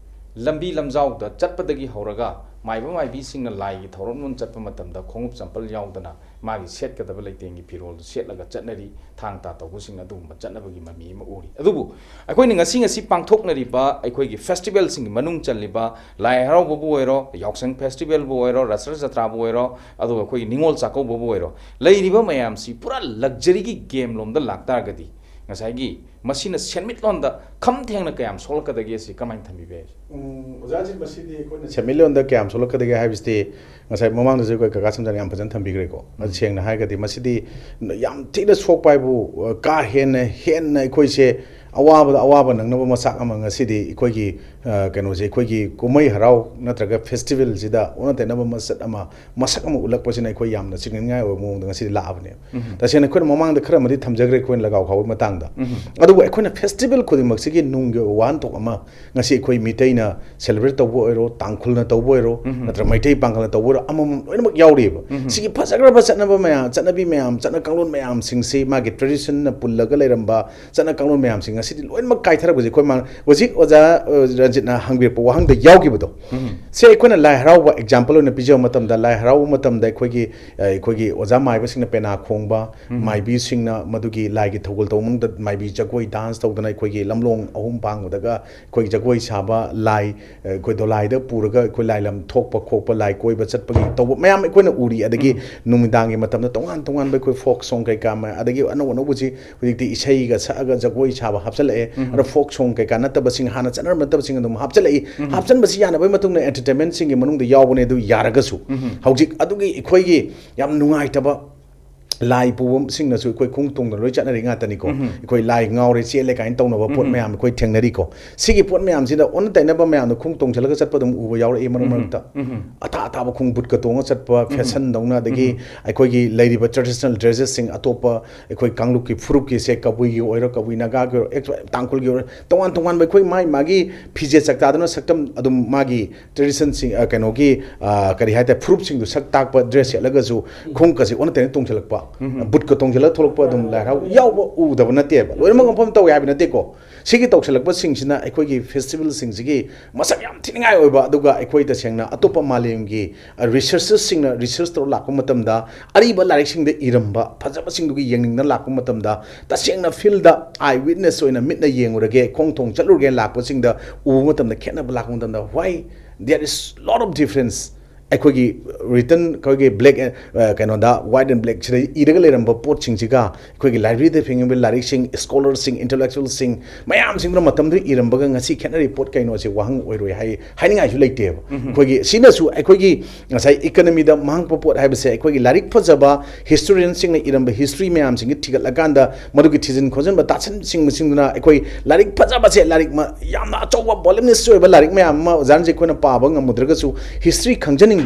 ꯂꯝꯕꯤ ꯂꯝꯖꯥꯎꯗ ꯆꯠꯄꯗꯒꯤ ꯍꯧꯔꯒ ꯃꯥꯏꯕ ꯃꯥꯏꯕꯤꯁꯤꯡꯅ ꯂꯥꯏꯒꯤ ꯊꯧꯔꯝ ꯂꯣꯝ ꯆꯠꯄ ꯃꯇꯝꯗ ꯈꯣꯡꯎꯞ ꯆꯝꯄꯜ ꯌꯥꯎꯗꯅ ꯃꯥꯒꯤ ꯁꯦꯠꯀꯗꯕ ꯂꯩꯇꯦꯡꯒꯤ ꯐꯤꯔꯣꯜꯗꯨ ꯁꯦꯠꯂꯒ ꯆꯠꯅꯔꯤ꯫ ꯊꯥꯡ ꯇꯥ ꯇꯧꯕꯁꯤꯡꯅ ꯑꯗꯨꯒꯨꯝꯕ ꯆꯠꯅꯕꯒꯤ ꯃꯃꯤ ꯑꯃ ꯎꯔꯤ꯫ ꯑꯗꯨꯕꯨ ꯑꯩꯈꯣꯏꯅ ꯉꯁꯤ ꯉꯁꯤ ꯄꯥꯡꯊꯣꯛꯅꯔꯤꯕ ꯑꯩꯈꯣꯏꯒꯤ ꯐꯦꯁꯇꯤꯚꯦꯜꯁꯤꯡꯒꯤ ꯃꯅꯨꯡ ꯆꯜꯂꯤꯕ ꯂꯥꯏ ꯍꯔꯥꯎꯕꯕꯨ ꯑꯣꯏꯔꯣ, ꯌꯥꯎꯁꯪ ꯐꯦꯁꯇꯤꯚꯦꯜꯕꯨ ꯑꯣꯏꯔꯣ, ꯔꯥꯁ ꯖꯇ꯭ꯔꯥꯕꯨ ꯑꯣꯏꯔꯣ, ꯑꯗꯨꯒ ꯑꯩꯈꯣꯏꯒꯤ ꯅꯤꯉꯣꯜ ꯆꯥꯛꯀꯧꯕꯕꯨ ꯑꯣꯏꯔꯣ, ꯂꯩꯔꯤꯕ ꯃꯌꯥꯝꯁꯤ ꯄꯨꯔꯥ ꯂꯛꯖꯔꯤꯒꯤ ꯒꯦꯝ ꯂꯣꯝꯗ ꯂꯥꯛꯇꯥꯔꯒꯗꯤ ꯉꯁꯥꯏꯒꯤ ꯃꯁꯤꯅ ꯁꯦꯟꯃꯤꯠꯂꯣꯟꯗ ꯈꯝ ꯊꯦꯡꯅ ꯀꯌꯥꯝ ꯁꯣꯛꯂꯛꯀꯗꯒꯦ ꯁꯤ ꯀꯃꯥꯏꯅ ꯊꯝꯕꯤꯕ ꯌꯥꯏ? ꯎꯝ, ꯑꯣꯖꯥ ꯔꯟꯖꯤꯠ, ꯃꯁꯤꯗꯤ ꯑꯩꯈꯣꯏꯅ ꯁꯦꯟꯃꯤꯠꯂꯣꯟꯗ ꯀꯌꯥꯝ ꯁꯣꯛꯂꯛꯀꯗꯒꯦ ꯍꯥꯏꯕꯁꯤꯗꯤ ꯉꯁꯥꯏ ꯃꯃꯥꯡꯗꯁꯨ ꯑꯩꯈꯣꯏ ꯀꯀꯥ ꯁꯝꯖꯥꯅ ꯌꯥꯝ ꯐꯖꯅ ꯊꯝꯕꯤꯈ꯭ꯔꯦꯀꯣ꯫ ꯑꯗꯨ ꯁꯦꯡꯅ ꯍꯥꯏꯔꯒꯗꯤ ꯃꯁꯤꯗꯤ ꯌꯥꯝ ꯊꯤꯅ ꯁꯣꯛꯄ ꯍꯥꯏꯕꯨ, ꯑ, ꯀꯥ ꯍꯦꯟꯅ, ꯍꯦꯟꯅ ꯑꯩꯈꯣꯏꯁꯦ ꯑꯋꯥꯕꯗ ꯑꯋꯥꯕ ꯅꯪꯅꯕ ꯃꯆꯥꯛ ꯑꯃ ꯉꯁꯤꯗꯤ ꯑꯩꯈꯣꯏꯒꯤ, ꯑ, ꯀꯩꯅꯣꯁꯦ, ꯑꯩꯈꯣꯏꯒꯤ ꯀꯨꯝꯍꯩ ꯍꯔꯥꯎ ꯅꯠꯇ꯭ꯔꯒ ꯐꯦꯁꯇꯤꯚꯦꯜꯁꯤꯗ ꯑꯣꯟꯅ ꯇꯩꯅꯕ ꯃꯆꯠ ꯑꯃ, ꯃꯁꯛ ꯑꯃ ꯎꯠꯂꯛꯄꯁꯤꯅ ꯑꯩꯈꯣꯏ ꯌꯥꯝꯅ ꯆꯤꯡꯅꯅꯤꯡꯉꯥꯏ ꯑꯣꯏꯕ ꯃꯑꯣꯡꯗ ꯉꯁꯤꯗꯤ ꯂꯥꯛꯑꯕꯅꯦꯕ꯫ ꯇꯁꯦꯡꯅ ꯑꯩꯈꯣꯏꯅ ꯃꯃꯥꯡꯗ ꯈꯔ ꯑꯃꯗꯤ ꯊꯝꯖꯈ꯭ꯔꯦ ꯑꯩꯈꯣꯏꯅ ꯂꯒꯥꯎ ꯈꯥꯎꯕꯒꯤ ꯃꯇꯥꯡꯗ꯫ ꯑꯗꯨꯕꯨ ꯑꯩꯈꯣꯏꯅ ꯐꯦꯁꯇꯤꯚꯦꯜ ꯈꯨꯗꯤꯡꯃꯛꯁꯤꯒꯤ ꯅꯨꯡꯒꯤ ꯑꯣꯏꯕ ꯋꯥꯍꯟꯊꯣꯛ ꯑꯃ ꯉꯁꯤ ꯑꯩꯈꯣꯏ ꯃꯤꯇꯩꯅ ꯁꯦꯂꯦꯕ꯭ꯔꯦꯠ ꯇꯧꯕ ꯑꯣꯏꯔꯣ, ꯇꯥꯡꯈꯨꯜꯅ ꯇꯧꯕ ꯑꯣꯏꯔꯣ, ꯅꯠꯇ꯭ꯔꯒ ꯃꯩꯇꯩ ꯄꯥꯡꯒꯜꯅ ꯇꯧꯕ ꯑꯣꯏꯔꯣ, ꯑꯃꯃꯝ ꯂꯣꯏꯅꯃꯛ ꯌꯥꯎꯔꯤꯑꯕ꯫ ꯁꯤꯒꯤ ꯐꯖꯈ꯭ꯔꯕ ꯆꯠꯅꯕ ꯃꯌꯥꯝ, ꯆꯠꯅꯕꯤ ꯃꯌꯥꯝ, ꯆꯠꯅ ꯀꯥꯡꯂꯣꯟ ꯃꯌꯥꯝꯁꯤꯡꯁꯤ, ꯃꯥꯒꯤ ꯇ꯭ꯔꯦꯗꯤꯁꯟꯅ ꯄꯨꯜꯂꯒ ꯂꯩꯔꯝꯕ ꯆꯠꯅ ꯀꯥꯡꯂꯣꯟ ꯃꯌꯥꯝꯁꯤꯡ ꯉꯁꯤꯗꯤ ꯂꯣꯏꯅꯃꯛ ꯀꯥꯏꯊꯔꯛꯄꯁꯦ ꯑꯩꯈꯣꯏ ꯃꯥ-, ꯍꯧꯖꯤꯛ ꯑꯣꯖꯥ, ꯑ, ꯔꯟꯖꯤꯠꯅ ꯍꯪꯕꯤꯔꯛꯄ ꯋꯥꯍꯪꯗ ꯌꯥꯎꯈꯤꯕꯗꯣ, ꯁꯦ ꯑꯩꯈꯣꯏꯅ ꯂꯥꯏ ꯍꯔꯥꯎꯕ ꯑꯦꯛꯖꯥꯝꯄꯜ ꯑꯣꯏꯅ ꯄꯤꯖꯕ ꯃꯇꯝꯗ, ꯂꯥꯏ ꯍꯔꯥꯎꯕ ꯃꯇꯝꯗ ꯑꯩꯈꯣꯏꯒꯤ, ꯑ, ꯑꯩꯈꯣꯏꯒꯤ ꯑꯣꯖꯥ ꯃꯥꯏꯕꯁꯤꯡꯅ ꯄꯦꯅꯥ ꯈꯣꯡꯕ, ꯃꯥꯏꯕꯤꯁꯤꯡꯅ ꯃꯗꯨꯒꯤ ꯂꯥꯏꯒꯤ ꯊꯧꯒꯜ ꯇꯧꯕ ꯃꯅꯨꯡꯗ ꯃꯥꯏꯕꯤ ꯖꯒꯣꯏ ꯗꯥꯟꯁ ꯇꯧꯗꯅ ꯑꯩꯈꯣꯏꯒꯤ ꯂꯝꯂꯣꯡ ꯑꯍꯨꯝ ꯄꯥꯡꯕꯗꯒ ꯑꯩꯈꯣꯏ ꯖꯒꯣꯏ ꯁꯥꯕ, ꯂꯥꯏ, ꯑ, ꯑꯩꯈꯣꯏ ꯗꯣꯂꯥꯏꯗ ꯄꯨꯔꯒ ꯑꯩꯈꯣꯏ ꯂꯥꯏ ꯂꯝ ꯊꯣꯛꯄ ꯈꯣꯠꯄ, ꯂꯥꯏ ꯀꯣꯏꯕ ꯆꯠꯄꯒꯤ ꯇꯧꯕ ꯃꯌꯥꯝ ꯑꯩꯈꯣꯏꯅ ꯎꯔꯤ꯫ ꯑꯗꯒꯤ ꯅꯨꯃꯤꯗꯥꯡꯒꯤ ꯃꯇꯝꯗ ꯇꯣꯉꯥꯟ ꯇꯣꯉꯥꯟꯕ ꯑꯩꯈꯣꯏ ꯐꯣꯛ ꯁꯣꯡ ꯀꯩꯀꯥ ꯃꯌꯥꯝ, ꯑꯗꯒꯤ ꯑꯅꯧ ꯑꯅꯧꯕꯁꯤ ꯍꯧꯖꯤꯛꯇꯤ ꯏꯁꯩꯒ ꯁꯛꯑꯒ ꯖꯒꯣꯏ ꯁꯥꯕ ꯍꯥꯞꯆꯤꯜꯂꯛꯑꯦ꯫ ꯑꯗ ꯐꯣꯛ ꯁꯣꯡ ꯀꯩꯀꯥ ꯅꯠꯇꯕꯁꯤꯡ, ꯍꯥꯟꯅ ꯆꯠꯅꯔꯝꯕ ꯅꯠꯇꯕꯁꯤꯡ ꯑꯗꯨꯝ ꯍꯥꯞꯆꯤꯜꯂꯛꯏ꯫ ꯍꯥꯞꯆꯤꯟꯕꯁꯤ ꯌꯥꯅꯕꯒꯤ ꯃꯇꯨꯡꯗ ꯑꯦꯟꯇꯔꯇꯦꯟꯃꯦꯟꯁꯤꯡꯒꯤ ꯃꯅꯨꯡꯗ ꯌꯥꯎꯕꯅꯦ꯫ ꯑꯗꯨ ꯌꯥꯔꯒꯁꯨ ꯍꯧꯖꯤꯛ ꯑꯗꯨꯒꯤ ꯑꯩꯈꯣꯏꯒꯤ ꯌꯥꯝ ꯅꯨꯡꯉꯥꯏꯇꯕ ꯂꯥꯏ ꯄꯨꯕꯁꯤꯡꯅꯁꯨ ꯑꯩꯈꯣꯏ ꯈꯣꯡ ꯇꯣꯡꯗꯅ ꯂꯣꯏ ꯆꯠꯅꯔꯤ ꯉꯥꯛꯇꯅꯤꯀꯣ꯫ ꯑꯩꯈꯣꯏ ꯂꯥꯏ ꯉꯥꯎꯔꯦ ꯆꯦꯜꯂꯦ ꯀꯥꯏꯅ ꯇꯧꯅꯕ ꯄꯣꯠ ꯃꯌꯥꯝ ꯑꯩꯈꯣꯏ ꯊꯦꯡꯅꯔꯤꯀꯣ꯫ ꯁꯤꯒꯤ ꯄꯣꯠ ꯃꯌꯥꯝꯁꯤꯗ ꯑꯣꯟꯅ ꯇꯩꯅꯕ ꯃꯌꯥꯝꯗꯣ ꯈꯣꯡ ꯇꯣꯡꯁꯤꯜꯂꯒ ꯆꯠꯄ ꯑꯗꯨꯝ ꯎꯕ ꯌꯥꯎꯔꯛꯏ ꯃꯔꯛ ꯃꯔꯛꯇ꯫ ꯑꯊꯥ ꯑꯊꯥꯕ ꯈꯣꯡ ꯕꯨꯠꯀ ꯇꯣꯡꯉ ꯆꯠꯄ, ꯐꯦꯁꯟꯗꯧꯅ, ꯑꯗꯒꯤ ꯑꯩꯈꯣꯏꯒꯤ ꯂꯩꯔꯤꯕ ꯇ꯭ꯔꯦꯗꯤꯁꯅꯦꯜ ꯗ꯭ꯔꯦꯁꯦꯁꯁꯤꯡ ꯑꯇꯣꯞꯄ ꯑꯩꯈꯣꯏ ꯀꯥꯡꯂꯨꯞꯀꯤ ꯐꯨꯔꯨꯞꯀꯤꯁꯦ, ꯀꯕꯨꯏꯒꯤ ꯑꯣꯏꯔꯣ, ꯀꯕꯨꯏ ꯅꯥꯒꯥꯒꯤ ꯑꯣꯏꯔꯣ, ꯑꯦꯛꯁ-, ꯇꯥꯡꯈꯨꯜꯒꯤ ꯑꯣꯏꯔꯣ, ꯇꯣꯉꯥꯟ ꯇꯣꯉꯥꯟꯕ ꯑꯩꯈꯣꯏ ꯃꯥꯏ ꯃꯥꯒꯤ ꯐꯤꯖꯦꯠ ꯆꯥꯛꯆꯥꯗꯨꯅ ꯁꯛꯇꯝ ꯑꯗꯨꯝ ꯃꯥꯒꯤ ꯇ꯭ꯔꯦꯗꯤꯁꯟꯁꯤꯡ, ꯑ, ꯀꯩꯅꯣꯒꯤ, ꯑ, ꯀꯔꯤ ꯍꯥꯏꯇꯥꯔꯦ, ꯐꯨꯔꯨꯞꯁꯤꯡꯗꯨ ꯁꯛ ꯇꯥꯛꯄ ꯗ꯭ꯔꯦꯁ ꯁꯦꯠꯂꯒꯁꯨ ꯈꯣꯡꯀꯁꯦ ꯑꯣꯟꯅ ꯇꯩꯅ ꯇꯣꯡꯁꯤꯜꯂꯛꯄ꯫ ꯕꯨꯠꯀ ꯇꯣꯡꯁꯤꯜꯂꯒ ꯊꯣꯛꯂꯛꯄ ꯑꯗꯨꯝ ꯂꯥꯏ ꯍꯔꯥꯎ ꯌꯥꯎꯕ ꯎꯗꯕ ꯅꯠꯇꯦꯕ, ꯂꯣꯏꯅꯃꯛ ꯃꯐꯝ ꯇꯧꯋꯦ ꯍꯥꯏꯕ ꯅꯠꯇꯦꯀꯣ꯫ ꯁꯤꯒꯤ ꯇꯧꯁꯤꯜꯂꯛꯄꯁꯤꯡꯁꯤꯅ ꯑꯩꯈꯣꯏꯒꯤ ꯐꯦꯁꯇꯤꯚꯦꯜꯁꯤꯡꯁꯤꯒꯤ ꯃꯁꯛ ꯌꯥꯝ ꯊꯤꯅꯤꯡꯉꯥꯏ ꯑꯣꯏꯕ, ꯑꯗꯨꯒ ꯑꯩꯈꯣꯏ ꯇꯁꯦꯡꯅ ꯑꯇꯣꯞꯄ ꯃꯥꯂꯦꯝꯒꯤ ꯔꯤꯁꯔꯆꯔꯁꯤꯡꯅ ꯔꯤꯁꯔꯆ ꯇꯧꯔ ꯂꯥꯛꯄ ꯃꯇꯝꯗ, ꯑꯔꯤꯕ ꯂꯥꯏꯔꯤꯛꯁꯤꯡꯗ ꯏꯔꯝꯕ ꯐꯖꯕꯁꯤꯡꯗꯨꯒꯤ ꯌꯦꯡꯅꯤꯡꯅ ꯂꯥꯛꯄ ꯃꯇꯝꯗ, ꯇꯁꯦꯡꯅ ꯐꯤꯜꯗ ꯑꯥꯏ ꯋꯤꯠꯅꯦꯁ ꯑꯣꯏꯅ ꯃꯤꯠꯅ ꯌꯦꯡꯉꯨꯔꯒꯦ, ꯈꯣꯡ ꯊꯣꯡ ꯆꯠꯂꯨꯔꯒꯦ ꯂꯥꯛꯄꯁꯤꯡꯗ ꯎꯕ ꯃꯇꯝꯗ ꯈꯦꯠꯅꯕ ꯂꯥꯛꯄ ꯃꯇꯝꯗ, why there is lot of difference꯫ ꯑꯩꯈꯣꯏꯒꯤ ꯔꯤꯇꯟ, ꯑꯩꯈꯣꯏꯒꯤ ꯕ꯭ꯂꯦꯛ, ꯀꯩꯅꯣꯗ, ꯋꯥꯏꯠ ꯑꯦꯟ ꯕ꯭ꯂꯦꯛꯁꯤꯗ ꯏꯔꯒ ꯂꯩꯔꯝꯕ ꯄꯣꯠꯁꯤꯡꯁꯤꯒ ꯑꯩꯈꯣꯏꯒꯤ ꯂꯥꯏꯕ꯭ꯔꯦꯔꯤꯗ ꯐꯪꯉꯤꯕ ꯂꯥꯏꯔꯤꯛꯁꯤꯡ, ꯁ꯭ꯀꯣꯂꯔꯁꯤꯡ, ꯏꯟꯇꯦꯂꯦꯛꯆꯨꯋꯦꯜꯁꯤꯡ ꯃꯌꯥꯝꯁꯤꯡꯗꯨꯅ ꯃꯇꯝꯗꯨꯗ ꯏꯔꯝꯕꯒ ꯉꯁꯤ ꯈꯦꯠꯅꯔꯤꯕ ꯄꯣꯠ ꯀꯩꯅꯣꯁꯦ ꯋꯥꯍꯪ ꯑꯣꯏꯔꯣꯏ ꯍꯥꯏ, ꯍꯥꯏꯅꯤꯡꯉꯥꯏꯁꯨ ꯂꯩꯇꯦꯕ꯫ ꯑꯩꯈꯣꯏꯒꯤ ꯁꯤꯅꯁꯨ ꯑꯩꯈꯣꯏꯒꯤ ꯉꯁꯥꯏ ꯏꯀꯅꯃꯤꯗ ꯃꯥꯡꯕ ꯄꯣꯠ ꯍꯥꯏꯕꯁꯦ, ꯑꯩꯈꯣꯏꯒꯤ ꯂꯥꯏꯔꯤꯛ ꯐꯖꯕ ꯍꯤꯁꯇꯣꯔꯤꯌꯟꯁꯤꯡꯅ ꯏꯔꯝꯕ ꯍꯤꯁꯇ꯭ꯔꯤ ꯃꯌꯥꯝꯁꯤꯡꯁꯤ ꯊꯤꯒꯠꯂꯀꯥꯟꯗ, ꯃꯗꯨꯒꯤ ꯊꯤꯖꯤꯟ ꯈꯣꯠꯆꯤꯟꯕ, ꯇꯥꯁꯤꯟ ꯁꯤꯡꯕꯁꯤꯡꯗꯨꯅ ꯑꯩꯈꯣꯏ ꯂꯥꯏꯔꯤꯛ ꯐꯖꯕꯁꯦ, ꯂꯥꯏꯔꯤꯛ ꯃ-, ꯌꯥꯝꯅ ꯑꯆꯧꯕ ꯚꯣꯂꯨꯃꯤꯅꯁ ꯑꯣꯏꯕ ꯂꯥꯏꯔꯤꯛ ꯃꯌꯥꯝ ꯑꯃ ꯑꯣꯖꯥ ꯔꯟꯖꯤꯠ ꯑꯩꯈꯣꯏꯅ ꯄꯥꯕ ꯉꯝꯃꯨꯗ꯭ꯔꯒꯁꯨ, ꯍꯤꯁꯇ꯭ꯔꯤ ꯈꯪꯖꯅꯤꯡꯕ,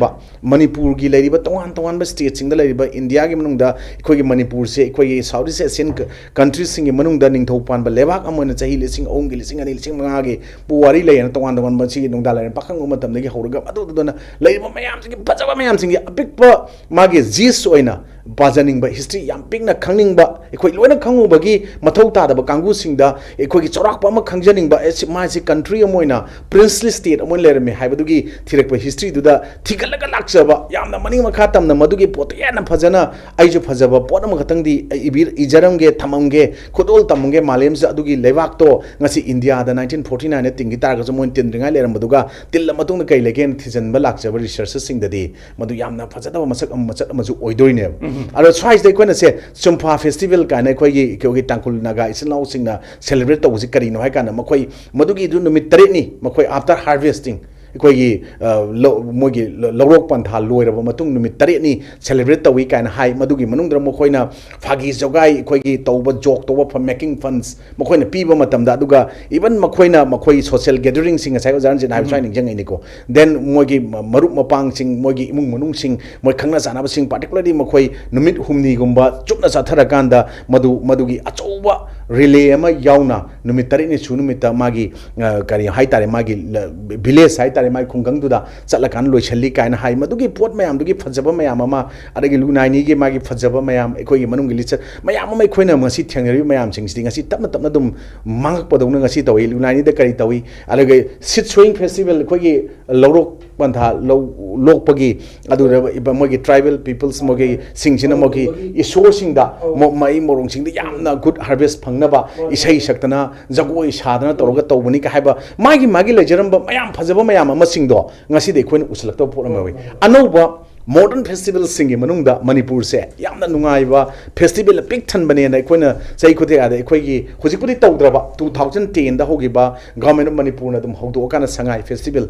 ꯃꯅꯤꯄꯨꯔꯒꯤ ꯂꯩꯔꯤꯕ ꯇꯣꯉꯥꯟ ꯇꯣꯉꯥꯟꯕ ꯁ꯭ꯇꯦꯠꯁꯤꯡꯗ ꯂꯩꯔꯤꯕ ꯏꯟꯗꯤꯌꯥꯒꯤ ꯃꯅꯨꯡꯗ ꯑꯩꯈꯣꯏꯒꯤ ꯃꯅꯤꯄꯨꯔꯁꯦ ꯑꯩꯈꯣꯏꯒꯤ ꯁꯥꯎꯠ ꯏꯁ ꯑꯦꯁꯤꯌꯟ ꯀ-, ꯀꯟꯇ꯭ꯔꯤꯁꯤꯡꯒꯤ ꯃꯅꯨꯡꯗ ꯅꯤꯡꯊꯧ ꯄꯥꯟꯕ ꯂꯩꯕꯥꯛ ꯑꯃ ꯑꯣꯏꯅ ꯆꯍꯤ ꯂꯤꯁꯤꯡ ꯑꯍꯨꯝꯒꯤ, ꯂꯤꯁꯤꯡ ꯑꯅꯤ, ꯂꯤꯁꯤꯡ ꯃꯉꯥꯒꯤ ꯄꯨꯋꯥꯔꯤ ꯂꯩꯌꯦꯅ, ꯇꯣꯉꯥꯟ ꯇꯣꯉꯥꯟꯕ ꯁꯤꯒꯤ ꯅꯨꯡꯗꯥꯡ ꯂꯥꯏꯔꯦꯝ ꯄꯥꯈꯪꯕ ꯃꯇꯝꯗꯒꯤ ꯍꯧꯔꯒ ꯑꯗꯨꯗꯨꯅ ꯂꯩꯔꯤꯕ ꯃꯌꯥꯝꯁꯤꯒꯤ, ꯐꯖꯕ ꯃꯌꯥꯝꯁꯤꯡꯒꯤ ꯑꯄꯤꯛꯄ ꯃꯥꯒꯤ ꯖꯤꯁ ꯑꯣꯏꯅ ꯄꯥꯖꯅꯤꯡꯕ, ꯍꯤꯁꯇ꯭ꯔꯤ ꯌꯥꯝ ꯄꯤꯛꯅ ꯈꯪꯅꯤꯡꯕ, ꯑꯩꯈꯣꯏ ꯂꯣꯏꯅ ꯈꯪꯉꯨꯕꯒꯤ ꯃꯊꯧ ꯇꯥꯗꯕ ꯀꯥꯡꯕꯨꯁꯤꯡꯗ ꯑꯩꯈꯣꯏꯒꯤ ꯆꯥꯎꯔꯥꯛꯄ ꯑꯃ ꯈꯪꯖꯅꯤꯡꯕ, ꯑꯦ, ꯁꯤ, ꯃꯥꯁꯤ ꯀꯟꯇ꯭ꯔꯤ ꯑꯃ ꯑꯣꯏꯅ, ꯄ꯭ꯔꯤꯟꯁꯂꯤ ꯁ꯭ꯇꯦꯠ ꯑꯃ ꯑꯣꯏꯅ ꯂꯩꯔꯝꯃꯦ ꯍꯥꯏꯕꯗꯨꯒꯤ ꯊꯤꯔꯛꯄ ꯍꯤꯁꯇ꯭ꯔꯤꯗꯨꯗ ꯊꯤꯒꯠꯂꯒ ꯂꯥꯛꯆꯕ, ꯌꯥꯝꯅ ꯃꯅꯤꯡ ꯃꯈꯥ ꯇꯝꯅ ꯃꯗꯨꯒꯤ ꯄꯣꯠꯇꯨ ꯍꯦꯟꯅ ꯐꯖꯅ ꯑꯩꯁꯨ ꯐꯖꯕ ꯄꯣꯠ ꯑꯃꯈꯛꯇꯪꯗꯤ ꯏꯕꯤ-, ꯏꯖꯔꯝꯒꯦ, ꯊꯝꯃꯝꯒꯦ, ꯈꯨꯗꯣꯜ ꯇꯝꯃꯝꯒꯦ ꯃꯥꯂꯦꯝꯁꯤꯗ꯫ ꯑꯗꯨꯒꯤ ꯂꯩꯕꯥꯛꯇꯣ ꯉꯁꯤ ꯏꯟꯗꯤꯌꯥꯗ ꯅꯥꯏꯟꯇꯤꯟ ꯐꯣꯔꯇꯤ ꯅꯥꯏꯟꯗ ꯇꯤꯟꯈꯤ ꯇꯥꯔꯒꯁꯨ, ꯃꯣꯏꯅ ꯇꯤꯟꯗ꯭ꯔꯤꯉꯩ ꯂꯩꯔꯝꯕꯗꯨꯒ ꯇꯤꯜꯂ ꯃꯇꯨꯡꯗ ꯀꯩ ꯂꯩꯒꯦꯅ ꯊꯤꯖꯤꯟꯕ ꯂꯥꯛꯆꯕ ꯔꯤꯁꯔꯆꯔꯁꯤꯡꯗꯗꯤ ꯃꯗꯨ ꯌꯥꯝꯅ ꯐꯖꯗꯕ ꯃꯁꯛ ꯑꯃ, ꯃꯆꯠ ꯑꯃꯁꯨ ꯑꯣꯏꯗꯣꯏꯅꯦꯕ꯫ ꯑꯗꯣ ꯁ꯭ꯋꯥꯏꯁꯤꯗ ꯑꯩꯈꯣꯏꯅ ꯁꯦ ꯆꯨꯝꯐꯥ ꯐꯦꯁꯇꯤꯚꯦꯜ ꯀꯥꯏꯅ ꯑꯩꯈꯣꯏꯒꯤ, ꯑꯩꯈꯣꯏꯒꯤ ꯇꯥꯡꯈꯨꯜ ꯅꯥꯒꯥ ꯏꯆꯤꯜ ꯏꯅꯥꯎꯁꯤꯡꯅ ꯁꯦꯂꯦꯕ꯭ꯔꯦꯠ ꯇꯧꯕꯁꯤ ꯀꯔꯤꯅꯣ ꯍꯥꯏ ꯀꯥꯟꯗ, ꯃꯈꯣꯏ ꯃꯗꯨꯒꯤꯗꯨ ꯅꯨꯃꯤꯠ ꯇꯔꯦꯠꯅꯤ, ꯃꯈꯣꯏ after harvesting, ꯑꯩꯈꯣꯏꯒꯤ, ꯑ, ꯂꯧ-, ꯃꯣꯏꯒꯤ ꯂ-, ꯂꯧꯔꯣꯛ ꯄꯟꯊꯥ ꯂꯣꯏꯔꯕ ꯃꯇꯨꯡ ꯅꯨꯃꯤꯠ ꯇꯔꯦꯠꯅꯤ ꯁꯦꯂꯦꯕ꯭ꯔꯦꯠ ꯇꯧꯏ ꯀꯥꯏꯅ ꯍꯥꯏ꯫ ꯃꯗꯨꯒꯤ ꯃꯅꯨꯡꯗ ꯃꯈꯣꯏꯅ ꯐꯥꯒꯤ ꯖꯣꯒꯥꯏ, ꯑꯩꯈꯣꯏꯒꯤ ꯇꯧꯕ, ꯖꯣꯛ ꯇꯧꯕ, ꯐ-, making funs ꯃꯈꯣꯏꯅ ꯄꯤꯕ ꯃꯇꯝꯗ, ꯑꯗꯨꯒ even ꯃꯈꯣꯏꯅ, ꯃꯈꯣꯏ social gatherings ꯁꯤꯡ, ꯉꯁꯥꯏ ꯑꯣꯖꯥ ꯔꯟꯖꯤꯠꯅ ꯍꯥꯏꯕ ꯁ꯭ꯋꯥꯏ ꯅꯤꯡꯁꯤꯡꯉꯛꯏꯅꯤꯀꯣ, then ꯃꯣꯏꯒꯤ ꯃ-, ꯃꯔꯨꯞ ꯃꯄꯥꯡꯁꯤꯡ, ꯃꯣꯏꯒꯤ ꯏꯃꯨꯡ ꯃꯅꯨꯡꯁꯤꯡ, ꯃꯣꯏ ꯈꯪꯅ ꯆꯥꯟꯅꯕꯁꯤꯡ, particularly ꯃꯈꯣꯏ ꯅꯨꯃꯤꯠ ꯍꯨꯝꯅꯤꯒꯨꯝꯕ ꯆꯨꯞꯅ ꯆꯠꯊꯔꯀꯥꯟꯗ ꯃꯗꯨ, ꯃꯗꯨꯒꯤ ꯑꯆꯧꯕ ꯔꯤꯂꯦ ꯑꯃ ꯌꯥꯎꯅ ꯅꯨꯃꯤꯠ ꯇꯔꯦꯠꯅꯤ ꯁꯨ ꯅꯨꯃꯤꯠꯇ ꯃꯥꯒꯤ, ꯑ, ꯀꯔꯤ ꯍꯥꯏꯇꯥꯔꯦ, ꯃꯥꯒꯤ ꯚꯤꯂꯦꯖ ꯍꯥꯏꯇꯥꯔꯦ, ꯃꯥꯒꯤ ꯈꯨꯡꯒꯪꯗꯨꯗ ꯆꯠꯂꯀꯥꯟꯗ ꯂꯣꯏꯁꯤꯜꯂꯤ ꯀꯥꯏꯅ ꯍꯥꯏ꯫ ꯃꯗꯨꯒꯤ ꯄꯣꯠ ꯃꯌꯥꯝꯗꯨꯒꯤ ꯐꯖꯕ ꯃꯌꯥꯝ ꯑꯃ, ꯑꯗꯒꯤ ꯂꯨꯅꯥꯏꯅꯤꯒꯤ ꯃꯥꯒꯤ ꯐꯖꯕ ꯃꯌꯥꯝ, ꯑꯩꯈꯣꯏꯒꯤ ꯃꯅꯨꯡꯒꯤ ꯂꯤꯆꯠ ꯃꯌꯥꯝ ꯑꯃ, ꯑꯩꯈꯣꯏꯅ ꯉꯁꯤ ꯊꯦꯡꯅꯔꯤꯕ ꯃꯌꯥꯝꯁꯤꯡꯁꯤꯗꯤ ꯉꯁꯤ ꯇꯞꯅ ꯇꯞꯅ ꯑꯗꯨꯝ ꯃꯥꯡꯉꯛꯄꯗꯧꯅ ꯉꯁꯤ ꯇꯧꯏ꯫ ꯂꯨꯅꯥꯏꯅꯤꯗ ꯀꯔꯤ ꯇꯧꯏ, ꯑꯗꯨꯒ seed sowing festival, ꯑꯩꯈꯣꯏꯒꯤ ꯂꯧꯔꯣꯛ ꯄꯟꯊꯥ ꯂꯧ ꯂꯣꯛꯄꯒꯤ, ꯑꯗꯨꯗ ꯃꯣꯏꯒꯤ tribal peoples, ꯃꯣꯏꯒꯤ ꯁꯤꯡꯁꯤꯅ ꯃꯣꯏꯒꯤ ꯏꯁꯣꯔꯁꯤꯡꯗ, ꯃꯣ-, ꯃꯍꯩ ꯃꯔꯣꯡꯁꯤꯡꯗ ꯌꯥꯝꯅ good harvest ꯐꯪꯅꯕ ꯏꯁꯩ ꯁꯛꯇꯅ, ꯖꯒꯣꯏ ꯁꯥꯗꯅ ꯇꯧꯔꯒ ꯇꯧꯕꯅꯤ ꯀ ꯍꯥꯏꯕ ꯃꯥꯒꯤ, ꯃꯥꯒꯤ ꯂꯩꯖꯔꯝꯕ ꯃꯌꯥꯝ ꯐꯖꯕ ꯃꯌꯥꯝ ꯑꯃꯁꯤꯡꯗꯣ ꯉꯁꯤꯗꯤ ꯑꯩꯈꯣꯏꯅ ꯎꯁꯤꯜꯂꯛꯇꯕ ꯄꯣꯠ ꯑꯃ ꯑꯣꯏ꯫ ꯑꯅꯧꯕ modern festivalꯁꯤꯡꯒꯤ ꯃꯅꯨꯡꯗ ꯃꯅꯤꯄꯨꯔꯁꯦ ꯌꯥꯝꯅ ꯅꯨꯡꯉꯥꯏꯕ festival ꯄꯤꯛ ꯊꯟꯕꯅꯦꯅ ꯑꯩꯈꯣꯏꯅ ꯆꯍꯤ ꯈꯨꯗꯤꯡ ꯑꯗ ꯑꯩꯈꯣꯏꯒꯤ ꯍꯧꯖꯤꯛꯄꯨꯗꯤ ꯇꯧꯗ꯭ꯔꯕ two thousand tenꯗ ꯍꯧꯈꯤꯕ Government of Manipurꯅ ꯑꯗꯨꯝ ꯍꯧꯗꯣꯛꯑꯀꯥꯟꯗ ꯁꯉꯥꯏ festival,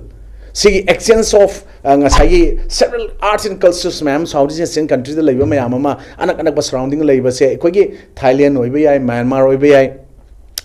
ꯁꯤꯒꯤ exchange of, ꯑ, ꯉꯁꯥꯏꯒꯤ several arts and cultures ꯃꯌꯥꯝ South East Asian countryꯗ ꯂꯩꯕ ꯃꯌꯥꯝ ꯑꯃ, ꯑꯅꯛ ꯑꯅꯛꯄ surrounding ꯂꯩꯕꯁꯦ, ꯑꯩꯈꯣꯏꯒꯤ Thailand ꯑꯣꯏꯕ ꯌꯥꯏ, Myanmar ꯑꯣꯏꯕ ꯌꯥꯏ,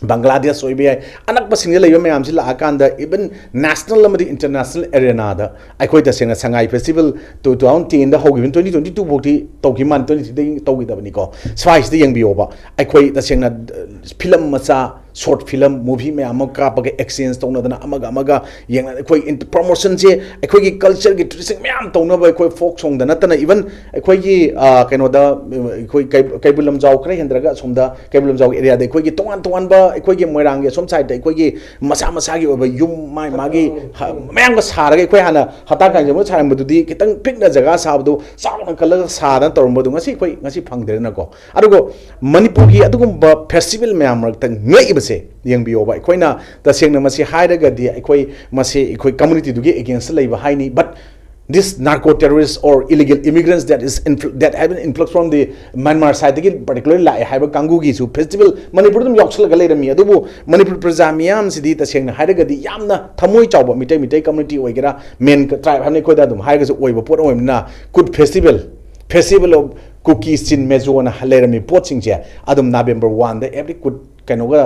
ꯕꯪꯒ꯭ꯂꯥꯗꯦꯁ ꯑꯣꯏꯕ ꯌꯥꯏ, ꯑꯅꯛꯄꯁꯤꯡꯗ ꯂꯩꯕ ꯃꯌꯥꯝꯁꯤ ꯂꯥꯛꯑꯀꯥꯟꯗ even national ꯑꯃꯗꯤ international arenaꯗ ꯑꯩꯈꯣꯏ ꯇꯁꯦꯡꯅ ꯁꯉꯥꯏ festival two thousand tenꯗ ꯍꯧꯈꯤꯕꯅꯤ, twenty twenty two ꯐꯥꯎꯗꯤ ꯇꯧꯈꯤ ꯃꯥꯟ, twenty threeꯗꯒꯤ ꯇꯧꯈꯤꯗꯕꯅꯤꯀꯣ꯫ ꯁ꯭ꯋꯥꯏꯁꯤꯗ ꯌꯦꯡꯕꯤꯌꯣꯕ, ꯑꯩꯈꯣꯏ ꯇꯁꯦꯡꯅ, ꯑ, film ꯃꯆꯥ, short film, movie ꯃꯌꯥꯝ ꯑꯃ ꯀꯥꯞꯄꯒ exchange ꯇꯧꯅꯗꯅ ꯑꯃꯒ ꯑꯃꯒ ꯌꯦꯡꯅ ꯑꯩꯈꯣꯏ int-, promotionꯁꯦ ꯑꯩꯈꯣꯏꯒꯤ cultureꯒꯤ tradition ꯃꯌꯥꯝ ꯇꯧꯅꯕ, ꯑꯩꯈꯣꯏ folk songꯗ ꯅꯠꯇꯅ even ꯑꯩꯈꯣꯏꯒꯤ, ꯑ, ꯀꯩꯅꯣꯗ, ꯑꯩꯈꯣꯏ ꯀꯩ-, ꯀꯩꯕꯨꯜ ꯂꯝꯖꯥꯎ ꯈꯔ ꯍꯦꯟꯊꯔꯒ ꯑꯁꯣꯝꯗ ꯀꯩꯕꯨꯜ ꯂꯝꯖꯥꯎꯒꯤ areaꯗ ꯑꯩꯈꯣꯏꯒꯤ ꯇꯣꯉꯥꯟ ꯇꯣꯉꯥꯟꯕ, ꯑꯩꯈꯣꯏꯒꯤ ꯃꯣꯏꯔꯥꯡꯒꯤ ꯑꯁꯣꯝ sideꯇ ꯑꯩꯈꯣꯏꯒꯤ ꯃꯁꯥ ꯃꯁꯥꯒꯤ ꯑꯣꯏꯕ ꯌꯨꯝ ꯃꯥꯏ ꯃꯥꯒꯤ ꯍ-, ꯃꯌꯥꯝꯒ ꯁꯥꯔꯒ, ꯑꯩꯈꯣꯏ ꯍꯥꯟꯅ ꯍꯇꯥ ꯀꯥꯡꯖꯩꯕꯨꯡ ꯁꯥꯔꯝꯕꯗꯨꯗꯤ ꯈꯤꯇꯪ ꯄꯤꯛꯅ ꯖꯒꯥ ꯁꯥꯕꯗꯨ ꯆꯥꯎꯅ ꯈꯜꯂꯒ ꯁꯥꯗꯅ ꯇꯧꯔꯝꯕꯗꯨ ꯉꯁꯤ ꯑꯩꯈꯣꯏ ꯉꯁꯤ ꯐꯪꯗ꯭ꯔꯦꯗꯅꯀꯣ꯫ ꯑꯗꯨꯒ ꯃꯅꯤꯄꯨꯔꯒꯤ ꯑꯗꯨꯒꯨꯝꯕ festival ꯃꯌꯥꯝ ꯃꯔꯛꯇ ꯉꯛꯏꯕꯁꯦ ꯌꯦꯡꯕꯤꯌꯣꯕ꯫ ꯑꯩꯈꯣꯏꯅ ꯇꯁꯦꯡꯅ ꯃꯁꯤ ꯍꯥꯏꯔꯒꯗꯤ ꯑꯩꯈꯣꯏ ꯃꯁꯤ ꯑꯩꯈꯣꯏ communityꯗꯨꯒꯤ against ꯂꯩꯕ ꯍꯥꯏꯅꯤ, but this narco terrorist or illegal immigrants that is infl-, that have been influx from the Myanmar sideꯇꯒꯤ particularly ꯂꯥꯛꯑꯦ ꯍꯥꯏꯕ ꯀꯥꯡꯕꯨꯒꯤꯁꯨ festival ꯃꯅꯤꯄꯨꯔꯗ ꯑꯗꯨꯝ ꯌꯥꯎꯁꯜꯂꯒ ꯂꯩꯔꯝꯃꯤ꯫ ꯑꯗꯨꯕꯨ ꯃꯅꯤꯄꯨꯔ ꯄ꯭ꯔꯖꯥ ꯃꯤꯌꯥꯝꯁꯤꯗꯤ ꯇꯁꯦꯡꯅ ꯍꯥꯏꯔꯒꯗꯤ ꯌꯥꯝꯅ ꯊꯃꯣꯏ ꯆꯥꯎꯕ, ꯃꯤꯇꯩ, ꯃꯤꯇꯩ community ꯑꯣꯏꯒꯦꯔꯥ, main tribe ꯍꯥꯏꯕꯅꯤ ꯑꯩꯈꯣꯏꯗ ꯑꯗꯨꯝ ꯍꯥꯏꯔꯒꯁꯨ ꯑꯣꯏꯕ ꯄꯣꯠ ꯑꯃ ꯑꯣꯏꯕꯅꯤꯅ Kut festival, festival of Kuki Chin Mizoꯅ ꯂꯩꯔꯝꯃꯤ ꯄꯣꯠꯁꯤꯡꯁꯦ ꯑꯗꯨꯝ November oneꯗ every Kut ꯀꯩꯅꯣꯒ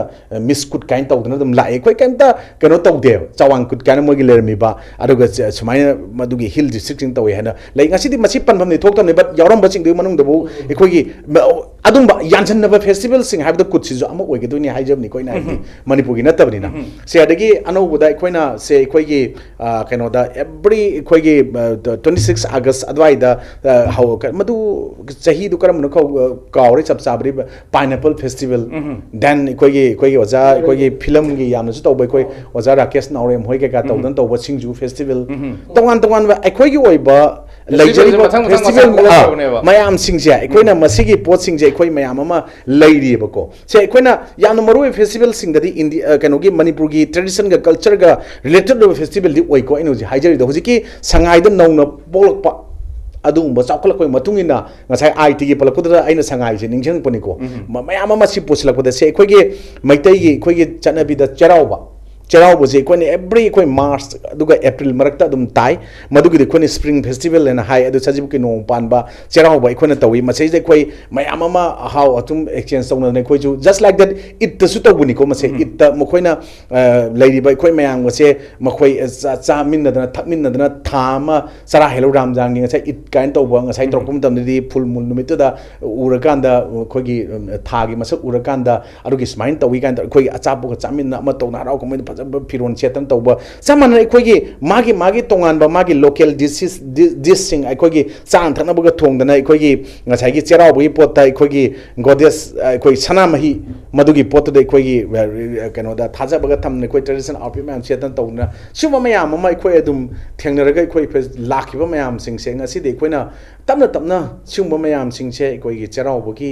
ꯃꯤꯁ ꯀꯨꯠ ꯀꯥꯏꯅ ꯇꯧꯗꯅ ꯑꯗꯨꯝ ꯂꯥꯛꯑꯦ꯫ ꯑꯩꯈꯣꯏ ꯀꯩꯝꯇ ꯀꯩꯅꯣ ꯇꯧꯗꯦꯕ, ꯆꯋꯥꯡ ꯀꯨꯠ ꯀꯥꯏꯅ ꯃꯣꯏꯒꯤ ꯂꯩꯔꯝꯃꯤꯕ, ꯑꯗꯨꯒ ꯁ- ꯁꯨꯃꯥꯏꯅ ꯃꯗꯨꯒꯤ ꯍꯤꯜ ꯗꯤꯁꯇ꯭ꯔꯤꯛꯁꯤꯡ ꯇꯧꯋꯦ ꯍꯥꯏꯅ ꯂꯩ꯫ ꯉꯁꯤꯗꯤ ꯃꯁꯤ ꯄꯟꯐꯝꯗꯤ ꯊꯣꯛꯇꯕꯅꯤ, but ꯌꯥꯎꯔꯝꯕꯁꯤꯡꯗꯨꯒꯤ ꯃꯅꯨꯡꯗꯕꯨ ꯑꯩꯈꯣꯏꯒꯤ ꯃ- ꯑꯗꯨꯝꯕ ꯌꯥꯟꯁꯤꯟꯅꯕ ꯐꯦꯁꯇꯤꯚꯦꯜꯁꯤꯡ ꯍꯥꯏꯕꯗ ꯀꯨꯠꯁꯤꯁꯨ ꯑꯃ ꯑꯣꯏꯒꯗꯣꯏꯅꯤ ꯍꯥꯏꯖꯕꯅꯤꯀꯣ ꯑꯩꯅ ꯍꯥꯏꯗꯤ, ꯃꯅꯤꯄꯨꯔꯒꯤ ꯅꯠꯇꯕꯅꯤꯅ꯫ ꯁꯦ, ꯑꯗꯒꯤ ꯑꯅꯧꯕꯗ ꯑꯩꯈꯣꯏꯅ ꯁꯦ ꯑꯩꯈꯣꯏꯒꯤ ꯑ, ꯀꯩꯅꯣꯗ ꯑꯦꯕ꯭ꯔꯤ ꯑꯩꯈꯣꯏꯒꯤ ꯇ꯭ꯋꯦꯟꯇꯤ ꯁꯤꯛꯁ ꯑꯥꯒꯁ ꯑꯗꯨꯋꯥꯏꯗ ꯑ, ꯍꯧ- ꯀ- ꯃꯗꯨ ꯆꯍꯤꯗꯨ ꯀꯔꯝꯕꯅꯣ ꯀꯥꯎ- ꯀꯥꯎꯔꯦ ꯆꯞ ꯆꯥꯕꯗꯤ꯫ Pineapple Festival, then ꯑꯩꯈꯣꯏꯒꯤ ꯑꯩꯈꯣꯏꯒꯤ ꯑꯣꯖꯥ ꯑꯩꯈꯣꯏꯒꯤ ꯐꯤꯂꯝꯒꯤ ꯌꯥꯝꯅꯁꯨ ꯇꯧꯕ ꯑꯩꯈꯣꯏ ꯑꯣꯖꯥ ꯔꯥꯀꯦꯁ ꯅꯥꯎꯔꯦꯝ ꯍꯣꯏ ꯀꯩꯀꯥ ꯇꯧꯗꯅ ꯇꯧꯕ ꯁꯤꯡꯖꯨ ꯐꯦꯁꯇꯤꯚꯦꯜ, ꯇꯣꯉꯥꯟ ꯇꯣꯉꯥꯟꯕ ꯑꯩꯈꯣꯏꯒꯤ ꯑꯣꯏꯕ ꯂꯩꯖꯔꯤꯕ ꯃꯊꯪ ꯃꯊꯪ ꯐꯦꯁꯇꯤꯚꯦꯜ ꯃꯊꯪ ꯑꯣꯏꯔꯛꯄꯅꯦꯕ꯫ ꯃꯌꯥꯝꯁꯤꯡꯁꯦ ꯑꯩꯈꯣꯏꯅ ꯃꯁꯤꯒꯤ ꯄꯣꯠꯁꯤꯡꯁꯦ ꯑꯩꯈꯣꯏ ꯃꯌꯥꯝ ꯑꯃ ꯂꯩꯔꯤꯑꯕꯀꯣ꯫ ꯁꯦ, ꯑꯩꯈꯣꯏꯅ ꯌꯥꯝꯅ ꯃꯔꯨ ꯑꯣꯏꯕ ꯐꯦꯁꯇꯤꯚꯦꯜꯁꯤꯡꯗꯗꯤ ꯏꯟꯗꯤ ꯑ, ꯀꯩꯅꯣꯒꯤ ꯃꯅꯤꯄꯨꯔꯒꯤ ꯇ꯭ꯔꯦꯗꯤꯁꯟꯒ ꯀꯜꯆꯔꯒ ꯔꯤꯂꯦꯇꯦꯠ ꯑꯣꯏꯕ ꯐꯦꯁꯇꯤꯚꯦꯜꯗꯤ ꯑꯣꯏꯀꯣ꯫ ꯑꯩꯅ ꯍꯧꯖꯤꯛ ꯍꯥꯏꯖꯔꯤꯗꯣ ꯍꯧꯖꯤꯛꯀꯤ ꯁꯉꯥꯏꯗ ꯅꯧꯅ ꯄꯣꯛꯂꯛꯄ ꯑꯗꯨꯒꯨꯝꯕ ꯆꯥꯎꯈꯠꯂꯛꯄꯒꯤ ꯃꯇꯨꯡ ꯏꯟꯅ ꯉꯁꯥꯏ ꯑꯥꯏ ꯇꯤꯒꯤ ꯄꯜꯂꯛꯄꯗꯨꯗ ꯑꯩꯅ ꯁꯉꯥꯏꯁꯦ ꯅꯤꯡꯁꯤꯡꯉꯛꯄꯅꯤꯀꯣ꯫ ꯃ- ꯃꯌꯥꯝ ꯑꯃ ꯁꯤ ꯄꯨꯁꯤꯜꯂꯛꯄꯗ ꯁꯦ ꯑꯩꯈꯣꯏꯒꯤ ꯃꯩꯇꯩꯒꯤ ꯑꯩꯈꯣꯏꯒꯤ ꯆꯠꯅꯕꯤꯗ ꯆꯩꯔꯥꯎꯕ, ꯆꯩꯔꯥꯎꯕꯁꯦ ꯑꯩꯈꯣꯏꯅ ꯑꯦꯕ꯭ꯔꯤ ꯑꯩꯈꯣꯏ ꯃꯥꯔꯆ ꯑꯗꯨꯒ ꯑꯦꯄ꯭ꯔꯤꯜ ꯃꯔꯛꯇ ꯑꯗꯨꯝ ꯇꯥꯏ꯫ ꯃꯗꯨꯒꯤꯗꯤ ꯑꯩꯈꯣꯏꯅ ꯁ꯭ꯄ꯭ꯔꯤꯡ ꯐꯦꯁꯇꯤꯚꯦꯜ ꯍꯥꯏꯅ ꯍꯥꯏ꯫ ꯑꯗꯨ ꯁꯖꯤꯕꯨꯒꯤ ꯅꯣꯡ ꯄꯥꯟꯕ ꯆꯩꯔꯥꯎꯕ ꯑꯩꯈꯣꯏꯅ ꯇꯧꯏ꯫ ꯃꯁꯤꯗꯩꯁꯤꯗ ꯑꯩꯈꯣꯏ ꯃꯌꯥꯝ ꯑꯃ ꯑꯍꯥꯎ ꯑꯊꯨꯝ ꯑꯦꯛꯁꯆꯦꯟꯖ ꯇꯧꯅꯗꯅ ꯑꯩꯈꯣꯏꯁꯨ just like that ꯏꯠꯇꯁꯨ ꯇꯧꯕꯅꯤꯀꯣ꯫ ꯃꯁꯦ ꯏꯠꯇ ꯃꯈꯣꯏꯅ ꯑ, ꯂꯩꯔꯤꯕ ꯑꯩꯈꯣꯏ ꯃꯌꯥꯝꯒꯁꯦ ꯃꯈꯣꯏ ꯑ, ꯆꯥ- ꯆꯥꯃꯤꯟꯅꯗꯅ ꯊꯛꯃꯤꯟꯅꯗꯅ ꯊꯥ ꯑꯃ ꯆꯔꯥ ꯍꯦꯜꯂꯧ ꯔꯥꯝꯖꯥꯟꯒꯤ ꯉꯁꯥꯏ ꯏꯠ ꯀꯥꯏꯅ ꯇꯧꯕ ꯉꯁꯥꯏ ꯇꯧꯔꯛꯄ ꯃꯇꯝꯗꯗꯤ ꯐꯨꯜ ꯃꯨꯟ ꯅꯨꯃꯤꯠꯇꯨꯗ ꯎꯔꯀꯥꯟꯗ ꯑꯩꯈꯣꯏꯒꯤ ꯎꯝ, ꯊꯥꯒꯤ ꯃꯁꯛ ꯎꯔꯀꯥꯟꯗ ꯑꯗꯨꯒꯤ ꯁꯨꯃꯥꯏꯅ ꯇꯧꯏ ꯀꯥꯏꯅ ꯇꯧꯔ ꯑꯩꯈꯣꯏꯒꯤ ꯑꯆꯥꯄꯣꯠꯀ ꯆꯥꯃꯤꯟꯅ ꯑꯃ ꯇꯧꯅ ꯍꯔꯥꯎ ꯀꯨꯝꯍꯩꯗ ꯐꯖꯕ ꯐꯤꯔꯣꯜ ꯁꯦꯠꯇꯅ ꯇꯧꯕ ꯆꯞ ꯃꯥꯟꯅꯅ ꯑꯩꯈꯣꯏꯒꯤ ꯃꯥꯒꯤ ꯃꯥꯒꯤ ꯇꯣꯉꯥꯟꯕ ꯃꯥꯒꯤ ꯂꯣꯀꯦꯜ ꯗꯤꯁꯤꯁ ꯗꯤ- ꯗꯤꯁꯁꯤꯡ ꯑꯩꯈꯣꯏꯒꯤ ꯆꯥꯅ ꯊꯛꯅꯕꯒ ꯊꯣꯡꯗꯅ ꯑꯩꯈꯣꯏꯒꯤ ꯉꯁꯥꯏꯒꯤ ꯆꯩꯔꯥꯎꯕꯒꯤ ꯄꯣꯠꯇ ꯑꯩꯈꯣꯏꯒꯤ ꯒꯣꯗꯦꯁ ꯑꯩꯈꯣꯏ ꯁꯅꯥꯃꯍꯤ ꯃꯗꯨꯒꯤ ꯄꯣꯠꯇꯨꯗ ꯑꯩꯈꯣꯏꯒꯤ ꯑ, ꯀꯩꯅꯣꯗ ꯊꯥꯖꯕꯒ ꯊꯝꯗꯅ ꯑꯩꯈꯣꯏ ꯇ꯭ꯔꯦꯗꯤꯁꯅꯦꯜ ꯑꯥꯎꯠꯐꯤꯠ ꯃꯌꯥꯝ ꯁꯦꯠꯇꯅ ꯇꯧꯗꯅ ꯁꯤꯒꯨꯝꯕ ꯃꯌꯥꯝ ꯑꯃ ꯑꯩꯈꯣꯏ ꯑꯗꯨꯝ ꯊꯦꯡꯅꯔꯒ ꯑꯩꯈꯣꯏ ꯐꯦꯁ- ꯂꯥꯛꯈꯤꯕ ꯃꯌꯥꯝꯁꯤꯡꯁꯦ ꯉꯁꯤꯗꯤ ꯑꯩꯈꯣꯏꯅ ꯇꯞꯅ ꯇꯞꯅ ꯁꯤꯒꯨꯝꯕ ꯃꯌꯥꯝꯁꯤꯡꯁꯦ ꯑꯩꯈꯣꯏꯒꯤ ꯆꯩꯔꯥꯎꯕꯒꯤ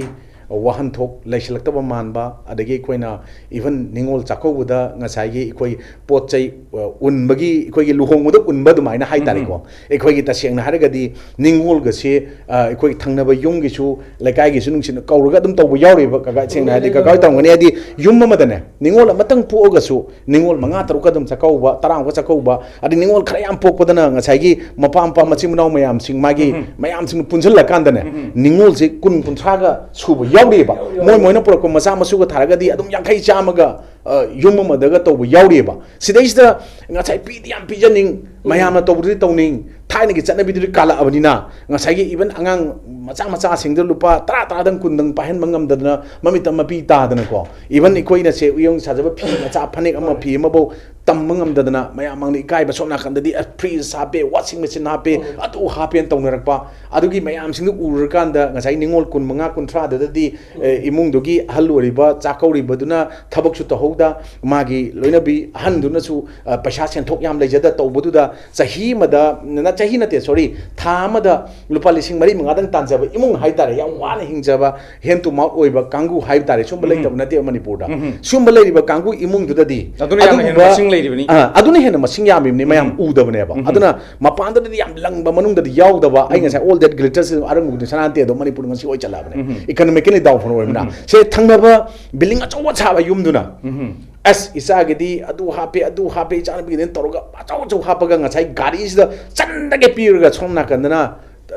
ꯋꯥꯍꯟꯊꯣꯛ ꯂꯩꯁꯤꯜꯂꯛꯇꯕ ꯃꯥꯟꯕ, ꯑꯗꯒꯤ ꯑꯩꯈꯣꯏꯅ ꯏꯚꯟ ꯅꯤꯉꯣꯜ ꯆꯥꯛꯀꯧꯕꯗ ꯉꯁꯥꯏꯒꯤ ꯑꯩꯈꯣꯏ ꯄꯣꯠ ꯆꯩ ꯑ, ꯎꯟꯕꯒꯤ ꯑꯩꯈꯣꯏꯒꯤ ꯂꯨꯍꯣꯡꯕꯗ ꯎꯟꯕ ꯑꯗꯨꯃꯥꯏꯅ ꯍꯥꯏꯇꯥꯔꯦꯀꯣ꯫ ꯑꯩꯈꯣꯏꯒꯤ ꯇꯁꯦꯡꯅ ꯍꯥꯏꯔꯒꯗꯤ ꯅꯤꯉꯣꯜꯒꯁꯤ ꯑ, ꯑꯩꯈꯣꯏꯒꯤ ꯊꯪꯅꯕ ꯌꯨꯝꯒꯤꯁꯨ ꯂꯩꯀꯥꯏꯒꯤꯁꯨ ꯅꯨꯡꯁꯤꯅ ꯀꯧꯔꯒ ꯑꯗꯨꯝ ꯇꯧꯕ ꯌꯥꯎꯔꯤꯕ ꯀꯀꯥ ꯁꯦꯡꯅ ꯍꯥꯏꯔꯗꯤ ꯀꯀꯥ ꯍꯣꯏ ꯇꯧꯔꯝꯒꯅꯤ꯫ ꯍꯥꯏꯗꯤ ꯌꯨꯝ ꯑꯃꯗꯅꯦ ꯅꯤꯉꯣꯜ ꯑꯃꯇꯪ ꯄꯣꯛꯑꯒꯁꯨ ꯅꯤꯉꯣꯜ ꯃꯉꯥ ꯇꯔꯨꯛꯀ ꯑꯗꯨꯝ ꯆꯥꯛꯀꯧꯕ, ꯇꯔꯥꯃꯨꯛꯀ ꯆꯥꯛꯀꯧꯕ, ꯑꯗꯩ ꯅꯤꯉꯣꯜ ꯈꯔ ꯌꯥꯝ ꯄꯣꯛꯄꯗꯅ ꯉꯁꯥꯏꯒꯤ ꯃꯄꯥ ꯃꯄꯥ ꯃꯆꯤꯟ ꯃꯅꯥꯎ ꯃꯌꯥꯝꯁꯤꯡ ꯃꯥꯒꯤ ꯃꯌꯥꯝꯁꯤꯡ ꯄꯨꯟꯁꯤꯜꯂꯀꯥꯟꯗꯅꯦ ꯅꯤꯉꯣꯜꯁꯦ ꯀꯨꯟ ꯀꯨꯟꯊ꯭ꯔꯥꯒ ꯁꯨꯕ ꯌꯥꯎꯔꯤꯑꯕ꯫ ꯃꯣꯏ ꯃꯣꯏꯅ ꯄꯨꯔꯛꯄ ꯃꯆꯥ ꯃꯁꯨꯒ ꯊꯥꯔꯒꯗꯤ ꯑꯗꯨꯝ ꯌꯥꯡꯈꯩ ꯆꯥꯝꯃꯒ, ꯑ, ꯌꯨꯝ ꯑꯃꯗꯒ ꯇꯧꯕ ꯌꯥꯎꯔꯤꯑꯕ꯫ ꯁꯤꯗꯩꯁꯤꯗ ꯉꯁꯥꯏ ꯄꯤꯗꯤ ꯌꯥꯝ ꯄꯤꯖꯅꯤꯡ, ꯃꯌꯥꯝꯅ ꯇꯧꯕꯗꯨꯗꯤ ꯇꯧꯅꯤꯡ, ꯊꯥꯏꯅꯒꯤ ꯆꯠꯅꯕꯤꯗꯨꯗꯤ ꯀꯥꯜꯂꯛꯑꯕꯅꯤꯅ, ꯉꯁꯥꯏꯒꯤ even ꯑꯉꯥꯡ ꯃꯆꯥ ꯃꯆꯥꯁꯤꯡꯗ ꯂꯨꯄꯥ ꯇꯔꯥ, ꯇꯔꯥꯗꯪ, ꯀꯨꯟꯗꯪ ꯄꯥꯏꯍꯟꯕ ꯉꯝꯗꯗꯅ ꯃꯃꯤꯠꯇ ꯃꯄꯤ ꯇꯥꯗꯅꯀꯣ, even ꯑꯩꯈꯣꯏꯅ ꯁꯦ ꯎꯌꯣꯡ ꯁꯥꯖꯕ ꯐꯤ ꯃꯆꯥ, ꯐꯅꯦꯛ ꯑꯃ, ꯐꯤ ꯑꯃꯐꯧ ꯇꯝꯕ ꯉꯝꯗꯗꯅ ꯃꯌꯥꯝ ꯃꯥꯡꯗ ꯏꯀꯥꯏꯕ, ꯁꯣꯝ ꯅꯥꯀꯟꯗꯗꯤ, "ꯑ, fridge ꯍꯥꯞꯄꯦ, washing machine ꯍꯥꯞꯄꯦ, ꯑꯗꯨ ꯍꯥꯞꯄꯦꯅ" ꯇꯧꯅꯔꯛꯄ꯫ ꯑꯗꯨꯒꯤ ꯃꯌꯥꯝꯁꯤꯡꯗꯨ ꯎꯔꯨꯔꯀꯥꯟꯗ ꯉꯁꯥꯏ ꯅꯤꯉꯣꯜ ꯀꯨꯟ ꯃꯉꯥ, ꯀꯨꯟꯊ꯭ꯔꯥꯗꯨꯗꯗꯤ, ꯑꯦ, ꯏꯃꯨꯡꯗꯨꯒꯤ ꯑꯍꯜ ꯑꯣꯏꯔꯤꯕ ꯆꯥꯛꯀꯧꯔꯤꯕꯗꯨꯅ ꯊꯕꯛꯁꯨ ꯇꯧꯍꯧꯗ, ꯃꯥꯒꯤ ꯂꯣꯏꯅꯕꯤ ꯑꯍꯟꯗꯨꯅꯁꯨ, ꯑ, ꯄꯩꯁꯥ ꯁꯦꯟꯊꯣꯛ ꯌꯥꯝ ꯂꯩꯖꯗ ꯇꯧꯕꯗꯨꯗ ꯆꯍꯤ ꯑꯃꯗ, ꯅ-, ꯆꯍꯤ ꯅꯠꯇꯦ, sorry, ꯊꯥ ꯑꯃꯗ ꯂꯨꯄꯥ ꯂꯤꯁꯤꯡ ꯃꯔꯤ ꯃꯉꯥꯗꯪ ꯇꯥꯟꯖꯕ ꯏꯃꯨꯡ ꯍꯥꯏꯇꯥꯔꯦ, ꯌꯥꯝ ꯋꯥꯅ ꯍꯤꯡꯖꯕ, hand to mouth ꯑꯣꯏꯕ ꯀꯥꯡꯕꯨ ꯍꯥꯏꯕ ꯇꯥꯔꯦ, ꯁꯨꯝꯕ ꯎꯝ꯫ ꯂꯩꯇꯕ ꯅꯠꯇꯦꯕ ꯃꯅꯤꯄꯨꯔꯗ꯫ ꯎꯝ꯫ ꯁꯨꯝꯕ ꯂꯩꯔꯤꯕ ꯀꯥꯡꯕꯨ ꯏꯃꯨꯡꯗꯨꯗꯗꯤ ꯑꯗꯨꯅ ꯌꯥꯝꯅ ꯍꯦꯟꯅ ꯑꯗꯨꯒꯨꯝꯕ, ꯃꯁꯤꯡ ꯂꯩꯔꯤꯕꯅꯤ꯫ ꯑ, ꯑꯗꯨꯅ ꯍꯦꯟꯅ ꯃꯁꯤꯡ ꯌꯥꯝꯃꯤꯕꯅꯤ, ꯃꯌꯥꯝ ꯎꯝ꯫ ꯎꯗꯕꯅꯦꯕ꯫ ꯎꯝ꯫ ꯑꯗꯨꯅ ꯃꯄꯥꯟꯗꯗꯤ ꯌꯥꯝ ꯂꯪꯕ, ꯃꯅꯨꯡꯗꯗꯤ ꯌꯥꯎꯗꯕ꯫ ꯑꯩ ꯎꯝ꯫ ꯉꯁꯥꯏ all that glitters ꯑꯔꯪꯕꯗꯨ ꯁꯅꯥ ꯅꯠꯇꯦ ꯑꯗꯣ ꯃꯅꯤꯄꯨꯔ ꯉꯁꯤ ꯑꯣꯏ ꯆꯠꯂꯛꯑꯕꯅꯦ꯫ ꯎꯝ꯫ Economically downfall ꯑꯣꯏꯕꯅ꯫ ꯎꯝ꯫ ꯁꯦ ꯊꯪꯅꯕ building ꯑꯆꯧꯕ ꯁꯥꯕ ꯌꯨꯝꯗꯨꯅ, ꯎꯝ꯫ "ꯑꯁ, ꯏꯆꯥꯒꯤꯗꯤ ꯑꯗꯨ ꯍꯥꯞꯄꯦ, ꯑꯗꯨ ꯍꯥꯞꯄꯦ, ꯏꯆꯥꯅꯨꯄꯤꯒꯤꯗꯤ" ꯇꯧꯔꯒ ꯑꯆꯧ ꯑꯆꯧ ꯍꯥꯞꯄꯒ ꯉꯁꯥꯏ ꯒꯥꯔꯤꯁꯤꯗ ꯆꯟꯗꯒꯦ ꯄꯤꯔꯒ ꯁꯣꯝ ꯅꯥꯀꯟꯗꯅ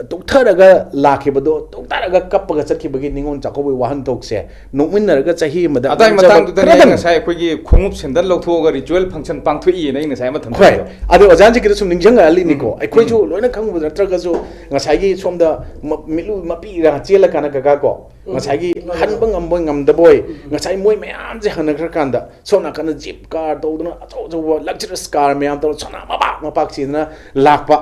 ꯇꯨꯛꯊꯔꯒ ꯂꯥꯛꯈꯤꯕꯗꯣ, ꯇꯨꯛꯊꯔꯒ ꯀꯞꯄꯒ ꯆꯠꯈꯤꯕꯒꯤ ꯅꯤꯉꯣꯜ ꯆꯥꯛꯀꯧꯕꯒꯤ ꯋꯥꯍꯟꯊꯣꯛꯁꯦ ꯅꯣꯛꯃꯤꯟꯅꯔꯒ ꯆꯍꯤ ꯑꯃꯗ ꯑꯗꯥꯏ ꯉꯝꯖꯕ ꯃꯇꯥꯡꯗꯨꯗꯅꯦ ꯑꯩ ꯈꯔꯗꯪ꯫ ꯉꯁꯥꯏ ꯑꯩꯈꯣꯏꯒꯤ ꯈꯣꯡꯎꯞ ꯁꯦꯟꯗꯜ ꯂꯧꯊꯣꯛꯑꯒ ritual function ꯄꯥꯡꯊꯣꯛꯏꯅ ꯑꯩ ꯉꯁꯥꯏ ꯑꯃ ꯍꯣꯏ, ꯊꯝꯖꯕꯗꯣ꯫ ꯑꯗꯣ ꯑꯣꯖꯥ ꯍꯧꯖꯤꯛꯀꯤꯗꯣ ꯁꯨꯝ ꯅꯤꯡꯁꯤꯡꯉꯛꯍꯜꯂꯤꯅꯤꯀꯣ꯫ ꯎꯝ꯫ ꯑꯩꯈꯣꯏꯁꯨ ꯎꯝ꯫ ꯂꯣꯏꯅ ꯈꯪꯕꯗ ꯅꯠꯇ꯭ꯔꯒꯁꯨ ꯉꯁꯥꯏꯒꯤ ꯁꯣꯝꯗ ꯃ-, ꯃꯤꯠꯂꯨ ꯃꯄꯤ ꯏꯔꯥ ꯆꯦꯜꯂꯀꯥꯟꯗ ꯀꯀꯥ ꯀꯣ, ꯎꯝ꯫ ꯉꯁꯥꯏꯒꯤ ꯉꯝꯗꯕ꯫ ꯍꯟꯕ ꯉꯝꯕꯣꯏ ꯉꯝꯗꯕꯣꯏ, ꯎꯝ꯫ ꯉꯁꯥꯏ ꯃꯣꯏ ꯃꯌꯥꯝꯁꯦ ꯍꯟꯅꯈ꯭ꯔꯀꯥꯟꯗ ꯁꯣꯝ ꯅꯥꯀꯟꯗ jeep car ꯇꯧꯗꯅ ꯑꯆꯧ ꯑꯆꯧꯕ luxurious car ꯃꯌꯥꯝ ꯇꯧꯔ ꯁꯅꯥ ꯃꯄꯥꯛ ꯃꯄꯥꯛ ꯁꯤꯗꯅ ꯂꯥꯛꯄ꯫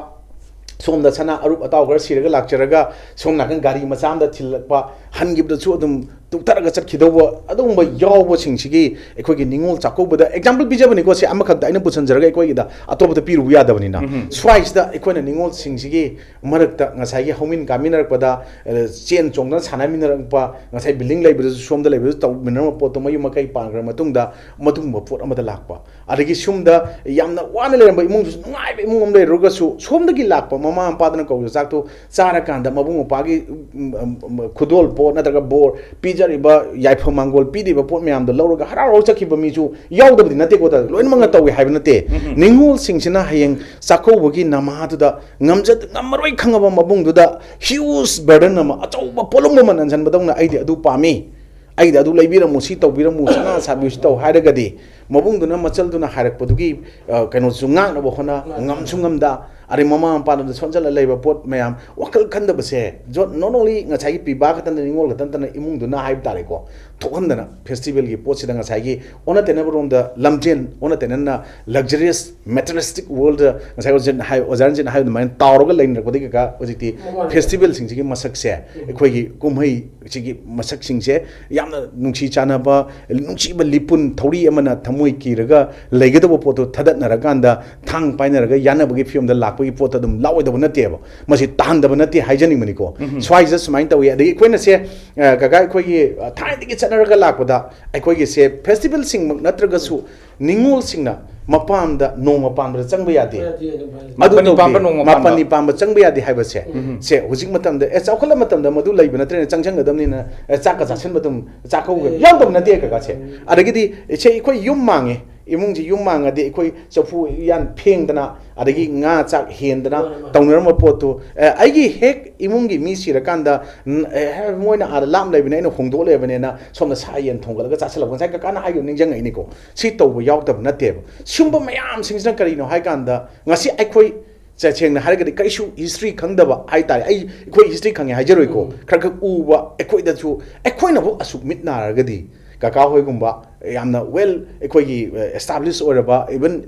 ꯁꯣꯝꯗ ꯁꯅꯥ ꯑꯔꯨꯞ ꯑꯇꯥꯎ ꯈꯔ ꯁꯤꯔꯒ ꯂꯥꯛꯆꯔꯒ ꯁꯣꯝ ꯅꯥꯀꯟ ꯒꯥꯔꯤ ꯃꯆꯥ ꯑꯃꯗ ꯊꯤꯜꯂꯛꯄ, ꯍꯟꯈꯤꯕꯗꯁꯨ ꯑꯗꯨꯝ ꯇꯨꯛꯊꯔꯒ ꯆꯠꯈꯤꯗꯧꯕ ꯑꯗꯨꯒꯨꯝꯕ ꯌꯥꯎꯕꯁꯤꯡꯁꯤꯒꯤ ꯑꯩꯈꯣꯏꯒꯤ ꯅꯤꯉꯣꯜ ꯆꯥꯛꯀꯧꯕꯗ example ꯄꯤꯖꯕꯅꯤꯀꯣ꯫ ꯁꯤ ꯑꯃꯈꯛꯇ ꯑꯩꯅ ꯄꯨꯁꯟꯖꯔꯒ ꯑꯩꯈꯣꯏꯒꯤꯗ ꯑꯇꯣꯞꯄꯗ ꯄꯤꯔꯨꯕ ꯌꯥꯗꯕꯅꯤꯅ꯫ ꯎꯝ꯫ ꯁ꯭ꯋꯥꯏꯁꯤꯗ ꯑꯩꯈꯣꯏꯅ ꯅꯤꯉꯣꯜꯁꯤꯡꯁꯤꯒꯤ ꯃꯔꯛꯇ ꯉꯁꯥꯏꯒꯤ ꯍꯧꯃꯤꯟ ꯀꯥꯃꯤꯟꯅꯔꯛꯄꯗ, ꯑ, ꯆꯦꯟ ꯆꯣꯡꯗꯅ ꯁꯥꯟꯅꯃꯤꯟꯅꯔꯛꯄ, ꯉꯁꯥꯏ building ꯂꯩꯕꯗꯁꯨ ꯁꯣꯝꯗ ꯂꯩꯕꯗꯁꯨ ꯇꯧꯃꯤꯟꯅꯔꯝꯕ ꯄꯣꯠꯇꯣ ꯃꯌꯨꯝ ꯃꯀꯩ ꯄꯥꯟꯈ꯭ꯔ ꯃꯇꯨꯡꯗ ꯃꯗꯨꯒꯨꯝꯕ ꯄꯣꯠ ꯑꯃꯗ ꯂꯥꯛꯄ꯫ ꯑꯗꯒꯤ ꯁꯣꯝꯗ ꯌꯥꯝꯅ ꯋꯥꯅ ꯂꯩꯔꯝꯕ ꯏꯃꯨꯡꯗꯨꯁꯨ ꯅꯨꯡꯉꯥꯏꯕ ꯏꯃꯨꯡ ꯑꯃ ꯂꯩꯔꯨꯔꯒꯁꯨ ꯁꯣꯝꯗꯒꯤ ꯂꯥꯛꯄ ꯃꯃꯥ ꯃꯄꯥꯗꯅ ꯀꯧꯕ ꯆꯥꯛꯇꯣ ꯆꯥꯔꯀꯥꯟꯗ ꯃꯕꯨꯡ ꯃꯧꯄ꯭ꯋꯥꯒꯤ, ꯎꯝ, ꯎꯝ, ꯎꯝ, ꯈꯨꯗꯣꯜ ꯄꯣꯠ ꯅꯠꯇ꯭ꯔꯒ ꯕꯣꯔ ꯄꯤꯖ ꯄꯤꯖꯔꯤꯕ ꯌꯥꯏꯐ ꯃꯥꯡꯒꯣꯜ ꯄꯤꯔꯤꯕ ꯄꯣꯠ ꯃꯌꯥꯝꯗꯣ ꯂꯧꯔꯒ ꯍꯔꯥꯎ ꯍꯔꯥꯎ ꯆꯠꯈꯤꯕ ꯃꯤꯁꯨ ꯌꯥꯎꯗꯕꯗꯤ ꯅꯠꯇꯦꯀꯣ꯫ ꯂꯣꯏꯅꯃꯛꯅ ꯇꯧꯏ ꯍꯥꯏꯕ ꯅꯠꯇꯦ꯫ ꯅꯤꯡꯉꯣꯜꯁꯤꯡꯁꯤꯅ ꯍꯌꯦꯡ ꯆꯥꯛꯀꯧꯕꯒꯤ ꯅꯃꯥꯗꯨꯗ ꯉꯝꯖ ꯉꯝꯃꯔꯣꯏ ꯈꯪꯉꯕ ꯃꯕꯨꯡꯗꯨꯗ huge burden ꯑꯃ, ꯑꯆꯧꯕ ꯄꯣꯠꯂꯨꯝ ꯑꯃ ꯅꯟꯁꯤꯟꯕꯗꯧꯅ ꯑꯩꯗꯤ ꯑꯗꯨ ꯄꯥꯝꯃꯤ, ꯑꯩꯗꯤ ꯑꯗꯨ ꯂꯩꯕꯤꯔꯝꯃꯨ, ꯁꯤ ꯇꯧꯕꯤꯔꯝꯃꯨ, ꯁꯅꯥ ꯁꯥꯕꯤꯌꯨ, ꯁꯤ ꯇꯧ ꯍꯥꯏꯔꯒꯗꯤ ꯃꯕꯨꯡꯗꯨꯅ ꯃꯆꯜꯗꯨꯅ ꯍꯥꯏꯔꯛꯄꯗꯨꯒꯤ, ꯑ, ꯀꯩꯅꯣꯁꯨ ꯉꯥꯛꯅꯕ ꯍꯣꯠꯅ ꯉꯝꯁꯨ ꯉꯝꯗ, ꯑꯗꯩ ꯃꯃꯥ ꯃꯄꯥꯗꯨꯗ ꯁꯣꯟꯖꯜꯂ ꯂꯩꯕ ꯄꯣꯠ ꯃꯌꯥꯝ, ꯋꯥꯈꯜ ꯈꯟꯗꯕꯁꯦ, ꯖꯣ-, not only ꯉꯁꯥꯏꯒꯤ ꯄꯤꯕꯥ ꯈꯛꯇ ꯅꯠꯇꯅ, ꯅꯤꯉꯣꯜ ꯈꯛꯇ ꯅꯠꯇꯅ, ꯏꯃꯨꯡꯗꯨꯅ ꯍꯥꯏꯕ ꯇꯥꯔꯦꯀꯣ, ꯊꯣꯛꯍꯟꯗꯅ festivalꯒꯤ ꯄꯣꯠꯁꯤꯗ ꯉꯁꯥꯏꯒꯤ ꯑꯣꯟꯅ ꯇꯩꯅꯕꯔꯣꯝꯗ ꯂꯝꯖꯦꯟ, ꯑꯣꯟꯅ ꯇꯩꯅꯅ luxurious materialistic worldꯗ ꯉꯁꯥꯏ ꯑꯣꯖꯥꯅ ꯍꯥꯏ-, ꯑꯣꯖꯥ ꯔꯟꯖꯤꯠꯅ ꯍꯥꯏꯕ ꯑꯗꯨꯃꯥꯏꯅ ꯇꯥꯎꯔꯒ ꯂꯩꯅꯔꯛꯄꯗꯒꯤ ꯀꯀꯥ ꯍꯧꯖꯤꯛꯇꯤ ꯃꯥꯅꯤ꯫ Festivalꯁꯤꯡꯁꯤꯒꯤ ꯃꯁꯛꯁꯦ, ꯑꯩꯈꯣꯏꯒꯤ ꯀꯨꯝꯍꯩ ꯁꯤꯒꯤ ꯃꯁꯛꯁꯤꯡꯁꯦ ꯌꯥꯝꯅ ꯅꯨꯡꯁꯤ ꯆꯥꯟꯅꯕ, ꯅꯨꯡꯁꯤꯕ ꯂꯤꯄꯨꯟ ꯊꯧꯔꯤ ꯑꯃꯅ ꯊꯃꯣꯏ ꯀꯤꯔꯒ ꯂꯩꯒꯗꯕ ꯄꯣꯠꯇꯣ ꯊꯗꯠꯅꯔꯀꯥꯟꯗ ꯊꯥꯡ ꯄꯥꯏꯅꯔꯒ ꯌꯥꯅꯕꯒꯤ ꯐꯤꯕꯝꯗ ꯂꯥꯛꯄꯒꯤ ꯄꯣꯠꯇꯣ ꯑꯗꯨꯝ ꯂꯥꯛꯑꯣꯏꯗꯕ ꯅꯠꯇꯦꯕ꯫ ꯃꯁꯤ ꯇꯥꯍꯟꯗꯕ ꯅꯠꯇꯦ ꯍꯥꯏꯖꯅꯤꯡꯕꯅꯤꯀꯣ꯫ ꯎꯝ꯫ ꯁ꯭ꯋꯥꯏꯁꯤꯗ ꯁꯨꯃꯥꯏꯅ ꯇꯧꯏ꯫ ꯑꯗꯒꯤ ꯑꯩꯈꯣꯏꯅ ꯁꯦ, ꯑ, ꯀꯀꯥ, ꯑꯩꯈꯣꯏꯒꯤ, ꯑ, ꯊꯥꯏꯅꯗꯒꯤ ꯆꯠꯅꯔꯒ ꯂꯥꯛꯄꯗ ꯑꯩꯈꯣꯏꯒꯤ ꯁꯦ festivalꯁꯤꯡꯃꯛ ꯅꯠꯇ꯭ꯔꯒꯁꯨ ꯅꯤꯉꯣꯜꯁꯤꯡꯅ ꯃꯄꯥꯝꯗ ꯅꯣꯡꯃ ꯄꯥꯟꯕꯗ ꯆꯪꯕ ꯌꯥꯗꯦ꯫ ꯌꯥꯗꯦ, ꯌꯥꯗꯦ, ꯌꯥꯗꯦ꯫ ꯑꯗꯨ ꯃꯥꯄꯟꯅꯤ ꯇꯧꯗꯦ꯫ ꯄꯥꯟꯕ ꯅꯣꯡꯃ ꯄꯥꯟꯕ꯫ ꯃꯥꯄꯟꯅꯤ ꯄꯥꯟꯕ ꯆꯪꯕ ꯌꯥꯗꯦ ꯍꯥꯏꯕꯁꯦ, ꯎꯝ꯫ ꯁꯦ ꯍꯧꯖꯤꯛ ꯃꯇꯝꯗ, ꯑꯦ, ꯆꯥꯎꯈꯠꯂ ꯃꯇꯝꯗ ꯃꯗꯨ ꯂꯩꯕ ꯅꯠꯇ꯭ꯔꯦꯅ ꯆꯪꯁꯟꯒꯗꯕꯅꯤꯅ, ꯑꯦ, ꯆꯥꯛꯀ ꯆꯥꯁꯤꯟꯕ ꯑꯗꯨꯝ ꯆꯥꯛꯀꯧꯕ ꯎꯝ꯫ ꯌꯥꯎꯗꯕ ꯅꯠꯇꯦ ꯀꯀꯥꯁꯦ꯫ ꯎꯝ꯫ ꯑꯗꯒꯤꯗꯤ ꯁꯦ ꯑꯩꯈꯣꯏ ꯌꯨꯝ ꯃꯥꯡꯉꯦ, ꯏꯃꯨꯡꯁꯤ ꯌꯨꯝ ꯃꯥꯡꯉꯗꯤ ꯑꯩꯈꯣꯏ ꯆꯐꯨ ꯎꯌꯥꯟ ꯐꯦꯡꯗꯅ, ꯑꯗꯒꯤ ꯉꯥ ꯆꯥꯛ ꯍꯦꯟꯗꯅ ꯃꯥꯅꯦ, ꯃꯥꯅꯦ꯫ ꯇꯧꯅꯔꯝꯕ ꯄꯣꯠꯇꯨ, ꯑꯦ, ꯑꯩꯒꯤ ꯍꯦꯛ ꯏꯃꯨꯡꯒꯤ ꯃꯤ ꯁꯤꯔꯀꯥꯟꯗ, ꯎꯝ, ꯑꯦ, ꯃꯣꯏꯅ ꯑꯥꯗ ꯂꯥꯞꯅ ꯂꯩꯕꯅꯦ, ꯑꯩꯅ ꯍꯣꯡꯗꯣꯛꯑ ꯂꯩꯕꯅꯦꯅ ꯁꯣꯝꯗ ꯁꯥ ꯌꯦꯟ ꯊꯣꯡꯒꯠꯂꯒ ꯆꯥꯁꯤꯜꯂꯛꯄ꯫ ꯉꯁꯥꯏ ꯀꯀꯥꯅ ꯍꯥꯏꯈꯤꯕ ꯅꯤꯡꯁꯤꯡꯉꯛꯏꯅꯤꯀꯣ꯫ ꯁꯤ ꯇꯧꯕ ꯌꯥꯎꯗꯕ ꯅꯠꯇꯦꯕ꯫ ꯁꯤꯒꯨꯝꯕ ꯃꯌꯥꯝꯁꯤꯡꯁꯤꯅ ꯀꯔꯤꯅꯣ ꯍꯥꯏ ꯀꯥꯟꯗ, ꯉꯁꯤ ꯑꯩꯈꯣꯏ ꯇꯁꯦꯡꯅ ꯍꯥꯏꯔꯒꯗꯤ ꯀꯔꯤꯁꯨ history ꯈꯪꯗꯕ ꯍꯥꯏ ꯇꯥꯔꯦ꯫ ꯑꯩ, ꯑꯩꯈꯣꯏ history ꯈꯪꯉꯦ ꯍꯥꯏꯖꯔꯣꯏꯀꯣ꯫ ꯎꯝ꯫ ꯈꯔ ꯈꯔ ꯎꯕ ꯑꯩꯈꯣꯏꯗꯁꯨ, ꯑꯩꯈꯣꯏꯅꯕꯨ ꯑꯁꯨꯛ ꯃꯤꯠ ꯅꯥꯔꯒꯗꯤ ꯀꯀꯥ ꯍꯣꯏꯒꯨꯝꯕ ꯌꯥꯝꯅ well, ꯑꯩꯈꯣꯏꯒꯤ, ꯑ, establish ꯑꯣꯏꯔꯕ, even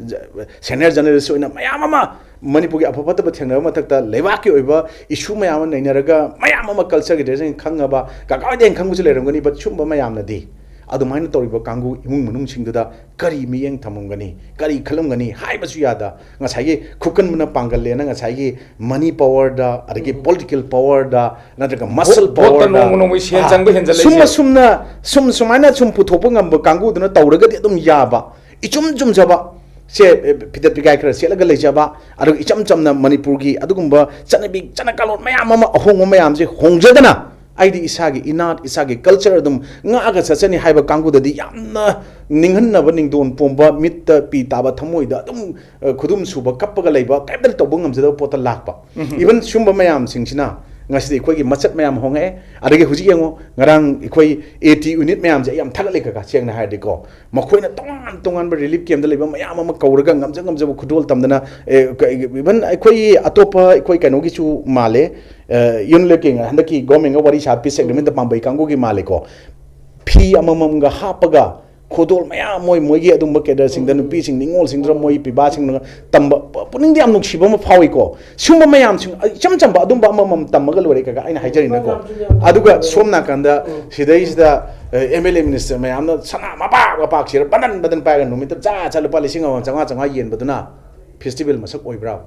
senior journalist ꯑꯣꯏꯅ ꯃꯌꯥꯝ ꯑꯃ ꯃꯅꯤꯄꯨꯔꯒꯤ ꯑꯐ ꯐꯠꯇꯕ ꯊꯦꯡꯅꯕ ꯃꯊꯛꯇ ꯂꯩꯕꯥꯛꯀꯤ ꯑꯣꯏꯕ issue ꯃꯌꯥꯝ ꯑꯃ ꯅꯩꯅꯔꯒ ꯃꯌꯥꯝ ꯑꯃ cultureꯒꯤ dressꯁꯤꯡ ꯈꯪꯉꯕ, ꯀꯀꯥ ꯍꯣꯏꯗꯤ ꯍꯦꯟꯅ ꯈꯪꯕꯁꯨ ꯂꯩꯔꯝꯒꯅꯤ, but ꯁꯨꯝꯕ ꯃꯌꯥꯝꯅꯗꯤ ꯑꯗꯨꯃꯥꯏꯅ ꯇꯧꯔꯤꯕ ꯀꯥꯡꯕꯨ ꯏꯃꯨꯡ ꯃꯅꯨꯡꯁꯤꯡꯗꯨꯗ ꯀꯔꯤ ꯃꯤꯠꯌꯦꯡ ꯊꯝꯃꯝꯒꯅꯤ, ꯀꯔꯤ ꯈꯜꯂꯝꯒꯅꯤ ꯍꯥꯏꯕꯁꯨ ꯌꯥꯗ, ꯉꯁꯥꯏꯒꯤ ꯈꯨꯀꯟꯕꯅ ꯄꯥꯡꯒꯜꯂꯦꯅ ꯉꯁꯥꯏꯒꯤ money powerꯗ, ꯑꯗꯒꯤ ꯎꯝ꯫ Political powerꯗ, ꯅꯠꯇ꯭ꯔꯒ muscle ꯚꯣꯠ-, ꯚꯣꯠꯇ powerꯗ, ꯅꯣꯡꯃ ꯅꯣꯡꯃꯒꯤ ꯁꯦꯟ ꯑꯥ, ꯆꯪꯕ ꯍꯦꯟꯖꯜꯂꯛꯏꯁꯦ꯫ ꯁꯨꯝꯕ ꯁꯨꯝꯅ, ꯁꯨꯝ ꯁꯨꯃꯥꯏꯅ ꯁꯨꯝ ꯄꯨꯊꯣꯛꯄ ꯉꯝꯕ ꯀꯥꯡꯕꯨꯗꯨꯅ ꯇꯧꯔꯒꯗꯤ ꯑꯗꯨꯝ ꯌꯥꯕ, ꯏꯆꯨꯝ ꯆꯨꯝꯖꯕ, ꯁꯦ, ꯑꯦ, ꯐꯤꯗꯠ ꯐꯤꯒꯥꯏ ꯈꯔ ꯁꯦꯠꯂꯒ ꯂꯩꯖꯕ, ꯑꯗꯨꯒ ꯏꯆꯝ ꯆꯝꯅ ꯃꯅꯤꯄꯨꯔꯒꯤ ꯑꯗꯨꯒꯨꯝꯕ ꯆꯠꯅꯕꯤ, ꯆꯠꯅ ꯀꯥꯡꯂꯣꯟ ꯃꯌꯥꯝ ꯑꯃ, ꯑꯍꯣꯡꯕ ꯃꯌꯥꯝꯁꯦ ꯍꯣꯡꯖꯗꯅ, ꯑꯩꯗꯤ ꯏꯁꯥꯒꯤ ꯏꯅꯥꯠ, ꯏꯁꯥꯒꯤ ꯀꯜꯆꯔ ꯑꯗꯨꯝ ꯉꯥꯛꯑꯒ ꯆꯠꯆꯅꯤ ꯍꯥꯏꯕ ꯀꯥꯡꯕꯨꯗꯗꯤ ꯌꯥꯝꯅ ꯅꯤꯡꯍꯟꯅꯕ, ꯅꯤꯡꯗꯣꯟ ꯄꯣꯝꯕ, ꯃꯤꯠꯇ ꯄꯤ ꯇꯥꯕ, ꯊꯃꯣꯏꯗ ꯑꯗꯨꯝ, ꯑ, ꯈꯨꯗꯨꯝ ꯁꯨꯕ, ꯀꯞꯄꯒ ꯂꯩꯕ, ꯀꯩꯝꯇ ꯇꯧꯕ ꯉꯝꯖꯗꯕ ꯄꯣꯠꯇ ꯂꯥꯛꯄ꯫ ꯏꯚꯟ ꯁꯨꯝꯕ ꯃꯌꯥꯝꯁꯤꯡꯁꯤꯅ ꯉꯁꯤꯗꯤ ꯑꯩꯈꯣꯏꯒꯤ ꯃꯆꯠ ꯃꯌꯥꯝ ꯍꯣꯡꯉꯛꯑꯦ꯫ ꯑꯗꯒꯤ ꯍꯧꯖꯤꯛ ꯌꯦꯡꯉꯣ, ꯉꯔꯥꯡ ꯑꯩꯈꯣꯏ ꯑꯦ ꯇꯤ ꯌꯨꯅꯤꯠ ꯃꯌꯥꯝꯁꯦ ꯑꯩ ꯌꯥꯝ ꯊꯥꯒꯠꯂꯤ ꯀꯀꯥ, ꯁꯦꯡꯅ ꯍꯥꯏꯔꯗꯤꯀꯣ꯫ ꯃꯈꯣꯏꯅ ꯇꯣꯉꯥꯟ ꯇꯣꯉꯥꯟꯕ ꯔꯤꯂꯤꯐ ꯀꯦꯝꯗ ꯂꯩꯕ ꯃꯌꯥꯝ ꯑꯃ ꯀꯧꯔꯒ ꯉꯝꯖ ꯉꯝꯖꯕ ꯈꯨꯗꯣꯜ ꯇꯝꯗꯅ, ꯑꯦ, ꯏꯚꯟ ꯑꯩꯈꯣꯏꯒꯤ ꯑꯇꯣꯞꯄ ꯑꯩꯈꯣꯏ ꯀꯩꯅꯣꯒꯤꯁꯨ ꯃꯥꯜꯂꯦ, ꯑ, ꯌꯨꯅꯤꯠꯀꯤ ꯍꯟꯗꯛꯀꯤ ꯒꯣꯔꯃꯦꯟꯒ ꯋꯥꯔꯤ ꯁꯥ ꯄꯤꯁ ꯑꯦꯒ꯭ꯔꯤꯃꯦꯟꯇ ꯄꯥꯝꯕꯩ ꯀꯥꯡꯕꯨꯒꯤ ꯃꯥꯜꯂꯦꯀꯣ, ꯐꯤ ꯑꯃꯃꯝꯒ ꯍꯥꯞꯄꯒ ꯈꯨꯗꯣꯜ ꯃꯌꯥꯝ ꯃꯣꯏ, ꯃꯣꯏꯒꯤ ꯑꯗꯨꯝꯕ ꯀꯦꯗꯔꯁꯤꯡꯗ, ꯅꯨꯄꯤꯁꯤꯡ, ꯅꯤꯉꯣꯜꯁꯤꯡꯗꯨꯅ ꯃꯣꯏ ꯄꯤꯕꯥꯁꯤꯡꯅ ꯇꯝꯕ, ꯄꯨꯛꯅꯤꯡꯗ ꯌꯥꯝ ꯅꯨꯡꯁꯤꯕ ꯑꯃ ꯐꯥꯎꯏꯀꯣ꯫ ꯁꯨꯝꯕ ꯃꯌꯥꯝꯁꯤꯡ, ꯏꯆꯝ ꯆꯝꯕ ꯑꯗꯨꯝꯕ ꯑꯃꯃꯝ ꯇꯝꯃꯒ ꯂꯣꯏꯔꯦ ꯀꯀꯥ, ꯑꯩꯅ ꯍꯥꯏꯖꯔꯤꯅꯀꯣ꯫ ꯑꯗꯨꯒ ꯁꯣꯝ ꯅꯥꯀꯟꯗ ꯁꯤꯗꯩꯁꯤꯗ, ꯑꯦ, ꯑꯦꯝ ꯑꯦꯜ ꯑꯦ ꯃꯤꯅꯤꯁꯇꯔ ꯃꯌꯥꯝꯅ ꯁꯅꯥ ꯃꯄꯥꯛ ꯃꯄꯥꯛ ꯁꯤꯔ ꯕꯟꯗꯟ ꯕꯟꯗꯟ ꯄꯥꯏꯔꯒ ꯅꯨꯃꯤꯠꯇ ꯖꯥ ꯖꯥ ꯂꯨꯄꯥ ꯂꯤꯁꯤꯡ ꯑꯃ ꯆꯥꯝꯃꯉꯥ ꯆꯥꯝꯃꯉꯥ ꯌꯦꯟꯕꯗꯨꯅ ꯐꯦꯁꯇꯤꯚꯦꯜ ꯃꯁꯛ ꯑꯣꯏꯕ꯭ꯔꯥ?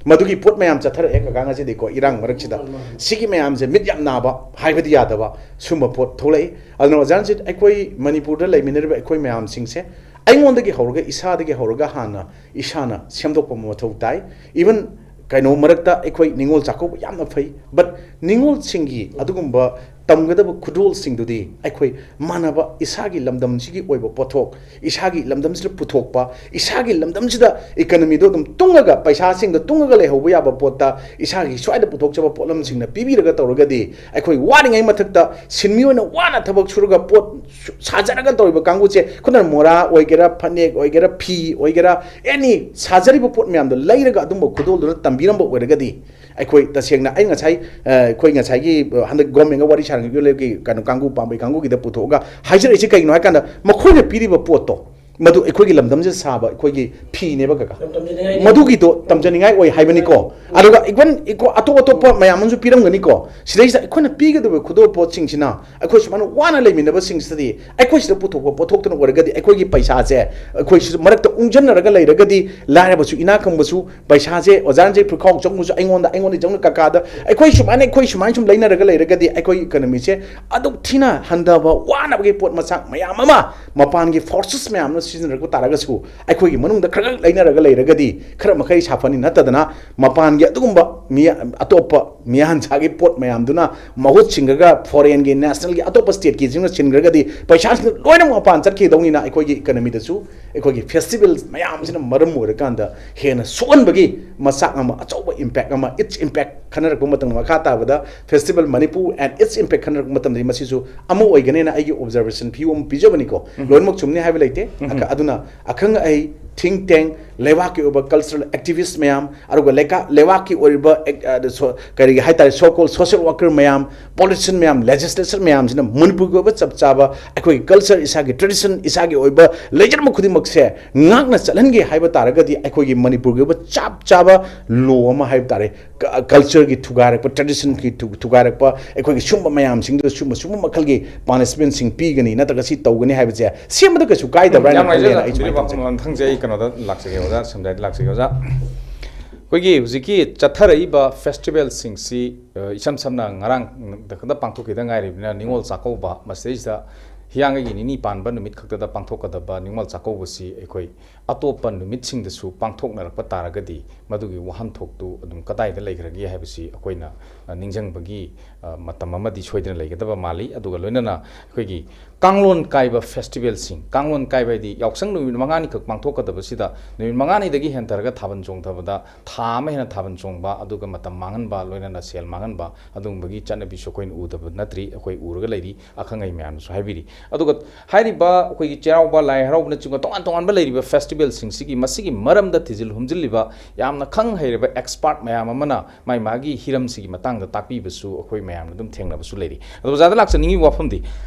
ꯃꯗꯨꯒꯤ ꯄꯣꯠ ꯃꯌꯥꯝ ꯆꯠꯊꯔꯛꯑꯦ ꯀꯀꯥ ꯉꯁꯤꯗꯤꯀꯣ, ꯏꯔꯥꯡ ꯃꯔꯛꯁꯤꯗ꯫ ꯁꯤꯒꯤ ꯃꯌꯥꯝꯁꯦ ꯃꯤꯠ ꯌꯥꯝ ꯅꯥꯕ, ꯍꯥꯏꯕꯗꯤ ꯌꯥꯗꯕ ꯁꯨꯝꯕ ꯄꯣꯠ ꯊꯣꯛꯂꯛꯏ꯫ ꯑꯗꯨꯅ ꯑꯣꯖꯥ ꯔꯟꯖꯤꯠ, ꯑꯩꯈꯣꯏ ꯃꯅꯤꯄꯨꯔꯗ ꯂꯩꯃꯤꯟꯅꯔꯤꯕ ꯑꯩꯈꯣꯏ ꯃꯌꯥꯝꯁꯤꯡꯁꯦ ꯑꯩꯉꯣꯟꯗꯒꯤ ꯍꯧꯔꯒ, ꯏꯁꯥꯗꯒꯤ ꯍꯧꯔꯒ ꯍꯥꯟꯅ ꯏꯁꯥꯅ ꯁꯦꯝꯗꯣꯛꯄ ꯑꯃ ꯃꯊꯧ ꯇꯥꯏ꯫ ꯏꯚꯟ ꯀꯩꯅꯣ ꯃꯔꯛꯇ ꯑꯩꯈꯣꯏ ꯅꯤꯉꯣꯜ ꯆꯥꯛꯀꯧꯕ ꯌꯥꯝꯅ ꯐꯩ, but ꯅꯤꯉꯣꯜꯁꯤꯡꯒꯤ ꯑꯗꯨꯒꯨꯝꯕ ꯇꯝꯒꯗꯕ ꯈꯨꯗꯣꯜꯁꯤꯡꯗꯨꯗꯤ ꯑꯩꯈꯣꯏ ꯃꯥꯟꯅꯕ ꯏꯁꯥꯒꯤ ꯂꯝꯗꯝꯁꯤꯒꯤ ꯑꯣꯏꯕ ꯄꯣꯠꯊꯣꯛ, ꯏꯁꯥꯒꯤ ꯂꯝꯗꯝꯁꯤꯗ ꯄꯨꯊꯣꯛꯄ, ꯏꯁꯥꯒꯤ ꯂꯝꯗꯝꯁꯤꯗ ꯏꯀꯅꯃꯤꯗꯣ ꯑꯗꯨꯝ ꯇꯨꯡꯉꯒ, ꯄꯩꯁꯥꯁꯤꯡꯗꯣ ꯇꯨꯡꯉꯒ ꯂꯩꯍꯧꯕ ꯌꯥꯕ ꯄꯣꯠꯇ ꯏꯁꯥꯒꯤ ꯁ꯭ꯋꯥꯏꯗ ꯄꯨꯊꯣꯛꯆꯕ ꯄꯣꯠꯂꯝꯁꯤꯡꯅ ꯄꯤꯕꯤꯔꯒ ꯇꯧꯔꯒꯗꯤ ꯑꯩꯈꯣꯏ ꯋꯥꯔꯤꯉꯩ ꯃꯊꯛꯇ ꯁꯤꯟꯃꯤ ꯑꯣꯏꯅ ꯋꯥꯅ ꯊꯕꯛ ꯁꯨꯔꯒ ꯄꯣꯠ ꯁꯨ-, ꯁꯥꯖꯔꯒ ꯇꯧꯔꯤꯕ ꯀꯥꯡꯕꯨꯁꯦ, ꯈꯨꯗꯝ ꯃꯣꯔꯥ ꯑꯣꯏꯒꯦꯔꯥ, ꯐꯅꯦꯛ ꯑꯣꯏꯒꯦꯔꯥ, ꯐꯤ ꯑꯣꯏꯒꯦꯔꯥ, ꯑꯦꯅꯤ ꯁꯥꯖꯔꯤꯕ ꯄꯣꯠ ꯃꯌꯥꯝꯗꯣ ꯂꯩꯔꯒ ꯑꯗꯨꯝꯕ ꯈꯨꯗꯣꯜꯗꯨꯅ ꯇꯝꯕꯤꯔꯝꯕ ꯑꯣꯏꯔꯒꯗꯤ ꯑꯩꯈꯣꯏ ꯇꯁꯦꯡꯅ, ꯑꯩ ꯉꯁꯥꯏ, ꯑ, ꯑꯩꯈꯣꯏ ꯉꯁꯥꯏꯒꯤ, ꯑ, ꯍꯟꯗꯛ ꯒꯣꯔꯃꯦꯟꯒ ꯋꯥꯔꯤ ꯁꯥꯟꯅꯈꯤꯕ ꯂꯩꯕꯒꯤ ꯀꯩꯅꯣ ꯀꯥꯡꯕꯨ ꯄꯥꯝꯕꯩ ꯀꯥꯡꯕꯨꯒꯤꯗ ꯄꯨꯊꯣꯛꯑꯒ ꯍꯥꯏꯖꯔꯛꯏꯁꯦ ꯀꯩꯒꯤꯅꯣ ꯍꯥꯏ ꯀꯥꯟꯗ ꯃꯈꯣꯏꯅ ꯄꯤꯔꯤꯕ ꯄꯣꯠꯇꯣ ꯃꯗꯨ ꯑꯩꯈꯣꯏꯒꯤ ꯂꯝꯗꯝꯁꯤꯗ ꯁꯥꯕ ꯑꯩꯈꯣꯏꯒꯤ ꯐꯤꯅꯦꯕ ꯀꯀꯥ꯫ ꯌꯥꯝ ꯇꯝꯖꯅꯤꯡꯉꯥꯏ ꯃꯗꯨꯒꯤꯗꯣ ꯇꯝꯖꯅꯤꯡꯉꯥꯏ ꯑꯣꯏ ꯍꯥꯏꯕꯅꯤꯀꯣ꯫ ꯑꯗꯨꯒ even ꯏꯀꯣ ꯑꯇꯣꯞ ꯑꯇꯣꯞꯄ ꯃꯌꯥꯝ ꯑꯃꯁꯨ ꯄꯤꯔꯝꯒꯅꯤꯀꯣ꯫ ꯁꯤꯗꯩꯁꯤꯗ ꯑꯩꯈꯣꯏꯅ ꯄꯤꯒꯗꯕ ꯈꯨꯗꯣꯜ ꯄꯣꯠꯁꯤꯡꯁꯤꯅ ꯑꯩꯈꯣꯏ ꯁꯨꯃꯥꯏꯅ ꯋꯥꯅ ꯂꯩꯃꯤꯟꯅꯕꯁꯤꯡꯁꯤꯗꯗꯤ ꯑꯩꯈꯣꯏ ꯁꯤꯗ ꯄꯨꯊꯣꯛꯄ ꯄꯣꯠꯊꯣꯛꯇꯨꯅ ꯑꯣꯏꯔꯒꯗꯤ, ꯑꯩꯈꯣꯏꯒꯤ ꯄꯩꯁꯥꯁꯦ ꯑꯩꯈꯣꯏ ꯁꯤꯗ ꯃꯔꯛꯇ ꯎꯪꯁꯟꯅꯔꯒ ꯂꯩꯔꯒꯗꯤ ꯂꯥꯏꯔꯕꯁꯨ ꯏꯅꯥꯛ ꯈꯨꯟꯕꯁꯨ ꯄꯩꯁꯥꯁꯦ ꯑꯣꯖꯥ ꯔꯟꯖꯤꯠ ꯄꯨꯈ꯭ꯔꯥꯎ ꯆꯪꯕꯁꯨ ꯑꯩꯉꯣꯟꯗ, ꯑꯩꯉꯣꯟꯗ ꯆꯪꯅ ꯀꯀꯥꯗ, ꯑꯩꯈꯣꯏ ꯁꯨꯃꯥꯏꯅ, ꯑꯩꯈꯣꯏ ꯁꯨꯃꯥꯏꯅ ꯁꯨꯝ ꯂꯩꯅꯔꯒ ꯂꯩꯔꯒꯗꯤ ꯑꯩꯈꯣꯏ ꯏꯀꯅꯃꯤꯁꯦ ꯑꯗꯨꯛ ꯊꯤꯅ ꯍꯟꯊꯕ, ꯋꯥꯅꯕꯒꯤ ꯄꯣꯠ ꯃꯆꯥꯛ ꯃꯌꯥꯝ ꯑꯃ ꯃꯄꯥꯟꯒꯤ ꯐꯣꯔꯁꯦꯁ ꯃꯌꯥꯝꯅ ꯁꯤꯖꯤꯟꯅꯔꯛꯄ ꯇꯥꯔꯒꯁꯨ, ꯑꯩꯈꯣꯏꯒꯤ ꯃꯅꯨꯡꯗ ꯈꯔ ꯈꯛ ꯂꯩꯅꯔꯒ ꯂꯩꯔꯒꯗꯤ ꯈꯔ ꯃꯈꯩ ꯁꯥꯐꯅꯤ꯫ ꯅꯠꯇꯗꯅ ꯃꯄꯥꯟꯒꯤ ꯑꯗꯨꯒꯨꯝꯕ ꯃꯤ ꯑꯇꯣꯞꯄ ꯃꯤꯌꯥꯟꯁꯥꯒꯤ ꯄꯣꯠ ꯃꯌꯥꯝꯗꯨꯅ ꯃꯍꯨꯠ ꯁꯤꯟꯈ꯭ꯔꯒ, ꯐꯣꯔꯦꯟꯒꯤ, ꯅꯦꯁꯅꯦꯜꯒꯤ, ꯑꯇꯣꯞꯄ ꯁ꯭ꯇꯦꯠꯀꯤꯁꯤꯡꯅ ꯁꯤꯟꯈ꯭ꯔꯒꯗꯤ ꯄꯩꯁꯥꯁꯤꯡꯗꯣ ꯂꯣꯏꯅꯃꯛ ꯃꯄꯥꯟ ꯆꯠꯈꯤꯗꯧꯅꯤꯅ, ꯑꯩꯈꯣꯏꯒꯤ ꯏꯀꯅꯃꯤꯗꯁꯨ ꯑꯩꯈꯣꯏꯒꯤ ꯐꯦꯁꯇꯤꯚꯦꯜ ꯃꯌꯥꯝꯁꯤꯅ ꯃꯔꯝ ꯑꯣꯏꯔꯀꯥꯟꯗ ꯍꯦꯟꯅ ꯁꯣꯛꯍꯟꯕꯒꯤ ꯃꯆꯥꯛ ꯑꯃ, ꯑꯆꯧꯕ ꯏꯝꯄꯦꯛ ꯑꯃ, ꯏꯠꯁ ꯏꯝꯄꯦꯛ ꯈꯟꯅꯔꯛꯄ ꯃꯇꯝꯗ, ꯃꯈꯥ ꯇꯥꯕꯗ festival Manipur and its impact ꯈꯟꯅꯔꯛꯄ ꯃꯇꯝꯗꯗꯤ ꯃꯁꯤꯁꯨ ꯑꯃ ꯑꯣꯏꯒꯅꯦꯅ ꯑꯩꯒꯤ ꯑꯣꯕꯖꯔꯕꯦꯁꯟ ꯚ꯭ꯌꯨ ꯑꯃ ꯄꯤꯖꯕꯅꯤꯀꯣ꯫ ꯂꯣꯏꯅꯃꯛ ꯆꯨꯝꯅꯤ ꯍꯥꯏꯕ ꯂꯩꯇꯦ꯫ ꯑꯈ-, ꯑꯗꯨꯅ ꯑꯈꯪ ꯑꯍꯩ, ꯊꯤꯡ ꯇꯦꯡ, ꯂꯩꯕꯥꯛꯀꯤ ꯑꯣꯏꯕ ꯀꯜꯆꯔꯦꯜ ꯑꯦꯛꯇꯤꯚꯤꯁ ꯃꯌꯥꯝ, ꯑꯗꯨꯒ ꯂꯩꯀꯥ-, ꯂꯩꯕꯥꯛꯀꯤ ꯑꯣꯏꯔꯤꯕ ꯑꯦꯛ-, ꯑ, ꯁꯣ-, ꯀꯔꯤꯒꯤ ꯍꯥꯏ ꯇꯥꯔꯦ, ꯁꯣ ꯀꯣꯜ ꯁꯣꯁꯤꯌꯦꯜ ꯋꯥꯔꯀꯔ ꯃꯌꯥꯝ, ꯄꯣꯂꯤꯇꯤꯁꯤꯌꯟ ꯃꯌꯥꯝ, ꯂꯦꯖꯤꯁꯂꯦꯆꯔ ꯃꯌꯥꯝꯁꯤꯅ ꯃꯅꯤꯄꯨꯔꯒꯤ ꯑꯣꯏꯕ ꯆꯞ ꯆꯥꯕ ꯑꯩꯈꯣꯏꯒꯤ ꯀꯜꯆꯔ, ꯏꯁꯥꯒꯤ ꯇ꯭ꯔꯦꯗꯤꯁꯟ, ꯏꯁꯥꯒꯤ ꯑꯣꯏꯕ ꯂꯩꯖꯔꯝꯕ ꯈꯨꯗꯤꯡꯃꯛꯁꯦ ꯉꯥꯛꯅ ꯆꯠꯍꯟꯒꯦ ꯍꯥꯏꯕ ꯇꯥꯔꯒꯗꯤ, ꯑꯩꯈꯣꯏꯒꯤ ꯃꯅꯤꯄꯨꯔꯒꯤ ꯑꯣꯏꯕ ꯆꯞ ꯆꯥꯕ ꯂꯣ ꯑꯃ ꯍꯥꯏꯕ ꯇꯥꯔꯦ, ꯀ-, ꯀꯜꯆꯔꯒꯤ ꯊꯨꯒꯥꯏꯔꯛꯄ, ꯇ꯭ꯔꯦꯗꯤꯁꯟꯒꯤ ꯊꯨ-, ꯊꯨꯒꯥꯏꯔꯛꯄ, ꯑꯩꯈꯣꯏꯒꯤ ꯁꯨꯝꯕ ꯃꯌꯥꯝꯁꯤꯡꯗꯨꯗ ꯁꯨꯝꯕ, ꯁꯨꯝꯕ ꯃꯈꯜꯒꯤ ꯄꯥꯅꯤꯁꯃꯦꯟꯁꯤꯡ ꯄꯤꯒꯅꯤ ꯅꯠꯇ꯭ꯔꯒ ꯁꯤ ꯇꯧꯒꯅꯤ ꯍꯥꯏꯕꯁꯦ ꯁꯦꯝꯕꯗ ꯀꯩꯁꯨ ꯀꯥꯏꯗꯕ꯭ꯔꯥ ꯍꯥꯏꯅ ꯌꯥꯝ ꯅꯨꯡꯉꯥꯏꯖꯩ, ꯈꯜꯂꯦꯅ ꯑꯩ ꯁꯨꯃꯥꯏꯅ ꯊꯝꯖꯒꯦ꯫ ꯃꯊꯪꯁꯦ ꯑꯩ ꯀꯩꯅꯣꯗ ꯂꯥꯛꯆꯒꯦ ꯑꯣꯖꯥ, ꯁꯝꯗꯥꯏꯗ ꯂꯥꯛꯆꯒꯦ ꯑꯣꯖꯥ꯫ ꯑꯩꯈꯣꯏꯒꯤ ꯍꯧꯖꯤꯛꯀꯤ ꯆꯠꯊꯔꯛꯏꯕ ꯐꯦꯁꯇꯤꯚꯦꯜꯁꯤꯡꯁꯤ, ꯑ, ꯏꯁꯝ ꯁꯝꯅ ꯉꯔꯥꯡ ꯈꯛꯇ ꯄꯥꯡꯊꯣꯛꯈꯤꯗ ꯉꯥꯏꯔꯤꯕꯅꯤꯅ ꯅꯤꯉꯣꯜ ꯆꯥꯛꯀꯧꯕ, ꯃꯁꯤꯗꯩꯁꯤꯗ ꯍꯤꯌꯥꯡꯒꯩꯒꯤ ꯅꯤꯅꯤ ꯄꯥꯟꯕ ꯅꯨꯃꯤꯠ ꯈꯛꯇꯗ ꯄꯥꯡꯊꯣꯛꯀꯗꯕ ꯅꯤꯉꯣꯜ ꯆꯥꯛꯀꯧꯕꯁꯤ ꯑꯩꯈꯣꯏ ꯑꯇꯣꯞꯄ ꯅꯨꯃꯤꯠꯁꯤꯡꯗꯁꯨ ꯄꯥꯡꯊꯣꯛꯅꯔꯛꯄ ꯇꯥꯔꯒꯗꯤ ꯃꯗꯨꯒꯤ ꯋꯥꯍꯟꯊꯣꯛꯇꯨ ꯑꯗꯨꯝ ꯀꯗꯥꯏꯗ ꯂꯩꯈ꯭ꯔꯒꯦ ꯍꯥꯏꯕꯁꯤ ꯑꯩꯈꯣꯏꯅ, ꯑ, ꯅꯤꯡꯁꯤꯡꯕꯒꯤ, ꯑ, ꯃꯇꯝ ꯑꯃꯗꯤ ꯁꯣꯏꯗꯅ ꯂꯩꯒꯗꯕ ꯃꯥꯜꯂꯤ꯫ ꯑꯗꯨꯒ ꯂꯣꯏꯅꯅ ꯑꯩꯈꯣꯏꯒꯤ ꯀꯥꯡꯂꯣꯟ ꯀꯥꯏꯕ ꯐꯦꯁꯇꯤꯚꯦꯜꯁꯤꯡ, ꯀꯥꯡꯂꯣꯟ ꯀꯥꯏꯕ ꯍꯥꯏꯗꯤ ꯌꯥꯎꯁꯪ ꯅꯨꯃꯤꯠ ꯃꯉꯥꯅꯤꯈꯛ ꯄꯥꯡꯊꯣꯛꯀꯗꯕꯁꯤꯗ ꯅꯨꯃꯤꯠ ꯃꯉꯥꯅꯤꯗꯒꯤ ꯍꯦꯟꯊꯔꯒ ꯊꯥꯕꯜ ꯆꯣꯡꯊꯕꯗ ꯊꯥ ꯑꯃ ꯍꯦꯟꯅ ꯊꯥꯕꯜ ꯆꯣꯡꯕ, ꯑꯗꯨꯒ ꯃꯇꯝ ꯃꯥꯡꯍꯟꯕ, ꯂꯣꯏꯅꯅ ꯁꯦꯜ ꯃꯥꯡꯍꯟꯕ, ꯑꯗꯨꯒꯨꯝꯕꯒꯤ ꯆꯠꯅꯕꯤꯁꯨ ꯑꯩꯈꯣꯏꯅ ꯎꯗꯕ ꯅꯠꯇ꯭ꯔꯤ, ꯑꯩꯈꯣꯏ ꯎꯔꯒ ꯂꯩꯔꯤ, ꯑꯈꯪ ꯑꯍꯩ ꯃꯌꯥꯝꯅꯁꯨ ꯍꯥꯏꯕꯤꯔꯤ꯫ ꯑꯗꯨꯒ ꯍꯥꯏꯔꯤꯕ ꯑꯩꯈꯣꯏꯒꯤ ꯆꯩꯔꯥꯎꯕ, ꯂꯥꯏ ꯍꯔꯥꯎꯕꯅꯆꯤꯡꯕ ꯇꯣꯉꯥꯟ ꯇꯣꯉꯥꯟꯕ ꯂꯩꯔꯤꯕ ꯐꯦꯁꯇꯤꯚꯦꯜꯁꯤꯡꯁꯤꯒꯤ ꯃꯁꯤꯒꯤ ꯃꯔꯝꯗ ꯊꯤꯖꯤꯜ ꯍꯨꯝꯖꯤꯜꯂꯤꯕ ꯌꯥꯝꯅ ꯈꯪ ꯍꯩꯔꯕ ꯑꯦꯛꯁꯄꯥꯔꯠ ꯃꯌꯥꯝ ꯑꯃꯅ ꯃꯥꯏ ꯃꯥꯒꯤ ꯍꯤꯔꯝꯁꯤꯒꯤ ꯃꯇꯥꯡꯗ ꯇꯥꯛꯄꯤꯕꯁꯨ ꯑꯩꯈꯣꯏ ꯃꯌꯥꯝꯅ ꯑꯗꯨꯝ ꯊꯦꯡꯅꯕꯁꯨ ꯂꯩꯔꯤ꯫ ꯑꯗꯣ ꯑꯣꯖꯥꯗ ꯂꯥꯛꯆꯅꯤꯡꯉꯤꯕ ꯋꯥꯐꯝꯗꯤ,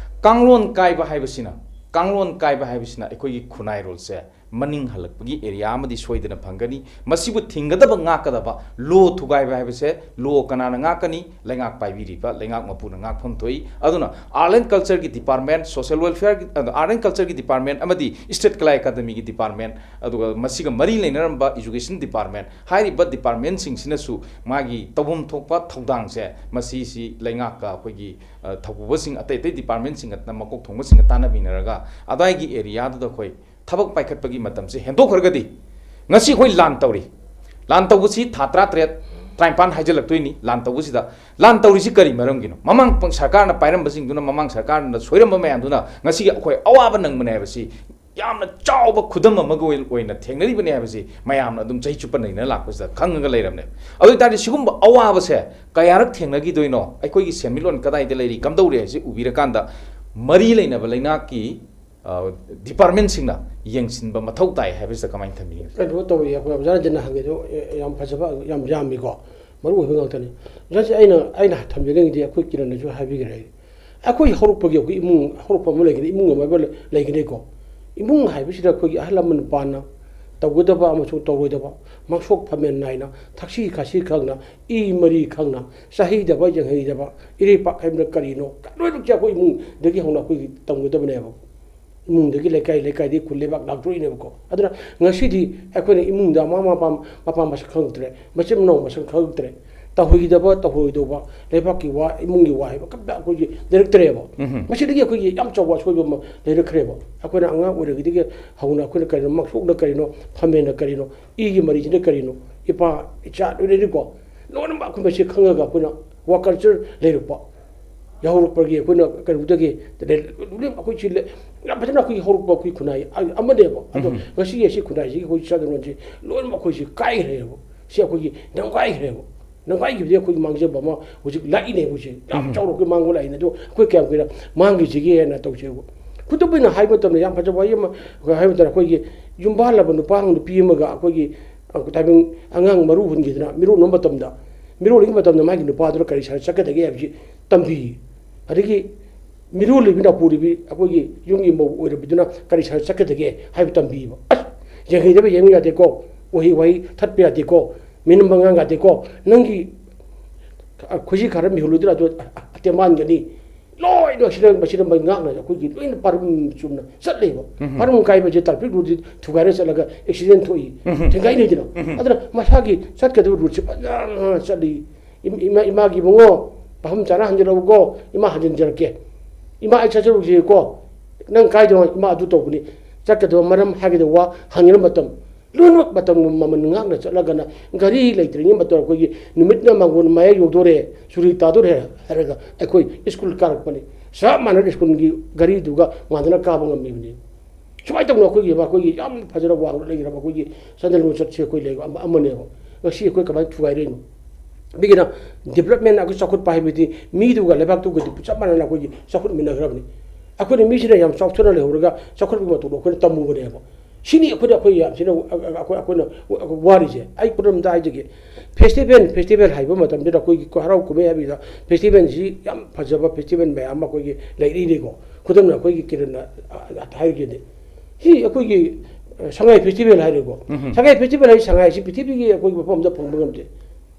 ꯀꯥꯡꯂꯣꯟ ꯀꯥꯏꯕ ꯍꯥꯏꯕꯁꯤꯅ, ꯀꯥꯡꯂꯣꯟ ꯀꯥꯏꯕ ꯍꯥꯏꯕꯁꯤꯅ ꯑꯩꯈꯣꯏꯒꯤ ꯈꯨꯟꯅꯥꯏꯔꯣꯜꯁꯦ ꯃꯅꯤꯡ ꯍꯜꯂꯛꯄꯒꯤ ꯑꯦꯔꯤꯌꯥ ꯑꯃꯗꯤ ꯁꯣꯏꯗꯅ ꯐꯪꯒꯅꯤ꯫ ꯃꯁꯤꯕꯨ ꯊꯤꯡꯒꯗꯕ, ꯉꯥꯛꯀꯗꯕ, ꯂꯣ ꯊꯨꯒꯥꯏꯕ ꯍꯥꯏꯕꯁꯦ ꯂꯣ ꯀꯅꯥꯅ ꯉꯥꯛꯀꯅꯤ? ꯂꯩꯉꯥꯛ ꯄꯥꯏꯕꯤꯔꯤꯕ ꯂꯩꯉꯥꯛ ꯃꯄꯨꯅ ꯉꯥꯛꯐꯝ ꯊꯣꯛꯏ꯫ ꯑꯗꯨꯅ Art and Culture ꯒꯤ department, Social Welfare ꯒꯤ, ꯑꯗ, Art and Culture ꯒꯤ department ꯑꯃꯗꯤ State Kala Academy ꯒꯤ department, ꯑꯗꯨꯒ ꯃꯁꯤꯒ ꯃꯔꯤ ꯂꯩꯅꯔꯝꯕ Education Department ꯍꯥꯏꯔꯤꯕ department ꯁꯤꯡꯁꯤꯅꯁꯨ ꯃꯥꯒꯤ ꯇꯧꯐꯝ ꯊꯣꯛꯄ ꯊꯧꯗꯥꯡꯁꯦ, ꯃꯁꯤꯁꯤ ꯂꯩꯉꯥꯛꯀ ꯑꯩꯈꯣꯏꯒꯤ, ꯑ, ꯊꯧꯄꯨꯕꯁꯤꯡ, ꯑꯇꯩ ꯑꯇꯩ department ꯁꯤꯡꯒ, ꯃꯀꯣꯛ ꯊꯣꯡꯕꯁꯤꯡꯒ ꯇꯥꯟꯅꯃꯤꯟꯅꯔꯒ ꯑꯗꯥꯏꯒꯤ ꯑꯦꯔꯤꯌꯥꯗꯨꯗ ꯑꯩꯈꯣꯏ ꯊꯕꯛ ꯄꯥꯏꯈꯠꯄꯒꯤ ꯃꯇꯝꯁꯦ ꯍꯦꯟꯗꯣꯛꯈ꯭ꯔꯒꯗꯤ, ꯉꯁꯤ ꯑꯩꯈꯣꯏ ꯂꯥꯟ ꯇꯧꯔꯤ꯫ ꯂꯥꯟ ꯇꯧꯕꯁꯤ ꯊꯥ ꯇꯔꯥꯇꯔꯦꯠ, ꯇꯔꯥꯅꯤꯄꯥꯟ ꯍꯥꯏꯖꯤꯜꯂꯛꯇꯣꯏꯅꯤ꯫ ꯂꯥꯟ ꯇꯧꯕꯁꯤꯗ, ꯂꯥꯟ ꯇꯧꯔꯤꯁꯤ ꯀꯔꯤ ꯃꯔꯝꯒꯤꯅꯣ? ꯃꯃꯥꯡ ꯄꯪ-, ꯁꯔꯀꯥꯔꯅ ꯄꯥꯏꯔꯝꯕꯁꯤꯡꯗꯨꯅ, ꯃꯃꯥꯡ ꯁꯔꯀꯥꯔꯅ ꯁꯣꯏꯔꯝꯕ ꯃꯌꯥꯝꯗꯨꯅ ꯉꯁꯤꯒꯤ ꯑꯩꯈꯣꯏ ꯑꯋꯥꯕ ꯅꯪꯕꯅꯦ ꯍꯥꯏꯕꯁꯤ ꯌꯥꯝꯅ ꯆꯥꯎꯕ ꯈꯨꯗꯝ ꯑꯃꯒ ꯑꯣꯏ-, ꯑꯣꯏꯅ ꯊꯦꯡꯅꯔꯤꯕꯅꯦ ꯍꯥꯏꯕꯁꯤ ꯃꯌꯥꯝꯅ ꯑꯗꯨꯝ ꯆꯍꯤ ꯆꯨꯞꯄ ꯅꯩꯅꯔ ꯂꯥꯛꯄꯁꯤꯗ ꯈꯪꯉꯒ ꯂꯩꯔꯕꯅꯦꯕ꯫ ꯑꯗꯨ ꯑꯣꯏ ꯇꯥꯔꯗꯤ, ꯁꯤꯒꯨꯝꯕ ꯑꯋꯥꯕꯁꯦ ꯀꯌꯥꯔꯛ ꯊꯦꯡꯅꯈꯤꯗꯣꯏꯅꯣ? ꯑꯩꯈꯣꯏꯒꯤ ꯁꯦꯟꯃꯤꯠꯂꯣꯟ ꯀꯗꯥꯏꯗ ꯂꯩꯔꯤ, ꯀꯝꯗꯧꯔꯤ ꯍꯥꯏꯁꯤ ꯎꯕꯤꯔꯀꯥꯟꯗ, ꯃꯔꯤ ꯂꯩꯅꯕ ꯂꯩꯉꯥꯛꯀꯤ, ꯑ, ꯗꯤꯄꯥꯔꯠꯃꯦꯟꯁꯤꯡꯅ ꯌꯦꯡꯁꯤꯟꯕ ꯃꯊꯧ ꯇꯥꯏ ꯍꯥꯏꯕꯁꯤꯗ ꯀꯃꯥꯏꯅ ꯊꯝꯕꯤꯒꯅꯤ? ꯀꯩꯅꯣ ꯇꯧꯏ, ꯑꯩꯈꯣꯏ ꯑꯣꯖꯥ ꯔꯟꯖꯟꯅ ꯍꯪꯉꯤꯗꯣ ꯌꯥꯝ ꯐꯖꯕ, ꯌꯥꯝ ꯌꯥꯝꯃꯤꯀꯣ, ꯃꯔꯨ ꯑꯣꯏꯕ ꯉꯥꯛꯇꯅꯤ꯫ ꯑꯣꯖꯥꯁꯦ, ꯑꯩꯅ, ꯑꯩꯅ ꯊꯝꯖꯅꯤꯡꯉꯤꯗꯤ, ꯑꯩꯈꯣꯏ ꯀꯤꯔꯟꯅꯁꯨ ꯍꯥꯏꯕꯤꯈ꯭ꯔꯦ, ꯑꯩꯈꯣꯏ ꯍꯧꯔꯛꯄꯒꯤ ꯑꯩꯈꯣꯏ ꯏꯃꯨꯡ ꯍꯧꯔꯛꯄ ꯑꯃ ꯂꯩꯒꯅꯤ, ꯏꯃꯨꯡ ꯑꯃ ꯂꯩꯒꯅꯤꯀꯣ꯫ ꯏꯃꯨꯡ ꯍꯥꯏꯕꯁꯤꯗ ꯑꯩꯈꯣꯏꯒꯤ ꯑꯍꯜ ꯂꯃꯟ ꯅꯨꯄꯥꯅ ꯇꯧꯒꯗꯕ ꯑꯃꯁꯨꯡ ꯇꯧꯔꯣꯏꯗꯕ, ꯃꯥꯡꯁꯣꯛ ꯐꯝꯃꯦꯟ ꯅꯥꯏꯅ, ꯊꯛꯁꯤ ꯈꯥꯁꯤ ꯈꯪꯅ, ꯏ ꯃꯔꯤ ꯈꯪꯅ, ꯆꯥꯍꯩꯗꯕ ꯌꯦꯡꯍꯩꯗꯕ, ꯏꯔꯩꯄꯥꯛ ꯍꯥꯏꯕꯅ ꯀꯔꯤꯅꯣ, ꯂꯣꯏꯅꯃꯛꯁꯦ ꯑꯩꯈꯣꯏ ꯏꯃꯨꯡꯗꯒꯤ ꯍꯧꯅ ꯑꯩꯈꯣꯏꯒꯤ ꯇꯝꯒꯗꯕꯅꯦꯕ꯫ ꯏꯃꯨꯡꯗꯒꯤ, ꯂꯩꯀꯥꯏ ꯂꯩꯀꯥꯏꯗꯒꯤ, ꯈꯨꯜ ꯂꯩꯕꯥꯛ ꯂꯥꯛꯇꯣꯔꯤꯅꯦꯕꯀꯣ꯫ ꯑꯗꯨꯅ ꯉꯁꯤꯗꯤ ꯑꯩꯈꯣꯏꯅ ꯏꯃꯨꯡꯗ ꯃꯃꯥ ꯃꯄꯥ, ꯃꯄꯥ ꯃꯁꯛ ꯈꯪꯉꯛꯇ꯭ꯔꯦ, ꯃꯆꯤꯟ ꯃꯅꯥꯎ ꯃꯁꯛ ꯈꯪꯉꯛꯇ꯭ꯔꯦ, ꯇꯧꯍꯩꯗꯕ ꯇꯧꯍꯩꯗꯧꯕ, ꯂꯩꯕꯥꯛꯀꯤ ꯋꯥ, ꯏꯃꯨꯡꯒꯤ ꯋꯥ ꯍꯥꯏꯕ ꯀꯝꯇ ꯑꯩꯈꯣꯏꯒꯤ ꯂꯩꯔꯛꯇ꯭ꯔꯦꯕ꯫ ꯎꯝꯍꯨꯝ꯫ ꯃꯁꯤꯗꯒꯤ ꯑꯩꯈꯣꯏꯒꯤ ꯌꯥꯝ ꯆꯥꯎꯕ ꯑꯁꯣꯏꯕ ꯑꯃ ꯂꯩꯔꯛꯈ꯭ꯔꯦꯕ꯫ ꯑꯩꯈꯣꯏꯅ ꯑꯉꯥꯡ ꯑꯣꯏꯔꯤꯉꯩꯗꯒꯤ ꯍꯧꯅ ꯑꯩꯈꯣꯏꯅ ꯀꯔꯤꯅꯣ, ꯃꯥꯡꯁꯣꯛꯅ ꯀꯔꯤꯅꯣ, ꯐꯝꯃꯦꯟꯅ ꯀꯔꯤꯅꯣ, ꯏꯒꯤ ꯃꯔꯤꯁꯤꯅ ꯀꯔꯤꯅꯣ, ꯏꯄꯥ ꯏꯆꯥ ꯂꯣꯏꯅꯔꯤꯀꯣ, ꯂꯣꯏꯅꯃꯛ ꯑꯩꯈꯣꯏ ꯃꯁꯤ ꯈꯪꯉꯒ ꯑꯩꯈꯣꯏꯅ ꯋꯥ ꯀꯜꯆꯔ ꯂꯩꯔꯛꯄ꯫ ꯌꯥꯍꯧꯔꯛꯄꯒꯤ ꯑꯩꯈꯣꯏꯅ ꯀꯩꯅꯣꯗꯒꯤ ꯑꯩꯈꯣꯏ ꯁꯤ ꯂꯩ-, ꯌꯥꯝ ꯐꯖꯅ ꯑꯩꯈꯣꯏꯒꯤ ꯍꯧꯔꯛꯄ ꯑꯩꯈꯣꯏ ꯈꯨꯟꯅꯥꯏ ꯑ-, ꯑꯃꯅꯦꯕ꯫ ꯑꯗꯣ ꯎꯝ꯫ ꯉꯁꯤꯒꯤ ꯑꯁꯤ ꯈꯨꯟꯅꯥꯏꯁꯤꯒꯤ ꯑꯩꯈꯣꯏ ꯆꯠꯅꯔꯣꯟꯁꯤ ꯂꯣꯏꯅꯃꯛ ꯑꯩꯈꯣꯏꯁꯤ ꯀꯥꯏꯈ꯭ꯔꯦꯕ꯫ ꯁꯤ ꯑꯩꯈꯣꯏꯒꯤ ꯅꯝꯈꯥꯏꯈ꯭ꯔꯦꯕ꯫ ꯅꯝꯈꯥꯏꯈꯤꯕꯗꯤ ꯑꯩꯈꯣꯏꯒꯤ ꯃꯥꯡꯖꯕ ꯑꯃ ꯍꯧꯖꯤꯛ ꯂꯥꯛꯏꯅꯦ꯫ ꯑꯩꯈꯣꯏꯁꯦ ꯌꯥꯝ ꯎꯝ꯫ ꯆꯥꯎꯔꯛꯄꯒꯤ ꯃꯥꯡꯕ ꯂꯥꯛꯏꯅꯦ꯫ ꯑꯗꯣ ꯑꯩꯈꯣꯏ ꯀꯌꯥꯝ ꯀꯨꯏꯅ ꯃꯥꯡꯈꯤꯁꯤꯒꯦꯅ ꯇꯧꯁꯦꯕ꯫ ꯈꯨꯗꯝ ꯑꯣꯏꯅ ꯍꯥꯏꯕ ꯃꯇꯝꯗ, ꯌꯥꯝ ꯐꯖꯕ ꯋꯥꯍꯩ ꯑꯃ ꯍꯥꯏꯕ ꯃꯇꯝꯗ, ꯑꯩꯈꯣꯏꯒꯤ ꯌꯨꯝꯕꯥꯜꯂꯕ ꯅꯨꯄꯥ ꯑꯃ ꯅꯨꯄꯤ ꯑꯃꯒ ꯑꯩꯈꯣꯏꯒꯤ, ꯑ, ꯇꯥꯏꯕꯪ ꯑꯉꯥꯡ ꯃꯔꯨ ꯍꯨꯟꯈꯤꯗꯅ ꯃꯤꯔꯣꯟꯕ ꯃꯇꯝꯗ, ꯃꯤꯔꯣꯜꯂꯤꯉꯩ ꯃꯇꯝꯗ ꯃꯥꯒꯤ ꯅꯨꯄꯥꯗꯨꯅ ꯀꯔꯤ ꯁꯥꯟꯅ ꯆꯠꯀꯗꯒꯦ ꯍꯥꯏꯕꯁꯤ ꯇꯝꯕꯤ꯫ ꯑꯗꯒꯤ ꯃꯤꯔꯣꯜꯂꯤꯕꯤ ꯅꯥꯎꯄꯨꯔꯤꯕꯤ ꯑꯩꯈꯣꯏꯒꯤ ꯌꯨꯝꯒꯤ ꯃꯧ ꯑꯣꯏꯔꯕꯗꯨꯅ ꯀꯔꯤ ꯁꯥꯟꯅ ꯆꯠꯀꯗꯒꯦ ꯍꯥꯏꯕ ꯇꯝꯕꯤꯕ꯫ ꯑꯁ, ꯌꯦꯡꯍꯩꯗꯕ ꯌꯦꯡꯕ ꯌꯥꯗꯦꯀꯣ, ꯎꯍꯩ ꯋꯥꯍꯩ ꯊꯠꯄ ꯌꯥꯗꯦꯀꯣ, ꯃꯤꯅꯝꯕ ꯉꯥꯡ ꯌꯥꯗꯦꯀꯣ, ꯅꯪꯒꯤ ꯈꯨꯖꯤ ꯈꯔ ꯃꯤꯍꯨꯜꯂꯨꯗꯨꯅ ꯑꯗꯨ ꯑꯇꯦꯝ ꯃꯥꯟꯒꯅꯤ꯫ ꯂꯣꯏꯅ ꯁꯤꯗ, ꯃꯁꯤꯗ ꯃꯩ ꯉꯥꯛꯅ ꯑꯩꯈꯣꯏꯒꯤ ꯂꯣꯏꯅ ꯄꯥꯔꯨꯝ ꯆꯨꯝꯅ ꯆꯠꯂꯦꯕ꯫ ꯎꯝ꯫ ꯄꯥꯔꯨꯝ ꯀꯥꯏꯕꯁꯦ ꯇ꯭ꯔꯥꯐꯤꯛ ꯔꯨꯜꯁꯤ ꯊꯨꯒꯥꯏꯔ ꯆꯠꯂꯒ ꯑꯦꯛꯁꯤꯗꯦꯟ ꯊꯣꯛꯏ, ꯎꯝ꯫ ꯊꯦꯡꯒꯥꯏꯅꯩꯗꯅ꯫ ꯎꯝ꯫ ꯑꯗꯨꯅ ꯃꯁꯥꯒꯤ ꯆꯠꯀꯗꯕ ꯔꯨꯠꯁꯦ ꯐꯖꯅ ꯆꯠꯂꯤ꯫ ꯏꯝ-, ꯏꯃꯥ, ꯏꯃꯥꯒꯤ ꯏꯕꯨꯡꯉꯣ, ꯃꯐꯝ ꯆꯥꯅ ꯍꯟꯖꯤꯜꯂꯛꯎꯀꯣ, ꯏꯃꯥ ꯍꯟꯖꯤꯟꯖꯔꯛꯀꯦ, ꯏꯃꯥ ꯑꯩ ꯆꯠꯆꯔꯨꯁꯤꯀꯣ, ꯅꯪ ꯀꯥꯏꯗꯅꯣ, ꯏꯃꯥ ꯑꯗꯨ ꯇꯧꯕꯅꯤ꯫ ꯆꯠꯀꯗꯕ ꯃꯔꯝ, ꯍꯥꯏꯒꯗꯕ ꯋꯥ, ꯍꯪꯉꯤꯕ ꯃꯇꯝ, ꯂꯣꯏꯅꯃꯛ ꯃꯇꯝ ꯃꯃꯜ ꯉꯥꯛꯅ ꯆꯠꯂꯒꯅ, ꯒꯥꯔꯤ ꯂꯩꯇ꯭ꯔꯤꯉꯩ ꯃꯇꯝ, ꯑꯩꯈꯣꯏꯒꯤ ꯅꯨꯃꯤꯠꯅ ꯃꯥꯡꯒꯣꯟ ꯃꯌꯥꯏ ꯌꯧꯗꯣꯔꯦ, ꯆꯨꯔꯤ ꯇꯥꯗꯣꯔꯦ ꯍꯥꯏꯔꯒ ꯑꯩꯈꯣꯏ ꯁ꯭ꯀꯨꯜ ꯀꯥꯔꯛꯄꯅꯤ꯫ ꯆꯞ ꯃꯥꯟꯅꯅ ꯁ꯭ꯀꯨꯜꯒꯤ ꯒꯥꯔꯤꯗꯨꯒ ꯃꯥꯟꯅꯅ ꯀꯥꯕ ꯉꯝꯃꯤꯕꯅꯤ꯫ ꯁꯨꯃꯥꯏꯅ ꯇꯧꯅ ꯑꯩꯈꯣꯏꯒꯤ, ꯑꯩꯈꯣꯏꯒꯤ ꯌꯥꯝ ꯐꯖꯅ ꯋꯥꯡꯅ ꯂꯩꯈ꯭ꯔꯕ ꯑꯩꯈꯣꯏꯒꯤ ꯆꯠꯅ ꯂꯣꯟꯆꯠꯁꯦ ꯑꯩꯈꯣꯏ ꯂꯩꯕ ꯑꯃ-, ꯑꯃꯅꯦꯕ꯫ ꯉꯁꯤ ꯑꯩꯈꯣꯏ ꯀꯃꯥꯏꯅ ꯊꯨꯒꯥꯏꯔꯛꯏꯅꯣ? ꯃꯤꯒꯤꯅ development, ꯑꯩꯈꯣꯏ ꯆꯥꯎꯈꯠꯄ ꯍꯥꯏꯕꯗꯤ ꯃꯤꯗꯨꯒ ꯂꯩꯕꯥꯛꯇꯨꯒꯗꯤ ꯆꯞ ꯃꯥꯟꯅꯅ ꯑꯩꯈꯣꯏꯒꯤ ꯆꯥꯎꯈꯠꯃꯤꯟꯅꯈ꯭ꯔꯕꯅꯤ꯫ ꯑꯩꯈꯣꯏꯅ ꯃꯤꯁꯤꯅ ꯌꯥꯝ ꯆꯥꯎꯊꯅ ꯂꯩꯍꯧꯔꯒ ꯆꯥꯎꯈꯠꯄꯒꯤ ꯃꯇꯧꯗꯣ ꯑꯩꯈꯣꯏꯅ ꯇꯝꯃꯨꯕꯅꯦꯕ꯫ ꯁꯤꯅꯤ ꯑꯩꯈꯣꯏꯅ, ꯑꯩꯈꯣꯏ ꯌꯥꯝ ꯊꯤꯅ, ꯑꯩꯈꯣꯏ, ꯑꯩꯈꯣꯏꯅ ꯋꯥꯔꯤꯁꯦ꯫ ꯑꯩ ꯈꯨꯗꯝ ꯑꯝꯇ ꯍꯥꯏꯖꯒꯦ꯫ Festival, festival ꯍꯥꯏꯕ ꯃꯇꯝꯁꯤꯗ ꯑꯩꯈꯣꯏꯒꯤ ꯍꯔꯥꯎ ꯀꯨꯝꯍꯩ ꯍꯥꯏꯕꯁꯤꯗ festivalꯁꯤ ꯌꯥꯝ ꯐꯖꯕ festival ꯃꯌꯥꯝ ꯑꯃ ꯑꯩꯈꯣꯏꯒꯤ ꯂꯩꯔꯤꯅꯤꯀꯣ꯫ ꯈꯨꯗꯝꯅ ꯑꯩꯈꯣꯏꯒꯤ ꯀꯤꯔꯟꯅ, ꯑ, ꯑ, ꯍꯥꯏꯔꯤꯗꯨꯅꯤ꯫ ꯁꯤ ꯑꯩꯈꯣꯏꯒꯤ, ꯑ, ꯁꯉꯥꯏ festival ꯍꯥꯏꯔꯦꯀꯣ꯫ ꯎꯝ꯫ ꯁꯉꯥꯏ festival ꯍꯥꯏꯁꯤ, ꯁꯉꯥꯏꯁꯤ ꯄ꯭ꯔꯤꯊꯤꯕꯤꯒꯤ ꯑꯩꯈꯣꯏꯒꯤ ꯃꯐꯝ ꯑꯃꯗ ꯐꯪꯕ ꯉꯝꯗꯦ꯫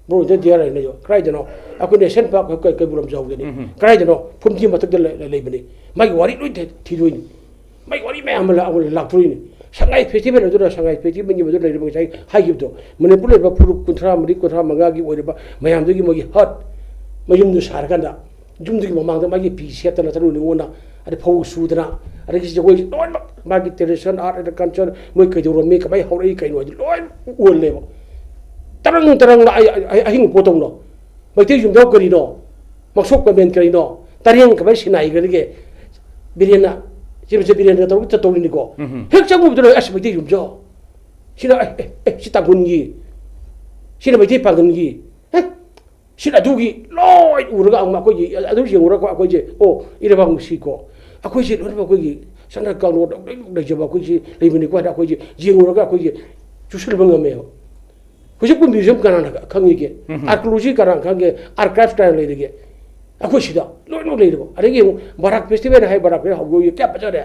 ꯕ꯭ꯔꯣ, ꯍꯧꯖꯤꯛ ꯗꯤꯌꯥꯔ ꯍꯥꯏꯅ ꯀꯗꯥꯏꯗꯅꯣ? ꯑꯩꯈꯣꯏ ꯅꯦꯁꯅꯦꯜ ꯄꯥꯔꯛ ꯀꯩ-, ꯀꯩꯕꯨꯜ ꯂꯝꯖꯥꯎꯗꯅꯤ꯫ ꯎꯝ꯫ ꯀꯗꯥꯏꯗꯅꯣ? ꯐꯨꯝꯗꯤ ꯃꯊꯛꯇ ꯂꯩ-, ꯂꯩꯕꯅꯤ꯫ ꯃꯥꯒꯤ ꯋꯥꯔꯤ ꯂꯣꯏ ꯊꯤ-, ꯊꯤꯗꯣꯏꯅꯤ꯫ ꯃꯥꯒꯤ ꯋꯥꯔꯤ ꯃꯌꯥꯝ ꯑꯃ ꯂꯥꯛ-, ꯂꯥꯛꯇꯣꯔꯤꯅꯤ꯫ ꯁꯉꯥꯏ festival ꯑꯗꯨꯅ, ꯁꯉꯥꯏ festivalꯒꯤ ꯃꯗꯨ ꯂꯩꯔꯤꯕ ꯉꯁꯥꯏ ꯍꯥꯏꯈꯤꯕꯗꯣ, ꯃꯅꯤꯄꯨꯔ ꯂꯩꯔꯤꯕ ꯐꯨꯔꯨꯞ ꯀꯨꯟꯊ꯭ꯔꯥ ꯃꯔꯤ, ꯀꯨꯟꯊ꯭ꯔꯥ ꯃꯉꯥꯒꯤ ꯑꯣꯏꯔꯤꯕ ꯃꯌꯥꯝꯗꯨꯒꯤ ꯃꯣꯏꯒꯤ hut, ꯃꯌꯨꯝꯗꯨ ꯁꯥꯔꯀꯥꯟꯗ, ꯌꯨꯝꯗꯨꯒꯤ ꯃꯃꯥꯡꯗ ꯃꯥꯒꯤ ꯐꯤ ꯁꯦꯠꯇꯅ ꯇꯔꯨ ꯅꯤꯉꯣꯟꯅ, ꯑꯗꯩ ꯐꯧ ꯁꯨꯗꯅ, ꯑꯗꯒꯤ ꯖꯒꯣꯏ ꯂꯣꯏꯅꯃꯛ ꯃꯥꯒꯤ tradition, art and culture, ꯃꯣꯏ ꯀꯩꯗꯧꯔꯝꯃꯤ, ꯀꯃꯥꯏꯅ ꯍꯧꯔꯛꯏ, ꯀꯩꯅꯣ ꯍꯥꯏꯗꯤ ꯂꯣꯏ ꯎꯍꯜꯂꯦꯕ꯫ ꯇꯔꯪ ꯇꯔꯪꯅ ꯑꯩ, ꯑꯩ, ꯑꯩ ꯑꯍꯤꯡ ꯄꯣꯠꯇꯧꯅꯣ꯫ ꯃꯩꯇꯩ ꯌꯨꯝꯖꯥꯎ ꯀꯔꯤꯅꯣ? ꯃꯁꯣꯛ ꯀꯃꯦꯟ ꯀꯔꯤꯅꯣ? ꯇꯔꯦꯡ ꯀꯃꯥꯏꯅ ꯁꯤꯟꯅꯥꯏꯒꯗꯒꯦ? ꯕꯤꯔꯦꯟꯅ, ꯁꯤ ꯃꯁꯦ ꯕꯤꯔꯦꯟꯒ ꯇꯧꯔꯒ ꯆꯠꯇꯧꯔꯤꯅꯤꯀꯣ꯫ ꯎꯝ꯫ ꯍꯦꯛ ꯆꯪꯉꯨꯕꯗ ꯂꯣꯏ, "ꯑꯁ, ꯃꯩꯇꯩ ꯌꯨꯝꯖꯥꯎ꯫ ꯁꯤꯅ, ꯑꯦ, ꯑꯦ, ꯑꯦ, ꯁꯤ ꯇꯥꯡꯈꯨꯜꯒꯤ꯫ ꯁꯤꯅ ꯃꯩꯇꯩ ꯄꯥꯡꯒꯜꯒꯤ꯫ ꯑꯦ, ꯁꯤꯅ ꯑꯗꯨꯒꯤ ꯂꯣꯏ ꯎꯔꯒ ꯑꯃꯨꯛ ꯑꯩꯈꯣꯏꯒꯤ ꯑꯗꯨ ꯌꯦꯡꯉꯨꯔꯒ ꯑꯩꯈꯣꯏꯁꯦ, ꯑꯣ, ꯏꯔꯩꯕꯥꯛ ꯅꯨꯡꯁꯤꯀꯣ꯫ ꯑꯩꯈꯣꯏꯁꯦ ꯂꯣꯏꯅꯃꯛ ꯑꯩꯈꯣꯏꯒꯤ ꯆꯠꯅ ꯀꯥꯡꯂꯣꯟ ꯂꯣꯏꯅꯃꯛ ꯂꯩꯖꯕ ꯑꯩꯈꯣꯏꯁꯦ ꯂꯩꯕꯅꯤꯀꯣ" ꯍꯥꯏꯅ ꯑꯩꯈꯣꯏꯁꯦ ꯌꯦꯡꯉꯨꯔꯒ ꯑꯩꯈꯣꯏꯁꯦ ꯆꯨꯁꯤꯟꯕ ꯉꯝꯃꯦꯕ꯫ ꯍꯧꯖꯤꯛꯄꯨ museum ꯀꯅꯥꯅ ꯈꯪꯉꯤꯒꯦ? ꯎꯝ꯫ Archaeology ꯀꯅꯥꯅ ꯈꯪꯒꯦ? Archives ꯀꯅꯥ ꯂꯩꯔꯤꯒꯦ? ꯑꯩꯈꯣꯏ ꯁꯤꯗ ꯂꯣꯏꯅꯃꯛ ꯂꯩꯔꯤꯕ꯫ ꯑꯗꯒꯤ ꯑꯃꯨꯛ ꯕꯔꯥꯛ festival ꯍꯥꯏ, ꯕꯔꯥꯛ festival ꯍꯧꯖꯤꯛ ꯍꯧꯖꯤꯛ ꯀꯌꯥ ꯐꯖꯔꯦ꯫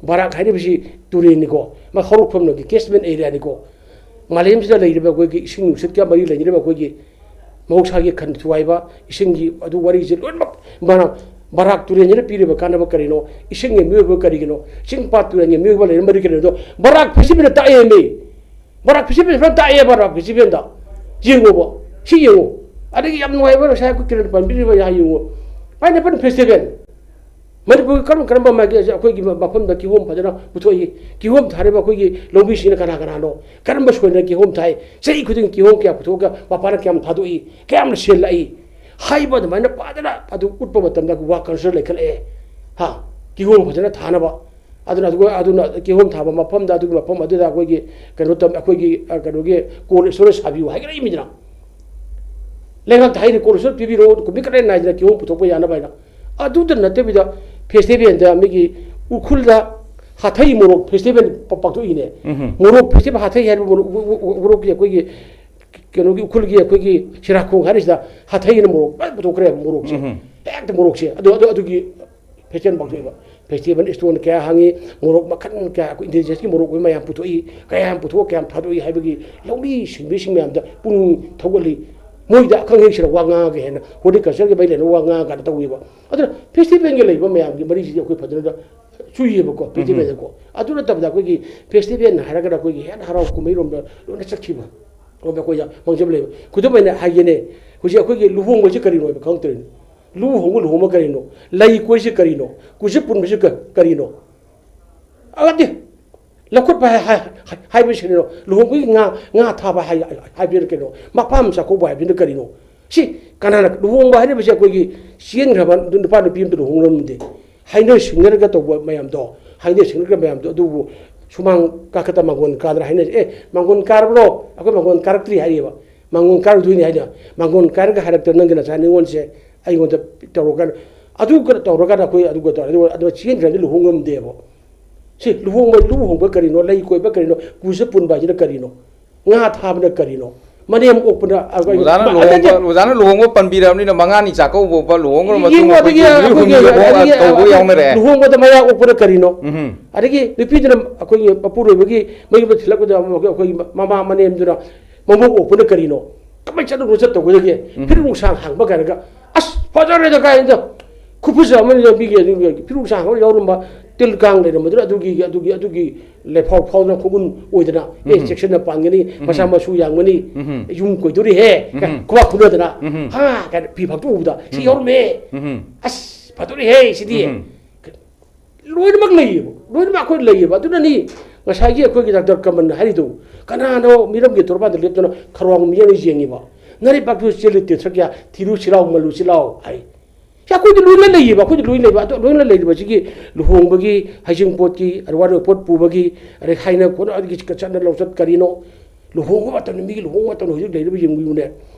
ꯕꯔꯥꯛ ꯍꯥꯏꯔꯤꯕꯁꯤ ꯇꯨꯔꯦꯜꯅꯤꯀꯣ, ꯃꯥ ꯍꯧꯔꯛꯐꯝꯗꯒꯤ catchment areaꯅꯤꯀꯣ꯫ ꯃꯥꯂꯦꯝꯁꯤꯗ ꯂꯩꯔꯤꯕ ꯑꯩꯈꯣꯏꯒꯤ ꯏꯁꯤꯡ ꯅꯨꯡꯁꯤꯠꯀ ꯃꯔꯤ ꯂꯩꯅꯔꯤꯕ ꯑꯩꯈꯣꯏꯒꯤ ꯃꯍꯧꯁꯥꯒꯤ ꯈꯟ ꯊꯨꯒꯥꯏꯕ, ꯏꯁꯤꯡꯒꯤ ꯑꯗꯨ ꯋꯥꯔꯤꯁꯦ ꯂꯣꯏꯅꯃꯛ ꯕꯔꯥꯛ, ꯕꯔꯥꯛ ꯇꯨꯔꯦꯜꯁꯤꯅ ꯄꯤꯔꯤꯕ ꯀꯥꯟꯅꯕ ꯀꯔꯤꯅꯣ? ꯏꯁꯤꯡꯒꯤ ꯃꯤꯑꯣꯏꯕ ꯀꯔꯤꯒꯤꯅꯣ? ꯆꯤꯡ ꯄꯥꯠ ꯇꯨꯔꯦꯜꯒꯤ ꯃꯤꯑꯣꯏꯕ ꯂꯩꯅ ꯃꯔꯤ ꯀꯔꯤꯅꯣ? ꯕꯔꯥꯛ festivalꯅ ꯇꯥꯛꯑꯦ ꯃꯤ꯫ ꯕꯔꯥꯛ festivalꯁꯤ ꯐꯖꯅ ꯇꯥꯛꯑꯦ, ꯕꯔꯥꯛ festivalꯗ꯫ ꯌꯦꯡꯉꯣꯕ꯫ ꯁꯤ ꯌꯦꯡꯉꯣ꯫ ꯑꯗꯒꯤ ꯌꯥꯝ ꯅꯨꯡꯉꯥꯏꯕ ꯉꯁꯥꯏ ꯑꯩꯈꯣꯏ ꯀꯤꯔꯟ ꯄꯟꯕꯤꯔꯤꯕ ꯌꯥ ꯌꯦꯡꯉꯣ꯫ Pineapple festival꯫ ꯃꯅꯤꯄꯨꯔꯒꯤ ꯀꯔꯝ ꯀꯔꯝꯕ ꯃꯥꯒꯤ ꯑꯩꯈꯣꯏꯒꯤ ꯃꯐꯝꯗ ꯀꯤꯍꯣꯝ ꯐꯖꯅ ꯄꯨꯊꯣꯛꯏ? ꯀꯤꯍꯣꯝ ꯊꯥꯔꯤꯕ ꯑꯩꯈꯣꯏꯒꯤ ꯂꯧꯃꯤꯁꯤꯡꯅ ꯀꯅꯥ ꯀꯅꯥꯅꯣ? ꯀꯔꯝꯕ ꯁꯣꯏꯗꯅ ꯀꯤꯍꯣꯝ ꯊꯥꯏ? ꯆꯍꯤ ꯈꯨꯗꯤꯡꯒꯤ ꯀꯤꯍꯣꯝ ꯀꯌꯥ ꯄꯨꯊꯣꯛꯑꯒ ꯃꯄꯥꯅ ꯀꯌꯥꯝ ꯊꯥꯗꯣꯛꯏ? ꯀꯌꯥꯝꯅ ꯁꯦꯜ ꯂꯥꯛꯏ? ꯍꯥꯏꯕ ꯑꯗꯨꯃꯥꯏꯅ ꯐꯖꯅ ꯑꯗꯨ ꯎꯠꯄ ꯃꯇꯝꯗ ꯋꯥ ꯀꯜꯆꯔ ꯂꯩꯈꯠꯂꯛꯑꯦ꯫ ꯍꯥ? ꯀꯤꯍꯣꯝ ꯐꯖꯅ ꯊꯥꯅꯕ꯫ ꯑꯗꯨꯅ ꯑꯗꯨꯒ ꯑꯗꯨꯅ ꯀꯤꯍꯣꯝ ꯊꯥꯕ ꯃꯐꯝꯗ, ꯑꯗꯨꯒꯤ ꯃꯐꯝ ꯑꯗꯨꯗ ꯑꯩꯈꯣꯏꯒꯤ ꯀꯩꯅꯣ ꯇꯝ-, ꯑꯩꯈꯣꯏꯒꯤ, ꯑ, ꯀꯩꯅꯣꯒꯤ cold storage ꯁꯥꯕꯤꯌꯨ ꯍꯥꯏꯒꯠꯂꯛꯏꯃꯤꯗꯅ꯫ ꯂꯩꯉꯥꯛꯇ ꯍꯥꯏꯔꯤ, cold storage ꯄꯤꯕꯤꯔꯣ, ꯅꯨꯃꯤꯠ ꯈꯔ ꯅꯥꯏꯗꯅ ꯀꯤꯍꯣꯝ ꯄꯨꯊꯣꯛꯄ ꯌꯥꯅꯕ ꯍꯥꯏꯅ꯫ ꯑꯗꯨꯗ ꯅꯠꯇꯕꯤꯗ festivalꯗ ꯃꯤꯒꯤ ꯎꯈ꯭ꯔꯨꯜꯗ ꯍꯥꯊꯩ ꯃꯣꯔꯣꯛ festival ꯄ-, ꯄꯥꯡꯊꯣꯛꯏꯅꯦ꯫ ꯎꯝꯍꯨꯝ꯫ ꯃꯣꯔꯣꯛ festival, ꯍꯥꯊꯩ ꯍꯥꯏꯔꯤꯕ ꯃꯣꯔꯣꯛ, ꯎ-, ꯎ-, ꯎ-, ꯎꯔꯣꯛꯀꯤ ꯑꯩꯈꯣꯏꯒꯤ ꯀꯩꯅꯣꯒꯤ ꯎꯈ꯭ꯔꯨꯜꯒꯤ ꯑꯩꯈꯣꯏꯒꯤ ꯁꯤꯔꯥꯈꯣꯡ ꯍꯥꯏꯔꯤꯁꯤꯗ ꯍꯥꯊꯩꯅ ꯃꯣꯔꯣꯛ ꯂꯣꯏ ꯄꯨꯊꯣꯛꯈ꯭ꯔꯦꯕ ꯃꯣꯔꯣꯛꯁꯦ꯫ ꯎꯝꯍꯨꯝ꯫ ꯍꯦꯛꯇ ꯃꯣꯔꯣꯛꯁꯦ꯫ ꯑꯗꯨ, ꯑꯗꯨ, ꯑꯗꯨꯒꯤ festival ꯄꯥꯡꯊꯣꯛꯑꯦꯕ꯫ Festival stall ꯀꯌꯥ ꯍꯥꯡꯉꯤ, ꯃꯣꯔꯣꯛ ꯃꯈꯜ ꯀꯌꯥ ꯑꯩꯈꯣꯏ intelligence ꯀꯤ ꯃꯣꯔꯣꯛ ꯑꯣꯏꯕ ꯃꯌꯥꯝ ꯄꯨꯊꯣꯛꯏ, ꯀꯌꯥꯝ ꯄꯨꯊꯣꯛꯑ ꯀꯌꯥꯝ ꯊꯥꯗꯣꯛꯏ ꯍꯥꯏꯕꯒꯤ ꯂꯧꯃꯤ ꯁꯤꯟꯃꯤꯁꯤꯡ ꯃꯌꯥꯝꯗ ꯄꯨꯛꯅꯤꯡ ꯊꯧꯒꯠꯂꯤ꯫ ꯃꯣꯏꯗ ꯑꯈꯪ ꯑꯍꯩꯁꯤꯡꯅ ꯋꯥ ꯉꯥꯡꯉꯒ ꯍꯦꯟꯅ horticulture ꯒꯤ ꯃꯔꯤ ꯂꯩꯅꯕ ꯋꯥ ꯉꯥꯡꯉꯒ ꯇꯧꯋꯦꯕ꯫ ꯑꯗꯨꯅ festival ꯒꯤ ꯂꯩꯕ ꯃꯌꯥꯝꯒꯤ ꯃꯔꯤꯁꯤꯗꯤ ꯑꯩꯈꯣꯏ ꯐꯖꯅ ꯆꯨꯏꯌꯦꯕꯀꯣ, ꯎꯝꯍꯨꯝ꯫ Festival ꯗꯀꯣ꯫ ꯑꯗꯨ ꯅꯠꯇꯕꯗ ꯑꯩꯈꯣꯏꯒꯤ festival ꯅ ꯍꯥꯏꯔꯒꯅ ꯑꯩꯈꯣꯏꯒꯤ ꯍꯦꯟꯅ ꯍꯔꯥꯎ ꯀꯨꯝꯍꯩꯔꯣꯝꯗ ꯂꯣꯏꯅ ꯆꯠꯈꯤꯕ꯫ ꯑꯗꯣꯝꯗ ꯑꯩꯈꯣꯏꯗ ꯃꯥꯡꯖꯕ ꯂꯩꯕ꯫ ꯈꯨꯗꯝ ꯑꯣꯏꯅ ꯍꯥꯏꯒꯦꯅꯦ, ꯍꯧꯖꯤꯛ ꯑꯩꯈꯣꯏꯒꯤ ꯂꯨꯍꯣꯡꯕꯁꯤ ꯀꯔꯤꯅꯣ ꯍꯥꯏꯕ ꯈꯪꯗ꯭ꯔꯦꯅꯦ꯫ ꯂꯨꯍꯣꯡꯕ, ꯂꯨꯍꯣꯡꯕ ꯀꯔꯤꯅꯣ? ꯂꯩ ꯀꯣꯏꯁꯤ ꯀꯔꯤꯅꯣ? ꯀꯨꯖ ꯄꯨꯟꯕꯁꯤ ꯀ-, ꯀꯔꯤꯅꯣ? ꯑꯗꯤ ꯂꯧꯈꯠꯄ ꯍꯥꯏ-, ꯍꯥꯏ-, ꯍꯥꯏ-, ꯍꯥꯏꯕꯁꯤ ꯀꯔꯤꯅꯣ? ꯂꯨꯍꯣꯡꯕꯒꯤ ꯉꯥ, ꯉꯥ ꯊꯥꯕ ꯍꯥꯏ-, ꯍꯥꯏꯕꯁꯤꯅ ꯀꯔꯤꯅꯣ? ꯃꯄꯥꯝ ꯆꯥꯛꯀꯧꯕ ꯍꯥꯏꯕꯁꯤꯅ ꯀꯔꯤꯅꯣ? ꯁꯤ ꯀꯅꯥꯅ ꯂꯨꯍꯣꯡꯕ ꯍꯥꯏꯔꯤꯕꯁꯤ ꯑꯩꯈꯣꯏꯒꯤ ꯆꯦꯟꯈ꯭ꯔꯕ ꯅꯨꯄꯥ ꯅꯨꯄꯤ ꯑꯃꯗ ꯂꯨꯍꯣꯡꯂꯝꯗꯦ꯫ ꯍꯥꯏꯅ ꯁꯤꯡꯅꯔꯒ ꯇꯧꯕ ꯃꯌꯥꯝꯗꯣ, ꯍꯥꯏꯅ ꯁꯤꯡꯅꯔꯒ ꯃꯌꯥꯝꯗꯣ, ꯑꯗꯨꯕꯨ ꯁꯨꯃꯥꯡ ꯀꯥꯈꯠꯇ ꯃꯥꯡꯒꯣꯟ ꯀꯥꯗꯅ ꯍꯥꯏꯅꯔꯤ꯫ "ꯑꯦ, ꯃꯥꯡꯒꯣꯟ ꯀꯥꯔꯕ꯭ꯔꯣ? ꯑꯩꯈꯣꯏ ꯃꯥꯡꯒꯣꯟ ꯀꯥꯔꯛꯇ꯭ꯔꯤ" ꯍꯥꯏꯔꯤꯕ꯫ ꯃꯥꯡꯒꯣꯟ ꯀꯥꯔꯨꯗꯣꯏꯅꯤ ꯍꯥꯏꯅ꯫ ꯃꯥꯡꯒꯣꯟ ꯀꯥꯔꯒ ꯍꯥꯏꯔꯛꯇꯅ ꯅꯪꯒꯤ ꯅꯆꯥ ꯅꯤꯉꯣꯜꯁꯦ ꯑꯩꯉꯣꯟꯗ ꯇꯧꯔꯒ, ꯑꯗꯨꯒ ꯇꯧꯔꯒ ꯑꯩꯈꯣꯏ ꯑꯗꯨꯒ ꯇꯧꯔꯒ, ꯑꯗꯨꯒ, ꯑꯗꯨꯒ ꯆꯦꯟꯈ꯭ꯔꯗꯤ ꯂꯨꯍꯣꯡ ꯉꯝꯗꯦꯕ꯫ ꯁꯤ ꯂꯨꯍꯣꯡꯕ, ꯂꯨꯍꯣꯡꯕ ꯀꯔꯤꯅꯣ? ꯂꯩ ꯀꯣꯏꯕ ꯀꯔꯤꯅꯣ? ꯀꯨꯖ ꯄꯨꯟꯕ ꯍꯥꯏꯁꯤꯅ ꯀꯔꯤꯅꯣ? ꯉꯥ ꯊꯥꯕꯅ ꯀꯔꯤꯅꯣ? ꯃꯅꯦꯝ ꯑꯣꯛꯄꯅ, ꯑ, ꯑꯣꯖꯥꯅ ꯃ-, ꯂꯨꯍꯣꯡꯕ, ꯑꯗꯒꯤ ꯑꯣꯖꯥꯅ ꯂꯨꯍꯣꯡꯕ ꯄꯟꯕꯤꯔꯕꯅꯤꯅ ꯃꯉꯥꯅꯤ ꯆꯥꯛꯀꯧꯕ ꯂꯨꯍꯣꯡꯈ꯭ꯔ ꯃꯇꯨꯡ ꯌꯦꯡꯉꯣ, ꯑꯗꯒꯤ ꯑꯩꯈꯣꯏꯒꯤ ꯑꯩꯈꯣꯏꯒꯤ ꯅꯨꯃꯤꯠ ꯍꯨꯝꯅꯤ ꯂꯨꯍꯣꯡꯕ ꯑꯗꯒꯤ ꯇꯧꯕ ꯑꯩꯈꯣꯏꯒꯤ ꯌꯥꯎꯅꯔꯦ꯫ ꯂꯨꯍꯣꯡꯕꯗ ꯃꯌꯥ ꯑꯣꯛꯄꯅ ꯀꯔꯤꯅꯣ? ꯎꯝꯍꯨꯝ꯫ ꯑꯗꯒꯤ ꯅꯨꯄꯤꯗꯨꯅ ꯑꯩꯈꯣꯏꯒꯤ ꯃꯄꯨꯔꯣꯏꯕꯒꯤ ꯃꯌꯨꯝꯗ ꯊꯤꯜꯂꯛꯄꯗ ꯑꯃꯨꯛ ꯑꯩꯈꯣꯏꯒꯤ ꯃꯃꯥ ꯃꯅꯦꯝꯗꯨꯅ ꯃꯕꯣꯛ ꯑꯣꯛꯄꯅ ꯀꯔꯤꯅꯣ? ꯀꯃꯥꯏꯅ ꯆꯠꯂꯨꯅꯣ ꯆꯠꯇꯧꯕꯗꯒꯤ ꯎꯝ꯫ ꯐꯤꯔꯨꯛ ꯅꯨꯡꯁꯥꯡ ꯍꯥꯡꯕ ꯀꯥꯏꯅꯒ, ꯑꯁ, ꯐꯖꯔꯦꯗ ꯀꯥꯏꯅ ꯈꯨꯐꯖ ꯑꯃꯅꯤ ꯂꯝꯕꯤꯒꯤ ꯑꯗꯨꯒꯤ ꯐꯤꯔꯨꯛ ꯅꯨꯡꯁꯥꯡ ꯍꯥꯡꯕ ꯌꯥꯎꯔꯝꯕ ꯇꯤꯜ ꯀꯥꯡ ꯂꯩꯔꯝꯕꯗꯨꯅ ꯑꯗꯨꯒꯤ, ꯑꯗꯨꯒꯤ, ꯑꯗꯨꯒꯤ ꯂꯩꯐꯥꯎ ꯐꯥꯎꯗꯅ ꯈꯨꯒꯨꯟ ꯑꯣꯏꯗꯅ, "ꯑꯦ, ꯎꯝ꯫ ꯆꯦꯛꯁꯤꯟꯅ ꯄꯥꯟꯒꯅꯤ, ꯎꯝ꯫ ꯃꯆꯥ ꯃꯁꯨ ꯌꯥꯝꯒꯅꯤ, ꯎꯝ꯫ ꯌꯨꯝ ꯀꯣꯏꯗꯣꯔꯤꯍꯦ", ꯎꯝ꯫ ꯈꯨꯕꯥꯛ ꯈꯨꯅꯗꯅ, ꯎꯝ꯫ "ꯍꯥ", ꯀꯥꯏꯅ ꯐꯤ ꯐꯥꯛꯇꯣꯛꯎꯕꯗ, "ꯁꯤ ꯎꯝ꯫ ꯌꯥꯎꯔꯝꯃꯦ, ꯎꯝ꯫ ꯑꯁ, ꯐꯗꯣꯔꯤꯍꯦ ꯁꯤꯗꯤ"꯫ ꯎꯝ꯫ ꯂꯣꯏꯅꯃꯛ ꯂꯩꯌꯦꯕ, ꯂꯣꯏꯅꯃꯛ ꯑꯩꯈꯣꯏ ꯂꯩꯌꯦꯕ꯫ ꯑꯗꯨꯅꯅꯤ ꯉꯁꯥꯏꯒꯤ ꯑꯩꯈꯣꯏꯒꯤ ꯗꯥꯛꯇꯔ ꯀꯃꯟꯅ ꯍꯥꯏꯔꯤꯗꯣ, ꯀꯅꯥꯅꯣ ꯃꯤꯔꯝꯒꯤ ꯇꯣꯔꯕꯥꯟꯗ ꯂꯦꯞꯇꯨꯅ ꯈꯔꯥꯎ ꯃꯤꯌꯥꯝꯅ ꯌꯦꯡꯉꯤꯕ? ꯅꯔꯩꯕꯥꯛꯇꯨ ꯆꯦꯜꯂꯤ ꯇꯦꯊ꯭ꯔ ꯀꯌꯥ, ꯊꯤꯔꯨ ꯁꯤꯂꯥꯎ, ꯃꯜꯂꯨ ꯁꯤꯂꯥꯎ ꯍꯥꯏ꯫ ꯁꯤ ꯑꯩꯈꯣꯏꯗꯤ ꯂꯣꯏꯅ ꯂꯩꯌꯦꯕ, ꯑꯩꯈꯣꯏꯗꯤ ꯂꯣꯏꯅ ꯂꯩꯕ꯫ ꯑꯗꯣ ꯂꯣꯏꯅ ꯂꯩꯔꯤꯕꯁꯤꯒꯤ ꯂꯨꯍꯣꯡꯕꯒꯤ, ꯍꯩꯖꯤꯡꯄꯣꯠꯀꯤ, ꯑꯔꯋꯥꯔ ꯄꯣꯠ ꯄꯨꯕꯒꯤ, ꯑꯗꯩ ꯍꯥꯏꯅ ꯈꯣꯠꯅ ꯑꯗꯒꯤ ꯆꯠꯅ ꯂꯧꯆꯠ ꯀꯔꯤꯅꯣ? ꯂꯨꯍꯣꯡꯕ ꯃꯇꯝꯗ, ꯃꯤꯒꯤ ꯂꯨꯍꯣꯡꯕ ꯃꯇꯝꯗ ꯍꯧꯖꯤꯛ ꯂꯩꯔꯤꯕ ꯌꯦꯡꯕꯤꯌꯨꯅꯦ꯫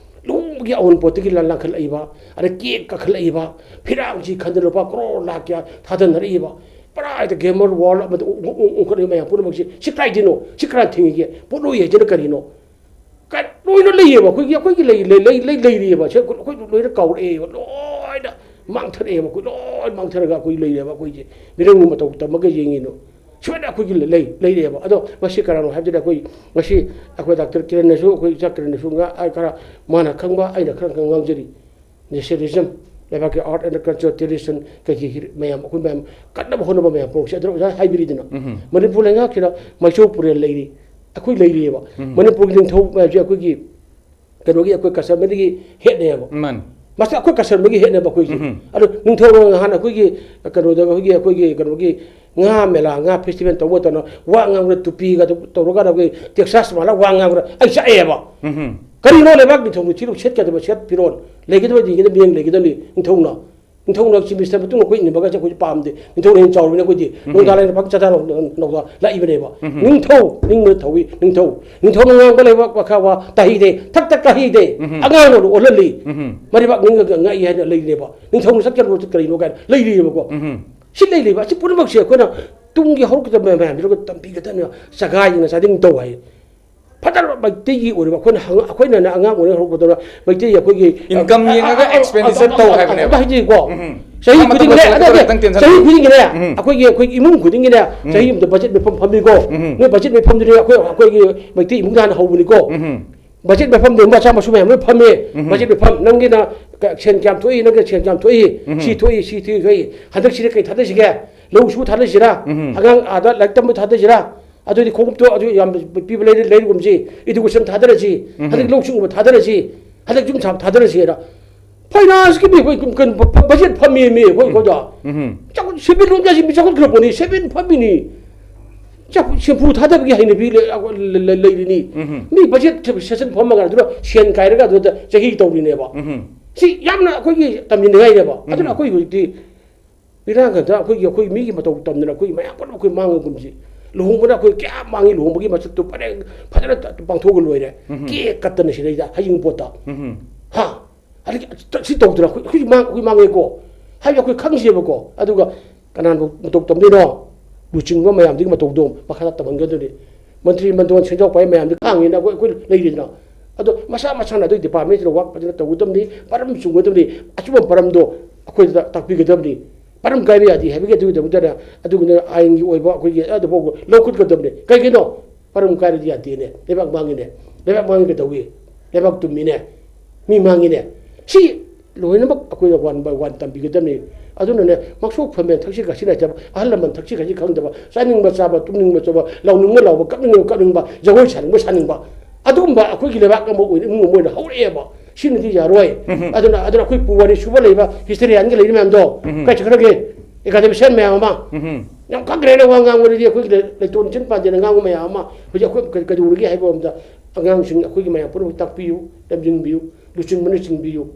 ꯂꯨꯍꯣꯡꯕꯒꯤ ꯑꯑꯣꯟꯄꯣꯠꯇꯒꯤ ꯂꯥꯟ ꯂꯥꯡꯈꯠꯂꯛꯏꯕ, ꯑꯗꯩ ꯀꯦꯛ ꯀꯛꯈꯠꯂꯛꯏꯕ, ꯐꯤꯔꯥꯡꯁꯤ ꯈꯟꯗꯅ ꯂꯨꯄꯥ ꯀ꯭ꯔꯣꯔ ꯂꯥꯛ ꯀꯌꯥ ꯊꯥꯗꯅꯔꯛꯏꯕ, ꯄꯨꯔꯥ ꯍꯦꯛꯇ ꯒꯦꯃꯔ ꯋꯥꯔꯜ ꯑꯃꯗ ꯎ-, ꯎ-, ꯎ-, ꯎꯪꯈꯠꯂꯛꯏ ꯃꯌꯥꯝ ꯄꯨꯝꯅꯃꯛꯁꯤ꯫ ꯁꯤ ꯀꯗꯥꯏꯗꯩꯅꯣ? ꯁꯤ ꯀꯅꯥ ꯊꯤꯡꯉꯤꯒꯦ? ꯄꯣꯠꯂꯣꯏ ꯍꯥꯏꯁꯤꯅ ꯀꯔꯤꯅꯣ? ꯀ-, ꯂꯣꯏꯅ ꯂꯩꯌꯦꯕ, ꯑꯩꯈꯣꯏꯒꯤ, ꯑꯩꯈꯣꯏꯒꯤ ꯂꯩ-, ꯂꯩ-, ꯂꯩ-, ꯂꯩ-, ꯂꯩꯔꯤꯑꯕ꯫ ꯁꯤ ꯑꯩꯈꯣꯏ, ꯑꯩꯈꯣꯏ ꯂꯣꯏꯅ ꯀꯥꯎꯔꯛꯑꯦꯕ, ꯂꯣꯏꯅ ꯃꯥꯡꯊꯔꯛꯑꯦꯕ, ꯑꯩꯈꯣꯏ ꯂꯣꯏ ꯃꯥꯡꯊꯔꯒ ꯑꯩꯈꯣꯏ ꯂꯩꯔꯦꯕ꯫ ꯑꯩꯈꯣꯏꯁꯦ ꯃꯤꯔꯝꯒꯤ ꯃꯇꯧ ꯇꯝꯃꯒ ꯌꯦꯡꯉꯤꯅꯣ? ꯁꯨꯃꯥꯏꯅ ꯑꯩꯈꯣꯏꯒꯤ ꯂꯩ, ꯂꯩꯔꯦꯕ꯫ ꯑꯗꯣ ꯃꯁꯤ ꯀꯅꯥꯅꯣ ꯍꯥꯏꯕꯗꯨꯗ ꯑꯩꯈꯣꯏ ꯉꯁꯤ ꯑꯩꯈꯣꯏ ꯗꯥꯛꯇꯔ ꯀꯤꯔꯟꯅꯁꯨ, ꯑꯩꯈꯣꯏ ꯏꯆꯥ ꯀꯤꯔꯟꯅꯁꯨ ꯉꯥ-, ꯑꯩ ꯈꯔ ꯃꯥꯅ ꯈꯪꯕ, ꯑꯩꯅ ꯈꯔ ꯈꯔ ꯉꯥꯡꯖꯔꯤ꯫ ꯅꯦꯁꯅꯦꯂꯤꯖꯝ, ꯂꯩꯕꯥꯛꯀꯤ ꯑꯥꯔꯠ ꯑꯦꯟ ꯀꯜꯆꯔ ꯇ꯭ꯔꯦꯗꯤꯁꯟ ꯀꯩꯀꯩ ꯃꯌꯥꯝ ꯑꯩꯈꯣꯏ ꯃꯌꯥꯝ ꯀꯟꯅꯕ ꯍꯣꯠꯅꯕ ꯃꯌꯥꯝ ꯄꯨꯝꯅꯃꯛꯁꯦ ꯑꯗꯨꯅ ꯑꯣꯖꯥ ꯍꯥꯏꯕꯤꯔꯤꯗꯅ꯫ ꯎꯝ꯫ ꯃꯅꯤꯄꯨꯔ ꯂꯩꯉꯥꯛꯁꯤꯗ ꯃꯩꯆꯧ ꯄꯨꯔꯦꯜ ꯂꯩꯔꯤ, ꯑꯩꯈꯣꯏ ꯂꯩꯔꯤꯑꯕ꯫ ꯎꯝ꯫ ꯃꯅꯤꯄꯨꯔꯒꯤ ꯅꯤꯡꯊꯧ ꯃꯌꯥꯝꯁꯦ ꯑꯩꯈꯣꯏꯒꯤ ꯀꯩꯅꯣꯒꯤ, ꯑꯩꯈꯣꯏ ꯀꯁꯇꯃꯔꯗꯒꯤ ꯍꯦꯠꯅꯩꯑꯕ꯫ ꯃꯥꯅꯤ꯫ ꯃꯁꯤ ꯑꯩꯈꯣꯏ ꯀꯁꯇꯃꯔꯒꯤ ꯍꯦꯠꯅꯕ ꯑꯩꯈꯣꯏꯁꯦ꯫ ꯎꯝ꯫ ꯑꯗꯣ ꯅꯤꯡꯊꯧ ꯅꯍꯥꯟ ꯑꯩꯈꯣꯏꯒꯤ ꯀꯩꯅꯣꯗ, ꯑꯩꯈꯣꯏꯒꯤ, ꯑꯩꯈꯣꯏꯒꯤ ꯀꯩꯅꯣꯒꯤ ꯉꯥ ꯃꯦꯂꯥ, ꯉꯥ ꯐꯦꯁꯇꯤꯚꯦꯜ ꯇꯧꯕ ꯃꯇꯝꯗ ꯋꯥ ꯉꯥꯡꯕꯗ ꯇꯨꯄꯤꯒ ꯇꯧꯔꯒ ꯑꯩꯈꯣꯏ ꯇꯦꯛꯁꯥꯁ ꯃꯥꯜꯂ ꯋꯥ ꯉꯥꯡꯕꯗ ꯑꯩ ꯆꯥꯛꯑꯦꯕ꯫ ꯎꯝ꯫ ꯀꯔꯤꯅꯣ ꯂꯩꯕꯥꯛ ꯅꯤꯡꯊꯧꯅ ꯊꯤꯔꯨ ꯁꯦꯠꯀꯗꯕ ꯁꯦꯠ ꯐꯤꯔꯣꯜ ꯂꯩꯒꯗꯕ, ꯂꯩꯒꯗꯕ ꯃꯤꯡ ꯂꯩꯒꯗꯕꯅꯤ ꯅꯤꯡꯊꯧꯅ꯫ ꯅꯤꯡꯊꯧꯅ ꯆꯤꯐ ꯃꯤꯅꯤꯁꯇꯔ ꯃꯇꯨꯡ ꯑꯩꯈꯣꯏ ꯏꯟꯅꯕꯒꯁꯦ ꯑꯩꯈꯣꯏꯁꯦ ꯄꯥꯝꯗꯦ꯫ ꯅꯤꯡꯊꯧꯅ ꯍꯦꯟꯅ ꯆꯥꯎꯔꯕꯅꯤꯅ ꯑꯩꯈꯣꯏꯗꯤ ꯎꯝ꯫ ꯅꯣꯡꯗꯥ ꯂꯥꯏꯅ ꯐꯛ ꯆꯥꯗꯥ ꯂꯧ-, ꯂꯧꯗ ꯂꯥꯛꯏꯕꯅꯦꯕ꯫ ꯎꯝ꯫ ꯅꯤꯡꯊꯧ ꯅꯤꯡꯕꯗ ꯊꯧꯏ ꯅꯤꯡꯊꯧ꯫ ꯅꯤꯡꯊꯧꯅ ꯉꯥꯡꯕ ꯂꯩꯕ ꯋꯥꯈꯥ ꯋꯥ ꯇꯥꯍꯩꯗꯦ, ꯊꯛꯇ ꯀꯥꯍꯩꯗꯦ꯫ ꯎꯝ꯫ ꯑꯉꯥꯡ ꯑꯣꯏꯅ ꯑꯣꯜꯍꯜꯂꯤ꯫ ꯎꯝ꯫ ꯃꯔꯩꯕꯥꯛ ꯅꯤꯡꯉꯒ ꯉꯛꯏ ꯍꯥꯏꯅ ꯂꯩꯔꯤꯅꯦꯕ꯫ ꯅꯤꯡꯊꯧꯅ ꯆꯠꯀꯗꯕ ꯀꯔꯤꯅꯣ ꯀꯥꯏꯅ ꯂꯩꯔꯤꯅꯦꯕꯀꯣ꯫ ꯎꯝ꯫ ꯁꯤ ꯂꯩꯔꯤꯕ ꯑꯁꯤ ꯄꯨꯝꯅꯃꯛꯁꯦ ꯑꯩꯈꯣꯏꯅ ꯇꯨꯡꯒꯤ ꯍꯧꯔꯛꯀꯗꯕ ꯃꯌꯥꯝꯁꯤꯗ ꯇꯝꯕꯤꯒꯗꯕꯅꯦꯕ꯫ ꯆꯒꯥꯏ ꯉꯁꯥꯏꯗꯒꯤ ꯇꯧ ꯍꯥꯏ꯫ ꯐꯖꯅ ꯃꯩꯇꯩꯒꯤ ꯑꯣꯏꯔꯤꯕ ꯑꯩꯈꯣꯏꯅ ꯍꯪ-, ꯑꯩꯈꯣꯏꯅ ꯑꯉꯥꯡ ꯑꯣꯏꯔꯤꯉꯩ ꯍꯧꯔꯛꯄꯗꯧꯅ ꯃꯩꯇꯩꯒꯤ ꯑꯩꯈꯣꯏꯒꯤ income ꯌꯦꯡꯉꯒ ꯑ, ꯑ, expenditure ꯑ, ꯇꯧ ꯑ, ꯍꯥꯏꯕꯅꯦꯕ꯫ ꯑꯝꯇ ꯍꯥꯏꯖꯒꯦꯀꯣ꯫ ꯎꯝ꯫ ꯆꯍꯤ ꯃꯥ ꯈꯨꯗꯤꯡꯒꯤꯅꯦ, ꯃꯇꯝ ꯅꯠꯇꯦ, ꯈꯛꯇꯪ tension ꯆꯍꯤ ꯈꯨꯗꯤꯡꯒꯤꯅꯦ, ꯎꯝ꯫ ꯑꯩꯈꯣꯏꯒꯤ, ꯑꯩꯈꯣꯏꯒꯤ ꯏꯃꯨꯡ ꯈꯨꯗꯤꯡꯒꯤꯅꯦ, ꯎꯝ꯫ ꯆꯍꯤ ꯑꯃꯗ ꯕꯖꯦꯠ ꯃꯤꯐꯝ ꯐꯝꯃꯤꯀꯣ꯫ ꯎꯝ꯫ ꯅꯣꯏ ꯕꯖꯦꯠ ꯃꯤꯐꯝꯗꯨꯗꯤ ꯑꯩꯈꯣꯏ, ꯑꯩꯈꯣꯏꯒꯤ ꯃꯩꯇꯩ ꯏꯃꯨꯡꯗ ꯍꯥꯟꯅ ꯍꯧꯕꯅꯤꯀꯣ꯫ ꯎꯝ꯫ ꯕꯖꯦꯠ ꯃꯤꯐꯝꯗꯨ ꯃꯆꯥ ꯃꯁꯨ ꯃꯌꯥꯝ ꯂꯣꯏ ꯐꯝꯃꯦ꯫ ꯎꯝ꯫ ꯕꯖꯦꯠ ꯃꯤꯐꯝ, ꯅꯪꯒꯤꯅ ꯀ-, ꯁꯦꯟ ꯀꯌꯥꯝ ꯊꯣꯛꯏ, ꯅꯪꯒꯤ ꯁꯦꯟ ꯀꯌꯥꯝ ꯊꯣꯛꯏ, ꯎꯝ꯫ ꯁꯤ ꯊꯣꯛꯏ, ꯁꯤ ꯊꯣꯛꯏ, ꯊꯣꯛꯏ꯫ ꯍꯟꯗꯛꯁꯤꯗ ꯀꯩ ꯊꯥꯗꯁꯤꯒꯦ? ꯂꯧ ꯁꯨ ꯊꯥꯗꯁꯤꯔꯥ? ꯎꯝ꯫ ꯑꯉꯥꯡ ꯑꯥꯗ ꯂꯥꯏꯔꯤꯛ ꯇꯝꯕ ꯊꯥꯗꯁꯤꯔꯥ? ꯑꯗꯨꯗꯤ ꯈꯣꯡꯎꯞꯇꯣ ꯑꯗꯨ ꯌꯥꯝ ꯄꯤꯕ ꯂꯩꯔ-, ꯂꯩꯔꯒꯨꯝꯁꯤ, education ꯊꯥꯗꯔꯁꯤ, ꯎꯝ꯫ ꯍꯟꯗꯛ ꯂꯧ ꯁꯤꯡꯎꯕ ꯊꯥꯗꯔꯁꯤ, ꯍꯟꯗꯛ ꯌꯨꯝ ꯁꯥꯕ ꯊꯥꯗꯔꯁꯤꯅ ꯐꯥꯏꯅꯥꯟꯁꯀꯤ ꯃꯤ ꯑꯩꯈꯣꯏ ꯀꯩꯅꯣ ꯕ-, ꯕ-, ꯕꯖꯦꯠ ꯐꯝꯃꯦꯃꯤ ꯑꯩꯈꯣꯏ, ꯑꯩꯈꯣꯏꯗ꯫ ꯎꯝ꯫ ꯆꯥꯎꯈꯠ-, ꯁꯦꯟꯃꯤꯠꯂꯣꯟꯒꯁꯤ ꯃꯤ ꯆꯥꯎꯈꯠꯈ꯭ꯔ ꯄꯣꯠꯅꯤ, ꯁꯦꯟꯃꯤꯠ ꯐꯝꯃꯤꯅꯤ꯫ ꯆꯥꯎꯈꯠ-, ꯁꯦꯝꯐꯨ ꯊꯥꯗꯕꯒꯤ ꯍꯩꯅꯕꯤ ꯂꯩ-, ꯑꯩꯈꯣꯏ ꯂꯩ-, ꯂꯩ-, ꯂꯩꯔꯤꯅꯤ꯫ ꯎꯝ꯫ ꯃꯤ ꯕꯖꯦꯠ ꯁꯦꯁꯟ ꯐꯝꯃꯒ ꯑꯗꯨꯗ ꯁꯦꯟ ꯀꯥꯏꯔꯒ ꯑꯗꯨꯗ ꯆꯍꯤ ꯇꯧꯔꯤꯅꯦꯕ꯫ ꯎꯝ꯫ ꯁꯤ ꯌꯥꯝꯅ ꯑꯩꯈꯣꯏꯒꯤ ꯇꯝꯅꯤꯡꯉꯥꯏꯅꯦꯕ꯫ ꯑꯗꯨꯅ ꯎꯝ꯫ ꯑꯩꯈꯣꯏ ꯍꯧꯖꯤꯛꯇꯤ ꯏꯔꯥꯡ ꯀꯟꯗ ꯑꯩꯈꯣꯏꯒꯤ, ꯑꯩꯈꯣꯏ ꯃꯤꯒꯤ ꯃꯇꯧ ꯇꯝꯗꯅ ꯑꯩꯈꯣꯏ ꯃꯌꯥꯝ ꯄꯨꯂꯞ ꯑꯩꯈꯣꯏ ꯃꯥꯡꯉꯒꯨꯝꯁꯤ꯫ ꯂꯨꯍꯣꯡꯕꯅ ꯑꯩꯈꯣꯏ ꯀꯌꯥꯝ ꯃꯥꯡꯉꯤ, ꯂꯨꯍꯣꯡꯕꯒꯤ ꯃꯆꯠꯇꯨ ꯐꯖꯅ, ꯐꯖꯅ ꯄꯥꯡꯊꯣꯛꯑꯒ ꯂꯣꯏꯔꯦ꯫ ꯎꯝ꯫ ꯀꯦꯛ ꯀꯠꯇꯅ ꯁꯤꯗꯩꯗ ꯍꯌꯤꯡꯄꯣꯠꯇ꯫ ꯎꯝ꯫ ꯍꯥ? ꯑꯗꯒꯤ ꯁꯤ ꯇꯧꯗꯅ ꯑꯩꯈꯣꯏ, ꯑꯩꯈꯣꯏ ꯃꯥꯡ-, ꯑꯩꯈꯣꯏ ꯃꯥꯡꯉꯦꯀꯣ꯫ ꯍꯥꯏꯕꯗꯤ ꯑꯩꯈꯣꯏ ꯈꯪꯁꯦꯕꯀꯣ꯫ ꯑꯗꯨꯒ ꯀꯅꯥꯅ ꯃꯇꯧ ꯇꯝꯗꯣꯏꯅꯣ? ꯂꯨꯆꯤꯡꯕ ꯃꯌꯥꯝꯗꯨꯒꯤ ꯃꯇꯧꯗꯣ ꯃꯈꯥꯗ ꯇꯝꯍꯟꯒꯗꯣꯏꯅꯤ꯫ ꯃꯟꯇ꯭ꯔꯤ ꯃꯟꯗꯣꯟ ꯁꯦꯟꯖꯥꯎ ꯄꯥꯏꯕ ꯃꯌꯥꯝꯗꯤ ꯈꯥꯡꯉꯦꯅ ꯑꯩꯈꯣꯏ, ꯑꯩꯈꯣꯏ ꯂꯩꯔꯤꯗꯅ꯫ ꯑꯗꯣ ꯃꯁꯥ ꯃꯁꯥꯅ ꯑꯗꯨꯒꯤ departmentꯇ work ꯐꯖꯅ ꯇꯧꯒꯗꯕꯅꯤ, ꯄꯔꯝ ꯆꯨꯝꯒꯗꯕꯅꯤ, ꯑꯆꯨꯝꯕ ꯄꯔꯝꯗꯣ ꯑꯩꯈꯣꯏꯗ ꯇꯥꯛꯄꯤꯒꯗꯕꯅꯤ꯫ ꯄꯔꯝ ꯀꯥꯏꯕ ꯌꯥꯗꯦ ꯍꯥꯏꯕꯒꯤ ꯑꯗꯨꯒꯤꯗꯃꯛꯇꯅ ꯑꯗꯨꯒꯨꯝꯕ ꯑꯥꯏꯟꯒꯤ ꯑꯣꯏꯕ ꯑꯩꯈꯣꯏꯒꯤ ꯑꯗꯨꯐꯥꯎ ꯂꯧꯈꯠꯀꯗꯕꯅꯤ꯫ ꯀꯩꯒꯤꯅꯣ? ꯄꯔꯝ ꯀꯥꯏꯔꯗꯤ ꯌꯥꯗꯦꯅꯦ, ꯂꯩꯕꯥꯛ ꯃꯥꯡꯉꯤꯅꯦ꯫ ꯂꯩꯕꯥꯛ ꯃꯥꯡꯉꯤ ꯀꯩꯗꯧꯏ? ꯂꯩꯕꯥꯛ ꯇꯨꯝꯃꯤꯅꯦ, ꯃꯤ ꯃꯥꯡꯉꯤꯅꯦ꯫ ꯁꯤ ꯂꯣꯏꯅꯃꯛ ꯑꯩꯈꯣꯏꯅ one by one ꯇꯝꯕꯤꯒꯗꯕꯅꯤ꯫ ꯑꯗꯨꯅꯅꯦ, ꯃꯛꯁꯣꯛ ꯐꯝꯃꯦ ꯊꯛꯁꯤ ꯈꯥꯁꯤ ꯅꯥꯏꯗꯕ, ꯑꯍꯜ ꯂꯃꯟ ꯊꯛꯁꯤ ꯈꯥꯁꯤ ꯈꯪꯗꯕ, ꯆꯥꯅꯤꯡꯕ ꯆꯥꯕ, ꯇꯨꯝꯅꯤꯡꯕ ꯇꯨꯝꯕ, ꯂꯥꯎꯅꯤꯡꯕ ꯂꯥꯎꯕ, ꯀꯞꯅꯤꯡꯕ ꯀꯞꯅꯤꯡꯕ, ꯖꯒꯣꯏ ꯁꯥꯅꯤꯡꯕ ꯁꯥꯅꯤꯡꯕ, ꯑꯗꯨꯒꯨꯝꯕ ꯑꯩꯈꯣꯏꯒꯤ ꯂꯩꯕꯥꯛ ꯑꯃ ꯑꯣꯏꯅ, ꯏꯃꯨꯡ ꯑꯃ ꯑꯣꯏꯅ ꯍꯧꯔꯛꯑꯦꯕ꯫ ꯁꯤꯅꯗꯤ ꯌꯥꯔꯣꯏ꯫ ꯎꯝ꯫ ꯑꯗꯨꯅ, ꯑꯗꯨꯅ ꯑꯩꯈꯣꯏ ꯄꯨꯋꯥꯔꯤ ꯁꯨꯕ ꯂꯩꯕ, historianꯒ ꯂꯩꯔꯤ ꯃꯌꯥꯝꯗꯣ, ꯎꯝ꯫ ꯀꯥꯏ ꯆꯠꯈ꯭ꯔꯒꯦ? Academician ꯃꯌꯥꯝ ꯑꯃ, ꯎꯝ꯫ ꯌꯥꯝ ꯈꯪꯈ꯭ꯔꯦꯅ ꯋꯥ ꯉꯥꯡꯕꯗꯗꯤ ꯑꯩꯈꯣꯏꯒꯤ ꯂꯩ-, ꯂꯩꯇꯣꯟ ꯆꯤꯟ ꯄꯥꯟꯗꯦꯅ ꯉꯥꯡꯕ ꯃꯌꯥꯝ ꯑꯃ ꯍꯧꯖꯤꯛ ꯑꯩꯈꯣꯏ ꯀ-, ꯀꯩꯗꯧꯔꯒꯦ ꯍꯥꯏꯕ ꯑꯝꯗ ꯑꯉꯥꯡꯁꯤꯡ ꯑꯩꯈꯣꯏꯒꯤ ꯃꯌꯥꯝ ꯄꯨꯝꯅꯃꯛ ꯇꯥꯛꯄꯤꯌꯨ, ꯂꯝꯖꯤꯡꯕꯤꯌꯨ, ꯂꯨꯆꯤꯡꯕꯅ ꯆꯤꯡꯕꯤꯌꯨ,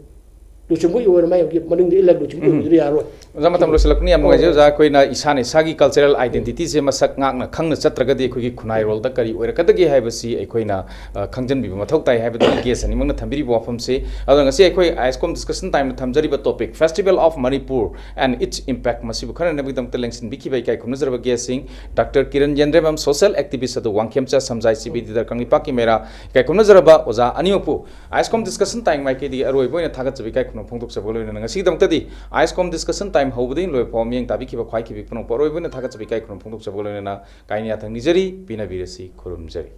ꯂꯨꯆꯤꯡꯕꯒꯤ ꯑꯣꯏꯅ ꯃꯥꯏ ꯍꯧꯖꯤꯛ ꯃꯅꯤꯡꯗ ꯏꯜꯂꯒ ꯂꯨꯆꯤꯡꯕ ꯎꯝ꯫ ꯑꯣꯏꯕꯗꯤ ꯌꯥꯔꯣꯏ꯫ ꯑꯣꯖꯥ, ꯃꯇꯝ ꯂꯣꯏꯁꯤꯜꯂꯛꯄꯅ ꯌꯥꯝ ꯅꯨꯡꯉꯥꯏꯖꯩ꯫ ꯑꯣꯖꯥ, ꯑꯩꯈꯣꯏꯅ ꯏꯁꯥꯅ ꯏꯁꯥꯒꯤ cultural identityꯁꯦ ꯃꯁꯛ ꯉꯥꯛꯅ ꯈꯪꯅ ꯆꯠꯇ꯭ꯔꯒꯗꯤ ꯑꯩꯈꯣꯏꯒꯤ ꯈꯨꯟꯅꯥꯏꯔꯣꯜꯗ ꯀꯔꯤ ꯑꯣꯏꯔꯛꯀꯗꯒꯦ ꯍꯥꯏꯕꯁꯤ ꯑꯩꯈꯣꯏꯅ, ꯑ, ꯈꯪꯖꯤꯟꯕꯤꯕ ꯃꯊꯧ ꯇꯥꯏ ꯍꯥꯏꯕꯗꯨꯅꯤ guest ꯑꯅꯤꯃꯛꯅ ꯊꯝꯕꯤꯔꯤꯕ ꯋꯥꯐꯝꯁꯦ꯫ ꯑꯗꯣ ꯉꯁꯤ ꯑꯩꯈꯣꯏ IASCOM Discussion Timeꯅ ꯊꯝꯖꯔꯤꯕ topic Festival of Manipur and its impact ꯃꯁꯤꯕꯨ ꯈꯟꯅꯅꯕꯒꯤꯗꯃꯛꯇ ꯂꯦꯡꯁꯤꯟꯕꯤꯈꯤꯕ ꯏꯀꯥꯏ ꯈꯨꯝꯅꯖꯔꯕ guestꯁꯤꯡ, Doctor ꯀꯤꯔꯟ ꯌꯦꯟꯗ꯭ꯔꯦꯝꯕꯝ, Social Activist ꯑꯗꯨ ꯋꯥꯡꯈꯦꯝꯆꯥ ꯁꯝꯖꯥꯏ ꯁꯤꯕꯤꯗꯤꯗ ꯀꯪꯂꯩꯄꯥꯛꯀꯤ ꯃꯦꯔꯥ, ꯏꯀꯥꯏ ꯈꯨꯝꯅꯖꯔꯕ ꯑꯣꯖꯥ ꯑꯅꯤꯃꯛꯄꯨ IASCOM Discussion Time ꯃꯥꯏꯀꯩꯗꯒꯤ ꯑꯔꯣꯏꯕ ꯑꯣꯏꯅ ꯊꯥꯒꯠꯆꯕ ꯏꯀꯥꯏ ꯈꯨꯝꯅꯕ ꯐꯣꯡꯗꯣꯛꯆꯕꯒ ꯂꯣꯏꯅꯅ ꯉꯁꯤꯒꯤꯗꯃꯛꯇꯗꯤ IASCOM Discussion Time ꯍꯧꯕꯗꯒꯤ ꯂꯣꯏꯕ ꯐꯥꯎꯕ ꯃꯤꯠꯌꯦꯡ ꯇꯥꯕꯤꯈꯤꯕ ꯈ꯭ꯋꯥꯏ ꯈꯤꯕꯤꯛ ꯄꯨꯝꯅꯃꯛꯄꯨ ꯑꯔꯣꯏꯕ ꯑꯣꯏꯅ ꯊꯥꯒꯠꯆꯕ ꯏꯀꯥꯏ ꯈꯨꯝꯅꯕ ꯐꯣꯡꯗꯣꯛꯆꯕꯒ ꯂꯣꯏꯅꯅ ꯀꯥꯏꯅ ꯌꯥꯊꯪ ꯅꯤꯖꯔꯤ, ꯄꯤꯅꯕꯤꯔꯁꯤ, ꯈꯨꯔꯨꯝꯖꯔꯤ꯫